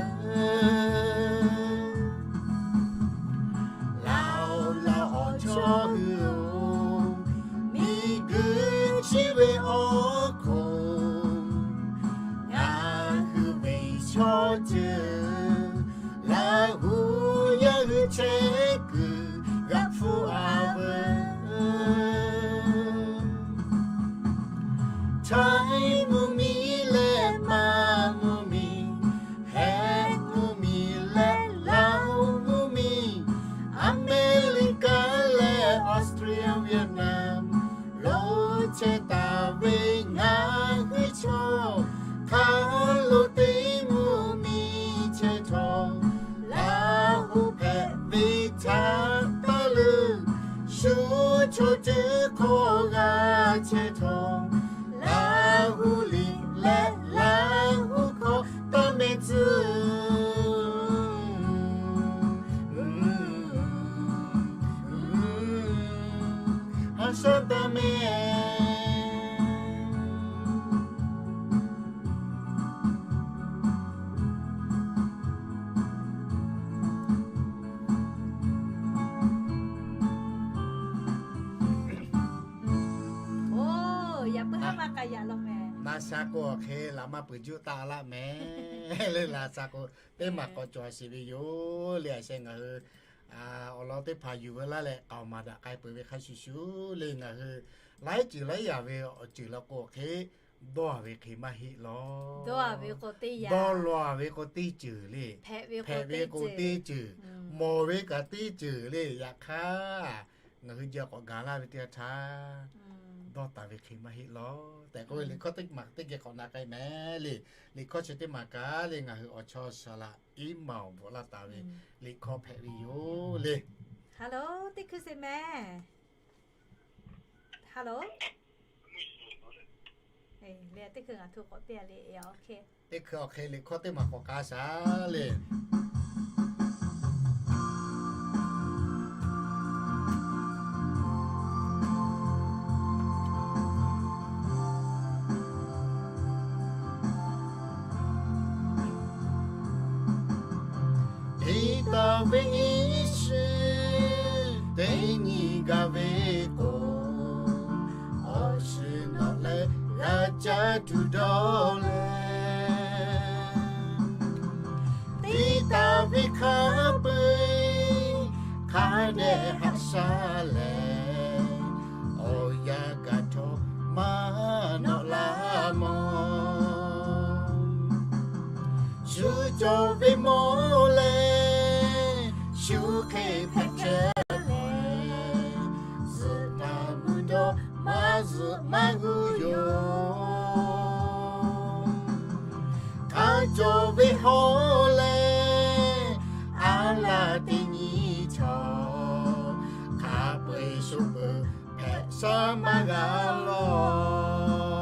Laˬ-oˬ, laˬ-oˬ, awˬ chawˇ hui-oˬ, miˬguiˬ chi ve awˬ hk'oˆ ngaˬ hui ve chaw ceuˬ Laˇ hu yaˇ hui chehˇ kuiˬ g'aꞈ hpfuhˆ a veuˬ. Htaiˍ mvuhˇ miˬ leh Manˇ mvuhˇ miˬ, Heh mvuhˇ miˬ leh Laˇ huˍ mvuhˇ miˬ, Aˍmeˍriˍkaˍ leh Australia, Vietnam, lo chehˇ taˍ ve ngaˬ hui chaw hk'a lo teˇ mvuhˇ miˬ chehˇ htawˇ, Laˇ hu hpehꞈ ve htaꞈ tawˇ leuˬ, shu chaw ceuˬ hk'aw g'a chehˇ htawˇ, Laˇ hu liꞈ leh Laˇ hu hkawˇ tawˇ mehˍ tcuh a shaˉ taˇ mehˍ. Oˬ, yaꞈ puiˉ haˉ maˇ k'a yaꞈ law mehˍ. Na sha k'o awˬ hk'e laꞈ maˇ peuˬ juˆ taˆ laˆ mehˍ le. Na sha k'o teˇ maˬ k'awꞈ cawˬ sheˍ ve yoˬ le. A sheh ngaˬ hui awˬ lawn teˇ hpaˍ yuˬ veu laˇ leh k'aoˍ maˍ daꞈ k'ai peuˬ ve hk'a shuˍ shuˍ le. Ngaˬ hui laiˉ ceuˬ laiˉ yaꞈ ve awˬ ceuˬ law k'o awˬ hk'e dawˇ a ve hk'e maˇ heˆ law. Dawˇ law a ve k'o teˇ ceuˬ le. Hpehꞈ ve k'o teˇ ceuˬ. Mawˬ ve kaꞈ teˇ ceuˬ le. Yaꞈ hk'aˇ ngaˬ hui jaˇ k'awꞈ gaˬ laˇ ve teˇ yanˇ htaˇ, dawˇ taˍ ve hk'e maˇ heˆ law tehꞈ k'oˆ ve liꞈ hkawˇ teˇ maˬ teˇ geh k'awꞈ na k'ai mehˍ le. Liꞈ hkawˇ chi teˇ maˬ kaꞈ le ngaˬ hui awˬ chawˇ shaˍ laꞈ iˉ maˍ awˬ bvuhꞈ laˇ taˍ ve liꞈ hkawˇ hpehꞈ ve yoˬ le. Hello, teˇ hkui sheˍ mehˍ. Hello. Teˇ hkui ngaˬ htu k'awꞈ piˇ le. Teˇ hkui awˬ hk'e liꞈ hkawˇ teˇ maˬ k'awꞈ k'a shaˍ le. Teˇ taˇ ve iˉ shiˍ teˇ nyi gaˬ ve k'o, awˬ shiˍ nawꞈ leh g'a caˇ tuˬ dawˇ leh, teˇ taˇ ve hk'a peu-eˬ hk'a dehꞈ haꞈ shaˉ leh, awˬ yanˇ gaˬ htawˇ maˇ nawꞈ laˇ mawˬ. Shu cawˬ ve mawˬ leh, shu hk'e hpehꞈ chehˇ leh, zuhꞈ taˍ mvuhˇ dawˇ maˇ zuhꞈ maˇ g'uˇ yoˬ. Hk'a cawˬ ve hawˉ leh, a laˬ teˇ nyi chaw, hk'a peu-eˬ shu peuˬ hpehꞈ shaˉ maˇ g'a lawˬ.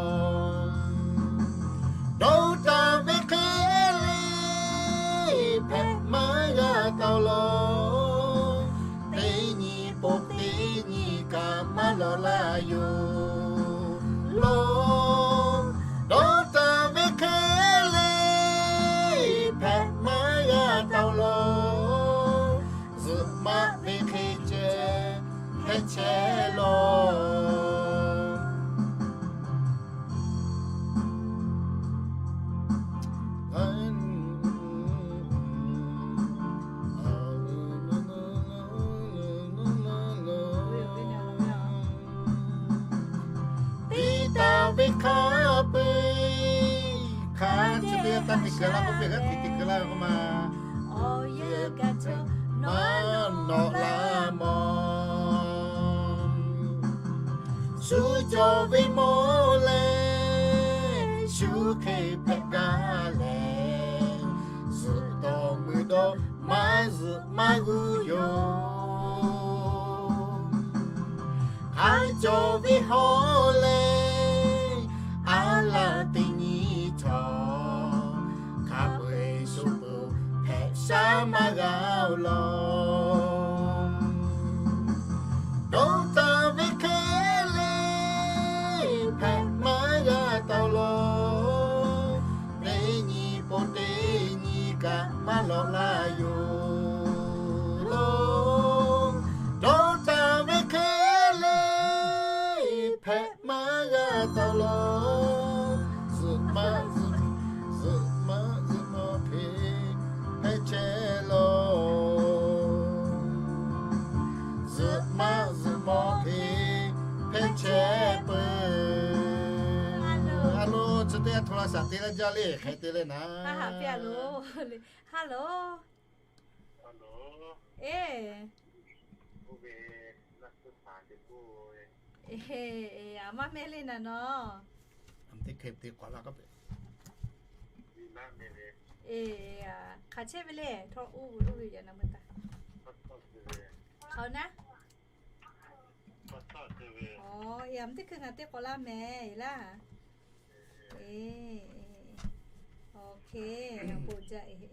Dawˇ taˍ ve hk'e le, hpehꞈ maˇ g'a taˍ lawˬ. Teˇ nyi po teˇ nyi kaꞈ maˇ lawˬ laˇ yoˬ lawˬ. Dawˇ taˍ ve hk'e le, hpehꞈ maˇ g'a taˍ lawˬ. Zuhꞈ maꞈ ve hk'e ceh hpehꞈ chehˇ lawˬ. Teˇ taˇ ve hk'a peu-eˬ, hk'a chi teˇ taˇ teˇ keu laˇ k'oˆ ve, g'aˇ hteꞈ teˇ keu laˇ ve k'oˆ ma. Awˬ yanˇ gaˬ htawˇ maˇ nawꞈ laˇ mawˬ. Shu cawˬ ve mawˬ leh, shu hk'e hpehꞈ gaˇ leh, zuhꞈ taˍ mvuhˇ dawˇ maˇ zuhꞈ maˇ g'uˇ yoˬ. Hk'a cawˬ ve hawˉ leh, a laˬ teˇ nyi chaw, hk'a peu-eˬ shu peuˬ hpehꞈ shaˉ maˇ g'a lawˬ. Dawˇ taˍ ve hk'e le, hpehꞈ maˇ g'a taˍ lawˬ. Teˇ nyi po teˇ nyi kaꞈ maˇ lawꞈ laˇ yoˬ lawˬ. Dawˇ taˍ ve hk'e le, hpehꞈ maˇ g'a taˍ lawˬ. Zuhꞈ maꞈ zuhꞈ, zuhꞈ maꞈ zuhꞈ mawˬ hk'e hpehꞈ chehˇ lawˬ. Zuhꞈ maꞈ zuhꞈ mawˬ hk'e hpehꞈ chehˇ peuˬ. A lo, chi teˇ g'aˇ hto la shaˍ te laˇ jaˇ le, hk'e te leh naˍ. Hello. Eˬ, eˬ, a maˇ mehˇ le naˍ nawˬ. Eˬ, hk'aˬ chehˇ ve le, htawˇ uˉ ve uˉ ve yaꞈ naˍ meuˇ taˍ. Hk'aˬ naˉ. Aˬ, eˬ, a meuˇ teˇ hkui ngaˬ teˇ k'awꞈ laˇ mehˍ laˇ. Eˬ, OK, awˬ bon jaˇ eˬ.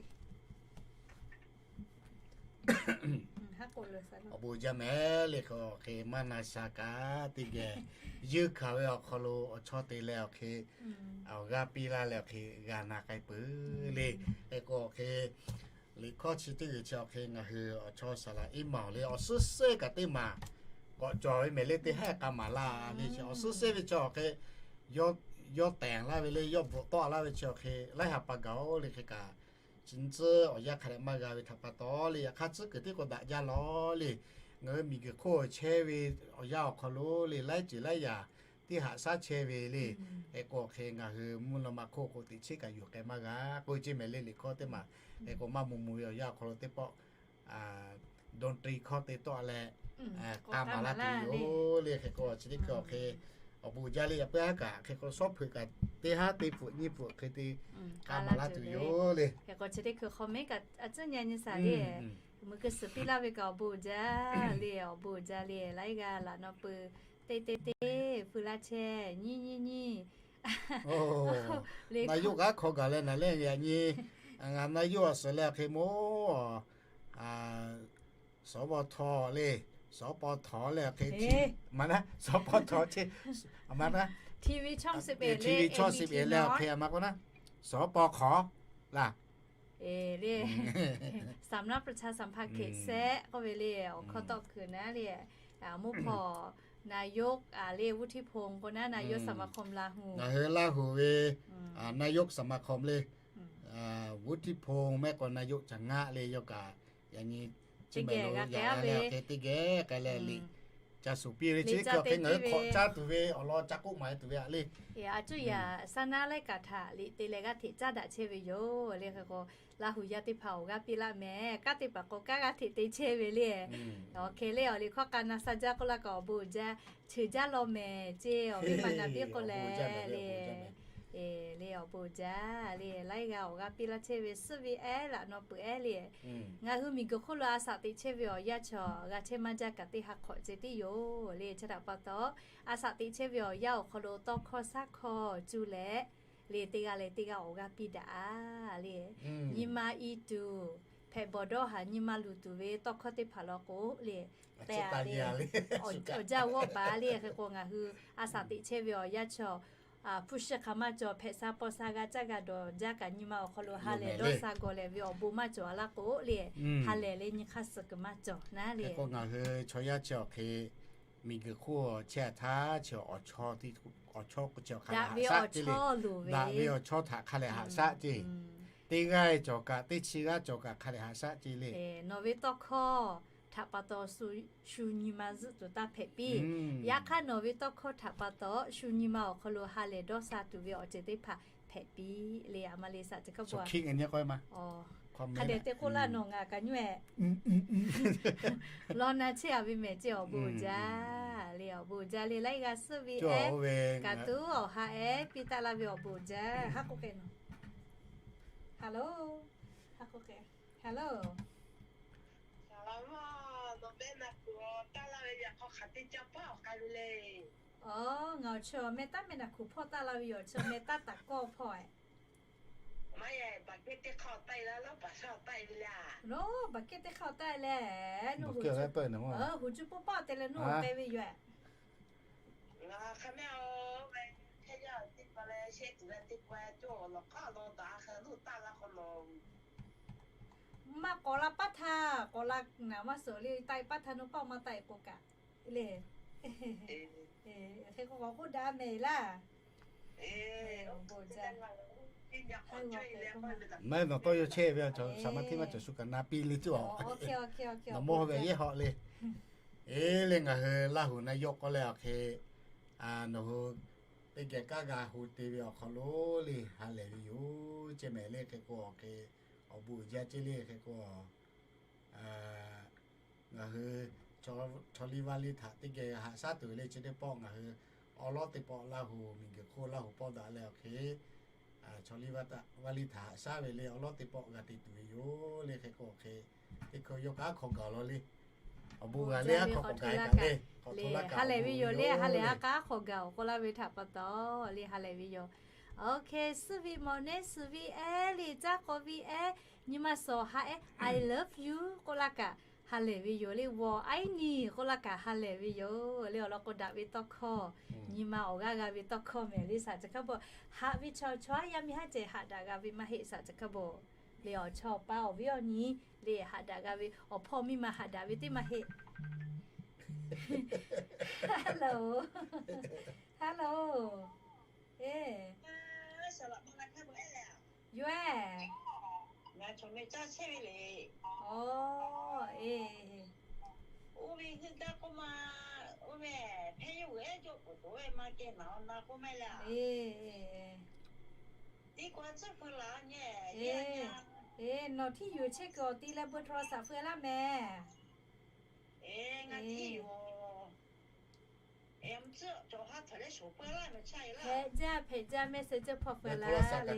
Awˬ bon jaˇ mehˍ le, hk'e maˇ na sha kaꞈ teˇ geh, yeunˇ hkanˍ ve awˬ hk'aw lo awˬ chawˇ te leh awˬ hk'e, awˬ g'aˇ piˇ laˇ leh awˬ hk'e g'a na k'ai peuˬ le. Hk'e k'o awˬ hk'e, liꞈ hkawˇ chi teˇ g'uiˬ chi awˬ hk'e ngaˬ hui awˬ chawˇ saˍ laꞈ iˉ maˬ awˬ le awˬ suhˉ sehˉ kaꞈ teˇ maˬ k'awꞈ cawˬ ve mehˍ le, teˇ haˉ k'a maˍ laˇ le. Awˬ suhˉ sehˉ ve chi awˬ hk'e, yawˇ tehˬ laˇ ve le, yawˇ bvuhꞈ tawˆ laˇ ve chi awˬ hk'e laiˉ ha pa gaˬ-oˬ le. Hk'e kaꞈ chi tcuhˉ awˬ yanˇ hk'a dehꞈ maˇ g'a ve htaꞈ pa taw le, yaꞈ hk'aˇ tcuhˉ kuiˬ tiˉ k'o daꞈ jaˇ lawˬ le. Ngaˬ hui miˬguiˬ hk'oˆ chehˇ ve awˬ yanˇ awˬ hk'aw lo le, laiˉ ceuˬ laiˉ yaꞈ teˇ haꞈ shaˉ chehˇ ve le. Hk'e k'o awˬ hk'e ngaˬ hui mvuhˇ naw ma hk'oˆ k'o teꞈ chiˉ kaꞈ yuˬ k'ai maˇ g'a k'oˆ ve ceˇ mehˍ le. Liꞈ hkawˇ teˇ maˬ hk'e k'o maˇ moˍ moˍ ve awˬ yanˇ awˬ hk'aw lo teˇ pawˆ dawˇ hk'awˇ te tawˆ leh k'a maˍ laˇ tuˬ yoˬ le. Hk'e k'o chi teˇ hkui awˬ hk'e awˬ bon jaˇ le. Yaꞈ puiˉ haˉ kaꞈ hk'e k'o shawˉ hpeuꞈ kaꞈ teˇ haˉ teˇ hpeuꞈ nyiˇ hpeuꞈ hk'e te k'a maˍ laˇ tuˬ yoˬ le. Hk'e k'o chi teˇ hkui hk'aw mehˉ kaꞈ a tcuhˉ nyi nyi shaˍ le. Meuꞈ keu suhˍ piˇ laˇ ve kaꞈ awˬ bon jaˇ le, awˬ bon jaˇ le. Laiˉ g'aˇ laꞈ naw peu Te te te, pui la chehˇ, nyiˇ nyiˇ nyiˇ. นายก aˉ hk'aw gaˬ leh naˍ lehˇ yaꞈ nyi, ngaˬ นายก a suhˍ leh hk'e mo, sawˉ paw htaw le, sawˉ paw htaw leh hk'e, ma na sawˉ paw htaw che, ma na, TV ช่องสิบเอ็ด leh hk'e ma k'o na, sawˉ paw hk'aw laˇ. E, le, สำนักประชาสัมพันธ์เขต sheˆ k'oˆ ve le, awˬ hkawˇ tawˆ kuiˬ naˉ le, mvuhˇ hpawˇ นายก le วุฒิพงษ์ k'o naˉ นายกสมาคมลาหู Ngaˬ hui Laˇ huˍ ve นายกสมาคม le, วุฒิพงษ์ mehˆ k'o นายก caˬ ngaˆ le yawˇ kaꞈ, yaꞈ nyi chi mehˍ lo yaꞈ leh hk'e teˇ geh k'ai leh liꞈ ca suˍ piˇ ve le. Chi hk'e ngaˬ hui hk'awꞈ caˇ tuˬ ve awˬ lawn ca k'oˆ maˍ tuˬ ve a le. Yaꞈ cuˇ yaꞈ saˉ naˉ laiˉ kaꞈ htaꞈ liꞈ te leh g'aˇ hteꞈ caˉ daꞈ chehˇ ve yoˬ le. Hk'e k'o, Laˇ huˍ yaˇ teˇ hpaˍ awˬ g'aˇ piˇ laˇ mehˍ, kanˉ teˇ hpaˍ k'o kanˉ g'aˇ hteꞈ te chehˇ ve le. Awˬ hk'e le awˬ liꞈ hkawˇ k'a na sha jaˇ k'oˆ laˇ kaꞈ awˬ bon uiˍ jaˇ, cheuˬ jaˇ law mehˍ ceˇ, awˬ viˉ ma naˍ biˉ k'o leh le. Le awˬ bon uiˍ jaˇ le, laiˉ g'aˇ awˬ g'aˇ piˇ laˇ chehˇ ve suhˉ ve ehˉ laꞈ naw peuˬ ehˉ le. Ngaˬ hui miˬguiˬ hk'oˆ lo a shaꞈ teꞈ chehˇ ve awˬ yanˇ chaw g'a chehˇ maˇ jaˇ kaꞈ teˇ ha hk'awꞈ ceh tiˉ yoˬ le. Chi htaꞈ pa taw, a shaꞈ teꞈ chehˇ ve awˬ yanˇ awˬ hk'aw lo tawˇ hkawˇ shaˉ hkawˇ cuˇ leh le, teˇ g'aˇ leh teˇ g'aˇ awˬ g'aˇ piˇ daꞈ a le. Nyi ma i tuˬ, hpehꞈ bawˬ dawˇ haˍ nyi ma luˬ tuˬ ve tawˇ hkawˇ teˇ hpaˍ law k'o le, te a le, awˬ jaˇ g'awˇ paˍ le. Hk'e k'o ngaˬ hui a shaꞈ teꞈ chehˇ ve awˬ yanˇ chaw, hpu shi hk'aˬ maˇ cawˬ, hpehꞈ sha paw sha g'a caˇ g'a dawˬ jaˇ kaꞈ nyi ma awˬ hk'aw lo ha lehˬ dawˇ sha gawˬ leh ve awˬ bon maˇ cawˬ a laˇ k'o le, ha lehˬ leh nyi hk'aˇ suh kuiˬ maˇ cawˬ naˉ le. K'o ngaˬ hui chaw yaˇ chi awˬ hk'e miˬguiˬ hk'oˆ chehˇ htaˇ chi awˬ chawˇ k'o chi awˬ hk'aˬ daꞈ ve awˬ chawˇ htaꞈ hk'a lehˬ haꞈ shaˉ ceˇ. Teˇ g'aˇ cawˬ kaꞈ teˇ chi g'aˇ cawˬ kaꞈ hk'a lehˬ haꞈ shaˉ ceˇ le. Nawˬ ve tawˇ hkawˇ htaꞈ pa taw shu nyi ma zuhˆ tuˬ taˇ hpehꞈ piˇ. Yaꞈ hk'aˇ nawˬ ve tawˇ hkawˇ htaꞈ pa taw shu nyi ma awˬ hk'aw lo ha lehˬ dawˇ sha tuˬ ve awˬ ceuˬ teˇ hpaˍ hpehꞈ piˇ le. A ma le shaꞈ chi hk'a bvuhꞈ hk'a dehꞈ te k'oˆ laˇ nawˬ ngaˬ kaꞈ nyoˇ-e law na chehˇ a ve mehˍ ceˇ. Awˬ bon uiˍ jaˇ le, awˬ bon uiˍ jaˇ le. Laiˉ g'aˇ suhˉ ve ehˉ, kaꞈ tuˉ awˬ ha ehˉ piˇ taˆ laˇ ve awˬ bon uiˍ jaˇ. Haˉ k'oˆ k'o, Hello. Hello. Nawˬ mehˆ na kuˬ taˆ laˇ ve yaꞈ hk'aw hk'aˬ teˇ caˇ paˉ awˬ k'ai ve le. Aˬ, ngaˬ awˬ chi mehˆ taˉ mehˆ na kuˬ hpawˇ taˆ laˇ ve yoˬ. Awˬ chi mehˆ taˉ taˍ kawˇ hpawˇ e. Maˇ heˆ, baˬ kehˉ teˇ hk'aˇ taˆ e laˇ, lawˉ baˬ shaˉ taˆ e ve le a. Lawˉ baˬ kehˉ teˇ hk'aˇ taˆ e leh, nuˇ hoꞈ cuˇ paˇ te leh nuˇ hoꞈ k'ai ve yoˬ. Ngaˬ hk'a mehˆ-oˬ, ve hk'e yaˇ teˇ pa leh shehˆ tuˬ leh teˇ pa cawˬ lawˬ k'aˉ lawˬ daꞈ hk'e nuˇ taˆ laˇ k'o lawˬ. Maˇ k'awꞈ la paˉ htaˇ, k'awꞈ la naˍ maˇ suhˍ le, taˆ e paˉ htaˇ nuˇ paˆ maˇ taˆ e k'o kaꞈ le. Hk'e k'o k'awꞈ k'oˆ daꞈ mehˍ laˇ. Maˇ heˆ, nawˬ tawˇ yaw chehˇ ve, saˍ ma hteˇ maˇ cawˬ shu kaꞈ na piˇ le ceˇ-oˬ. Nawˬ mawˇ ve yehˇ hawꞈ le. Eˬ le, ngaˬ hui Laˇ huˍ na yawˇ k'oˆ leh awˬ hk'e, nawˬ hui teˇ geh kaˉ g'a hu te ve awˬ hk'aw lo le ha lehˬ ve yoˬ ceˇ mehˍ le. Hk'e k'o awˬ hk'e awˬ bon uiˍ jaˇ ceˇ le. Hk'e k'o ngaˬ hui chaw liˇ vaˇ liˇ htaꞈ teˇ geh haꞈ shaˉ tuˬ ve le. Chi teˇ pawˆ ngaˬ hui awˉ lawˉ teˇ pawˆ Laˇ huˍ miˬguiˬ hk'oˆ Laˇ huˍ pawˆ daꞈ leh awˬ hk'e, chaw liˇ vaˇ liˇ htaꞈ haꞈ shaˉ ve le, awˉ lawˉ teˇ pawˆ g'a te tuˬ ve yoˬ le. Hk'e k'o awˬ hk'e teˇ hkui yawˇ k'a hk'awꞈ gaˬ law le. Awˬ bon g'a le, aˉ hk'aw k'awꞈ gaˬ kaꞈ le, ha lehˬ ve yoˬ le. Ha lehˬ a k'a hk'awꞈ gaˬ awˬ k'oˆ laˇ ve htaꞈ pa taw le ha lehˬ ve yoˬ. Awˬ hk'e suhˉ ve mawˬ neˉ suhˍ ve ehˉ le, caˇ k'aw ve ehˉ, nyi ma suhˍ ha ehˉ, I love you k'oˆ laˇ kaꞈ ha lehˬ ve yoˬ le. 我爱你 k'oˆ laˇ kaꞈ ha lehˬ ve yoˬ le. Awˬ lawn k'o daꞈ ve tawˇ hkawˇ, nyi ma awˬ g'aˇ g'a ve tawˇ hkawˇ mehˍ le. Shaˍ chi hk'a bvuhꞈ haꞈ ve chaw chaw aˉ yaˇ miˇ haˉ ceh haꞈ daꞈ g'a ve maˇ heˆ. Shaˍ chi hk'a bvuhꞈ le awˬ chawˇ awˬ pa awˬ viˉ awˬ nyi le haꞈ daꞈ g'a ve, awˬ hpawˇ miˇ ma haꞈ daꞈ ve teˇ maˇ heˆ. Hello. Hello. E, yoˬ-e. Ngaˬ chaw mehˆ caˇ chehˇ ve le. Aˬ, e, oˇ ve heuˆ gaˇ k'oˆ ma, oˇ ve hpehˇ yawˇ hui ehˉ cawˇ k'oˍ toˬ ve maˇ kehˬ naˍ awˬ na k'oˆ maˇ heˆ le. Teˇ k'o tcuhˉ hpu laˬ nyi, e, nawˬ htiˇ yuˬ chehˇ kuiˬ awˬ ti leh เบอร์โทรศัพท์ hpu laˇ mehˍ. E, ngaˬ htiˇ yoˬ. Hpehꞈ jaˇ, hpehꞈ jaˇ, mehˆ sheh jaˇ hpawˇ hpeuꞈ la le.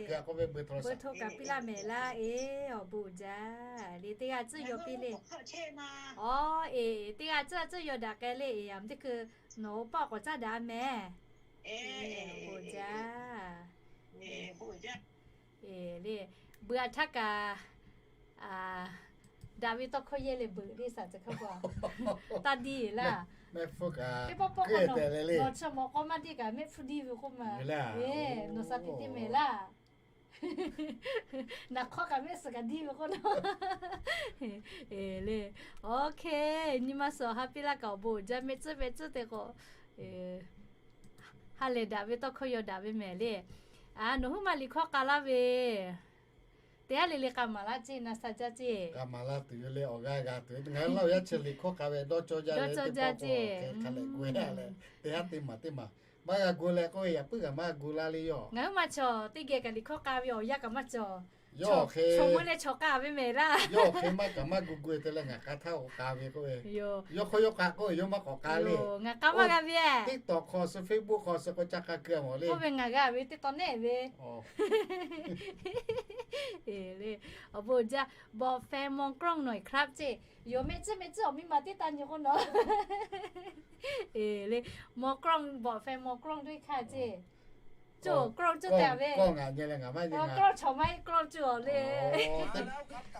Beu hto kaꞈ piˇ laˇ mehˍ laˇ. Eˬ, awˬ bon uiˍ jaˇ le. Teˇ g'aˇ tcuhˇ yaw piˇ le. Aˬ, eˬ, teˇ g'aˇ tcuhˇ tcuhˇ yaw daꞈ k'ai le. Eˬ, aˬ, teˇ hkui nawˬ oˇ paˆ k'awꞈ caˉ daꞈ mehˍ. Eˬ, awˬ bon uiˍ jaˇ. Eˬ le, beuꞈ aꞈ htaˇ kaꞈ daꞈ ve tawˇ hkawˇ yehˇ leh beuꞈ le saˍ ceh hkawˇ pa. Taˇ diˇ laˇ. Teˇ pawˆ pawˆ k'o nawˬ chi mawˬ k'awˇ maˇ diˇ kaꞈ mehˆ hpfuhˇ diˇ ve k'oˆ ma. Eˬ, nawˬ sha tiꞈ te mehˍ laˇ. Naˬ hk'awˇ kaꞈ mehˆ suhˍ kaꞈ diˇ ve k'oˆ nawˬ. Eˬ le, OK, nyi ma suhˍ ha piˇ laˇ kaꞈ awˬ bon uiˍ jaˇ, mehˆ tcuhˇ mehˆ tcuhˇ te k'o, ha lehˬ daꞈ ve tawˇ hkawˇ yaw daꞈ ve mehˍ le. Aˬ, nawˬ huiˉ ma liꞈ hkawˇ k'a laˇ ve, teˇ haˉ le le k'a maˍ laˇ ceˇ, na sha jaˇ ceˇ. K'a maˍ laˇ tuˬ yoˬ le, awˬ g'aˇ g'a tuˬ. Ngaˬ hui Laˇ huˍ yaˇ chi liꞈ hkawˇ k'a ve dawˇ cawˇ jaˇ le, teˇ pawˆ k'o hk'e hk'a leh gu-e le, teˇ haˉ teˇ maˬ teˇ maˬ maˇ g'a gu leh k'oˆ ve, yaꞈ puiˉ kaꞈ maˇ gu laˇ le yoˬ. Ngaˬ huiˉ ma chaw teˇ geh kaꞈ liꞈ hkawˇ k'a ve awˬ yanˇ kaꞈ maˇ cawˬ. Yawˇ hk'e, chaw mawˇ leh chaw k'a ve mehˍ laˇ. Yawˇ hk'e maˇ kaꞈ maˇ gu gu te leh ngaˬ k'a htaˇ k'awꞈ k'a ve k'oˆ ve. Yawˇ hk'aw yawˇ k'a k'oˆ ve, yawˇ maˇ k'awꞈ k'a le. Ngaˬ k'a maˇ g'a ve. TikTok hk'aw suh, Facebook hk'aw suh k'o ca k'a keu-a mawˬ le. K'oˆ ve ngaˬ g'a ve teˇ taw neˉ ve. Awˬ bon jaˇ, บอกแฟนมองกล้องหน่อยครับ ceˇ. Yawˇ mehˆ tcuhˇ mehˆ tcuhˇ awˬ miˇ ma teˇ taˇ nyi k'oˆ nawˬ. Eˬ le, มองกล้อง บอกแฟนมองกล้องด้วยค่ะ ceˇ. Cawˬ กล้อง cawˬ te ve. Kawˇ ngaˬ nyi leh ngaˬ maˇ nyi. Kawˇ chaw maˇ heˆ, กล้อง cawˬ le.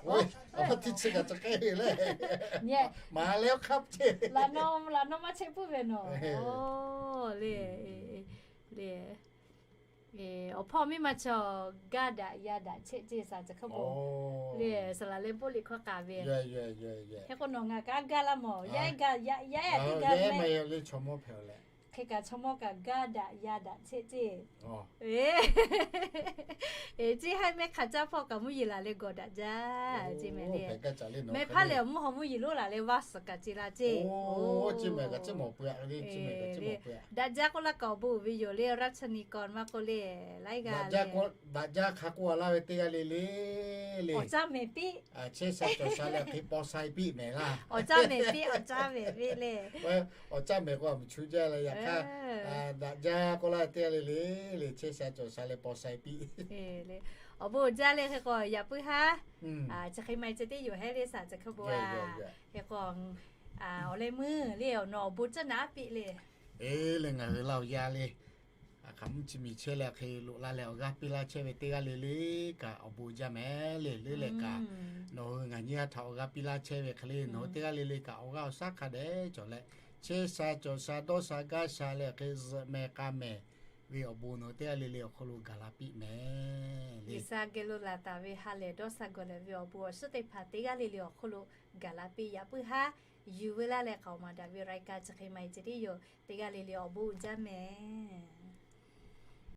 Awˬ, tiˇ chi kaꞈ ca k'ehˉ ve le. Maˍ leh awˬ hk'aˇ ceˇ. Laꞈ naw maˇ chehˇ puiˉ ve nawˬ. Le, le. Awˬ hpawˇ miˇ ma chaw gaˇ daꞈ yaˇ daꞈ chehˇ ceˇ saˍ ceh hkawˇ bon le. Saˍ laˍ leh bon liꞈ hkawˇ k'a ve. Hk'e k'o nawˬ ngaˬ kaꞈ gaˇ laˇ mawˬ. Yaˇ ehˉ gaˇ yaˇ, yaˇ ehˉ teˇ gaˇ mehˆ. Hk'e kaꞈ chaw mawˇ kaꞈ gaˇ daꞈ yaˇ daꞈ chehˇ ceˇ. Eˬ, ceˇ, haˉ mehˆ hk'aˬ caˇ hpawˇ kaꞈ mvuhˇ yeˬ laˬ leh gawˬ daꞈ jaˇ ceˇ mehˍ le. Mehˆ hpaˇ lehˬ mvuhˇ haw mvuhˇ yeˬ lonˉ laˬ leh vaˇ suhˍ kaꞈ ceˇ laˇ ceˇ. Daꞈ jaˇ k'oˆ laˇ kaꞈ awˬ bon uiˍ ve yoˬ le, รัชนีกร maˇ k'oˆ le, laiˉ g'aˇ le. Daꞈ jaˇ k'oˆ laˇ ve teˇ g'aˇ le le le. Awˬ caˇ mehˍ piˇ. Chehˇ sha cawˬ sha leh hk'e paw sha piˇ mehˍ laˇ. Awˬ caˇ mehˍ piˇ, awˬ caˇ mehˍ piˇ le. Awˬ caˇ mehˍ k'o a mvuhˇ chu jaˇ leh yaꞈ hk'aˇ, daꞈ jaˇ k'oˆ laˇ ve teˇ g'aˇ le le le, chehˇ sha cawˬ sha leh paw sha piˇ. Awˬ bon jaˇ le, hk'e k'o yaꞈ puiˉ haˉ chi hk'e ma ceh tiˉ yoˬ hehˉ le saˍ ceh hkawˇ bon a. Hk'e k'o awˬ leh meuˇ le, awˬ nawˬ awˬ bon cawˇ naˍ aˉ piˇ le. Eˬ le, ngaˬ hui Laˇ huˍ yaˇ le, a hk'aˬ mvuhˇ chi miˬ chehˇ leh hk'e loꞈ la leh awˬ g'aˇ piˇ laˇ chehˇ ve teˇ g'aˇ le le kaꞈ awˬ bon jaˇ mehˍ le. Leuˉ leh kaꞈ nawˬ hui ngaˬ nyiˇ g'aˇ htaꞈ awˬ g'aˇ piˇ laˇ chehˇ ve hk'e le, nawˬ hui teˇ g'aˇ le le kaꞈ awˬ g'aˇ awˬ shaˉ hk'a dehꞈ cawˬ leh, chehˇ sha cawˬ sha dawˇ sha gaˇ sha leh hk'e zuhꞈ mehˍ k'a mehˍ ve awˬ bon nawˬ hui teˇ g'aˇ le le awˬ hk'aw lo gaˬ la piˇ mehˍ le. G'uiˬsha geh lo laˬ taˍ ve ha lehˬ dawˇ sha gawˬ lehˬ ve awˬ bon awˬ shiˉ teˇ hpaˍ teˇ g'aˇ le le awˬ hk'aw lo gaˬ la piˇ. Yaꞈ puiˉ haˉ yuˬ veu laˇ leh k'aoˍ maˍ daꞈ ve รายการ chi hk'e ma ceh tiˉ yoˬ. Teˇ g'aˇ le le awˬ bon uiˍ jaˇ mehˍ.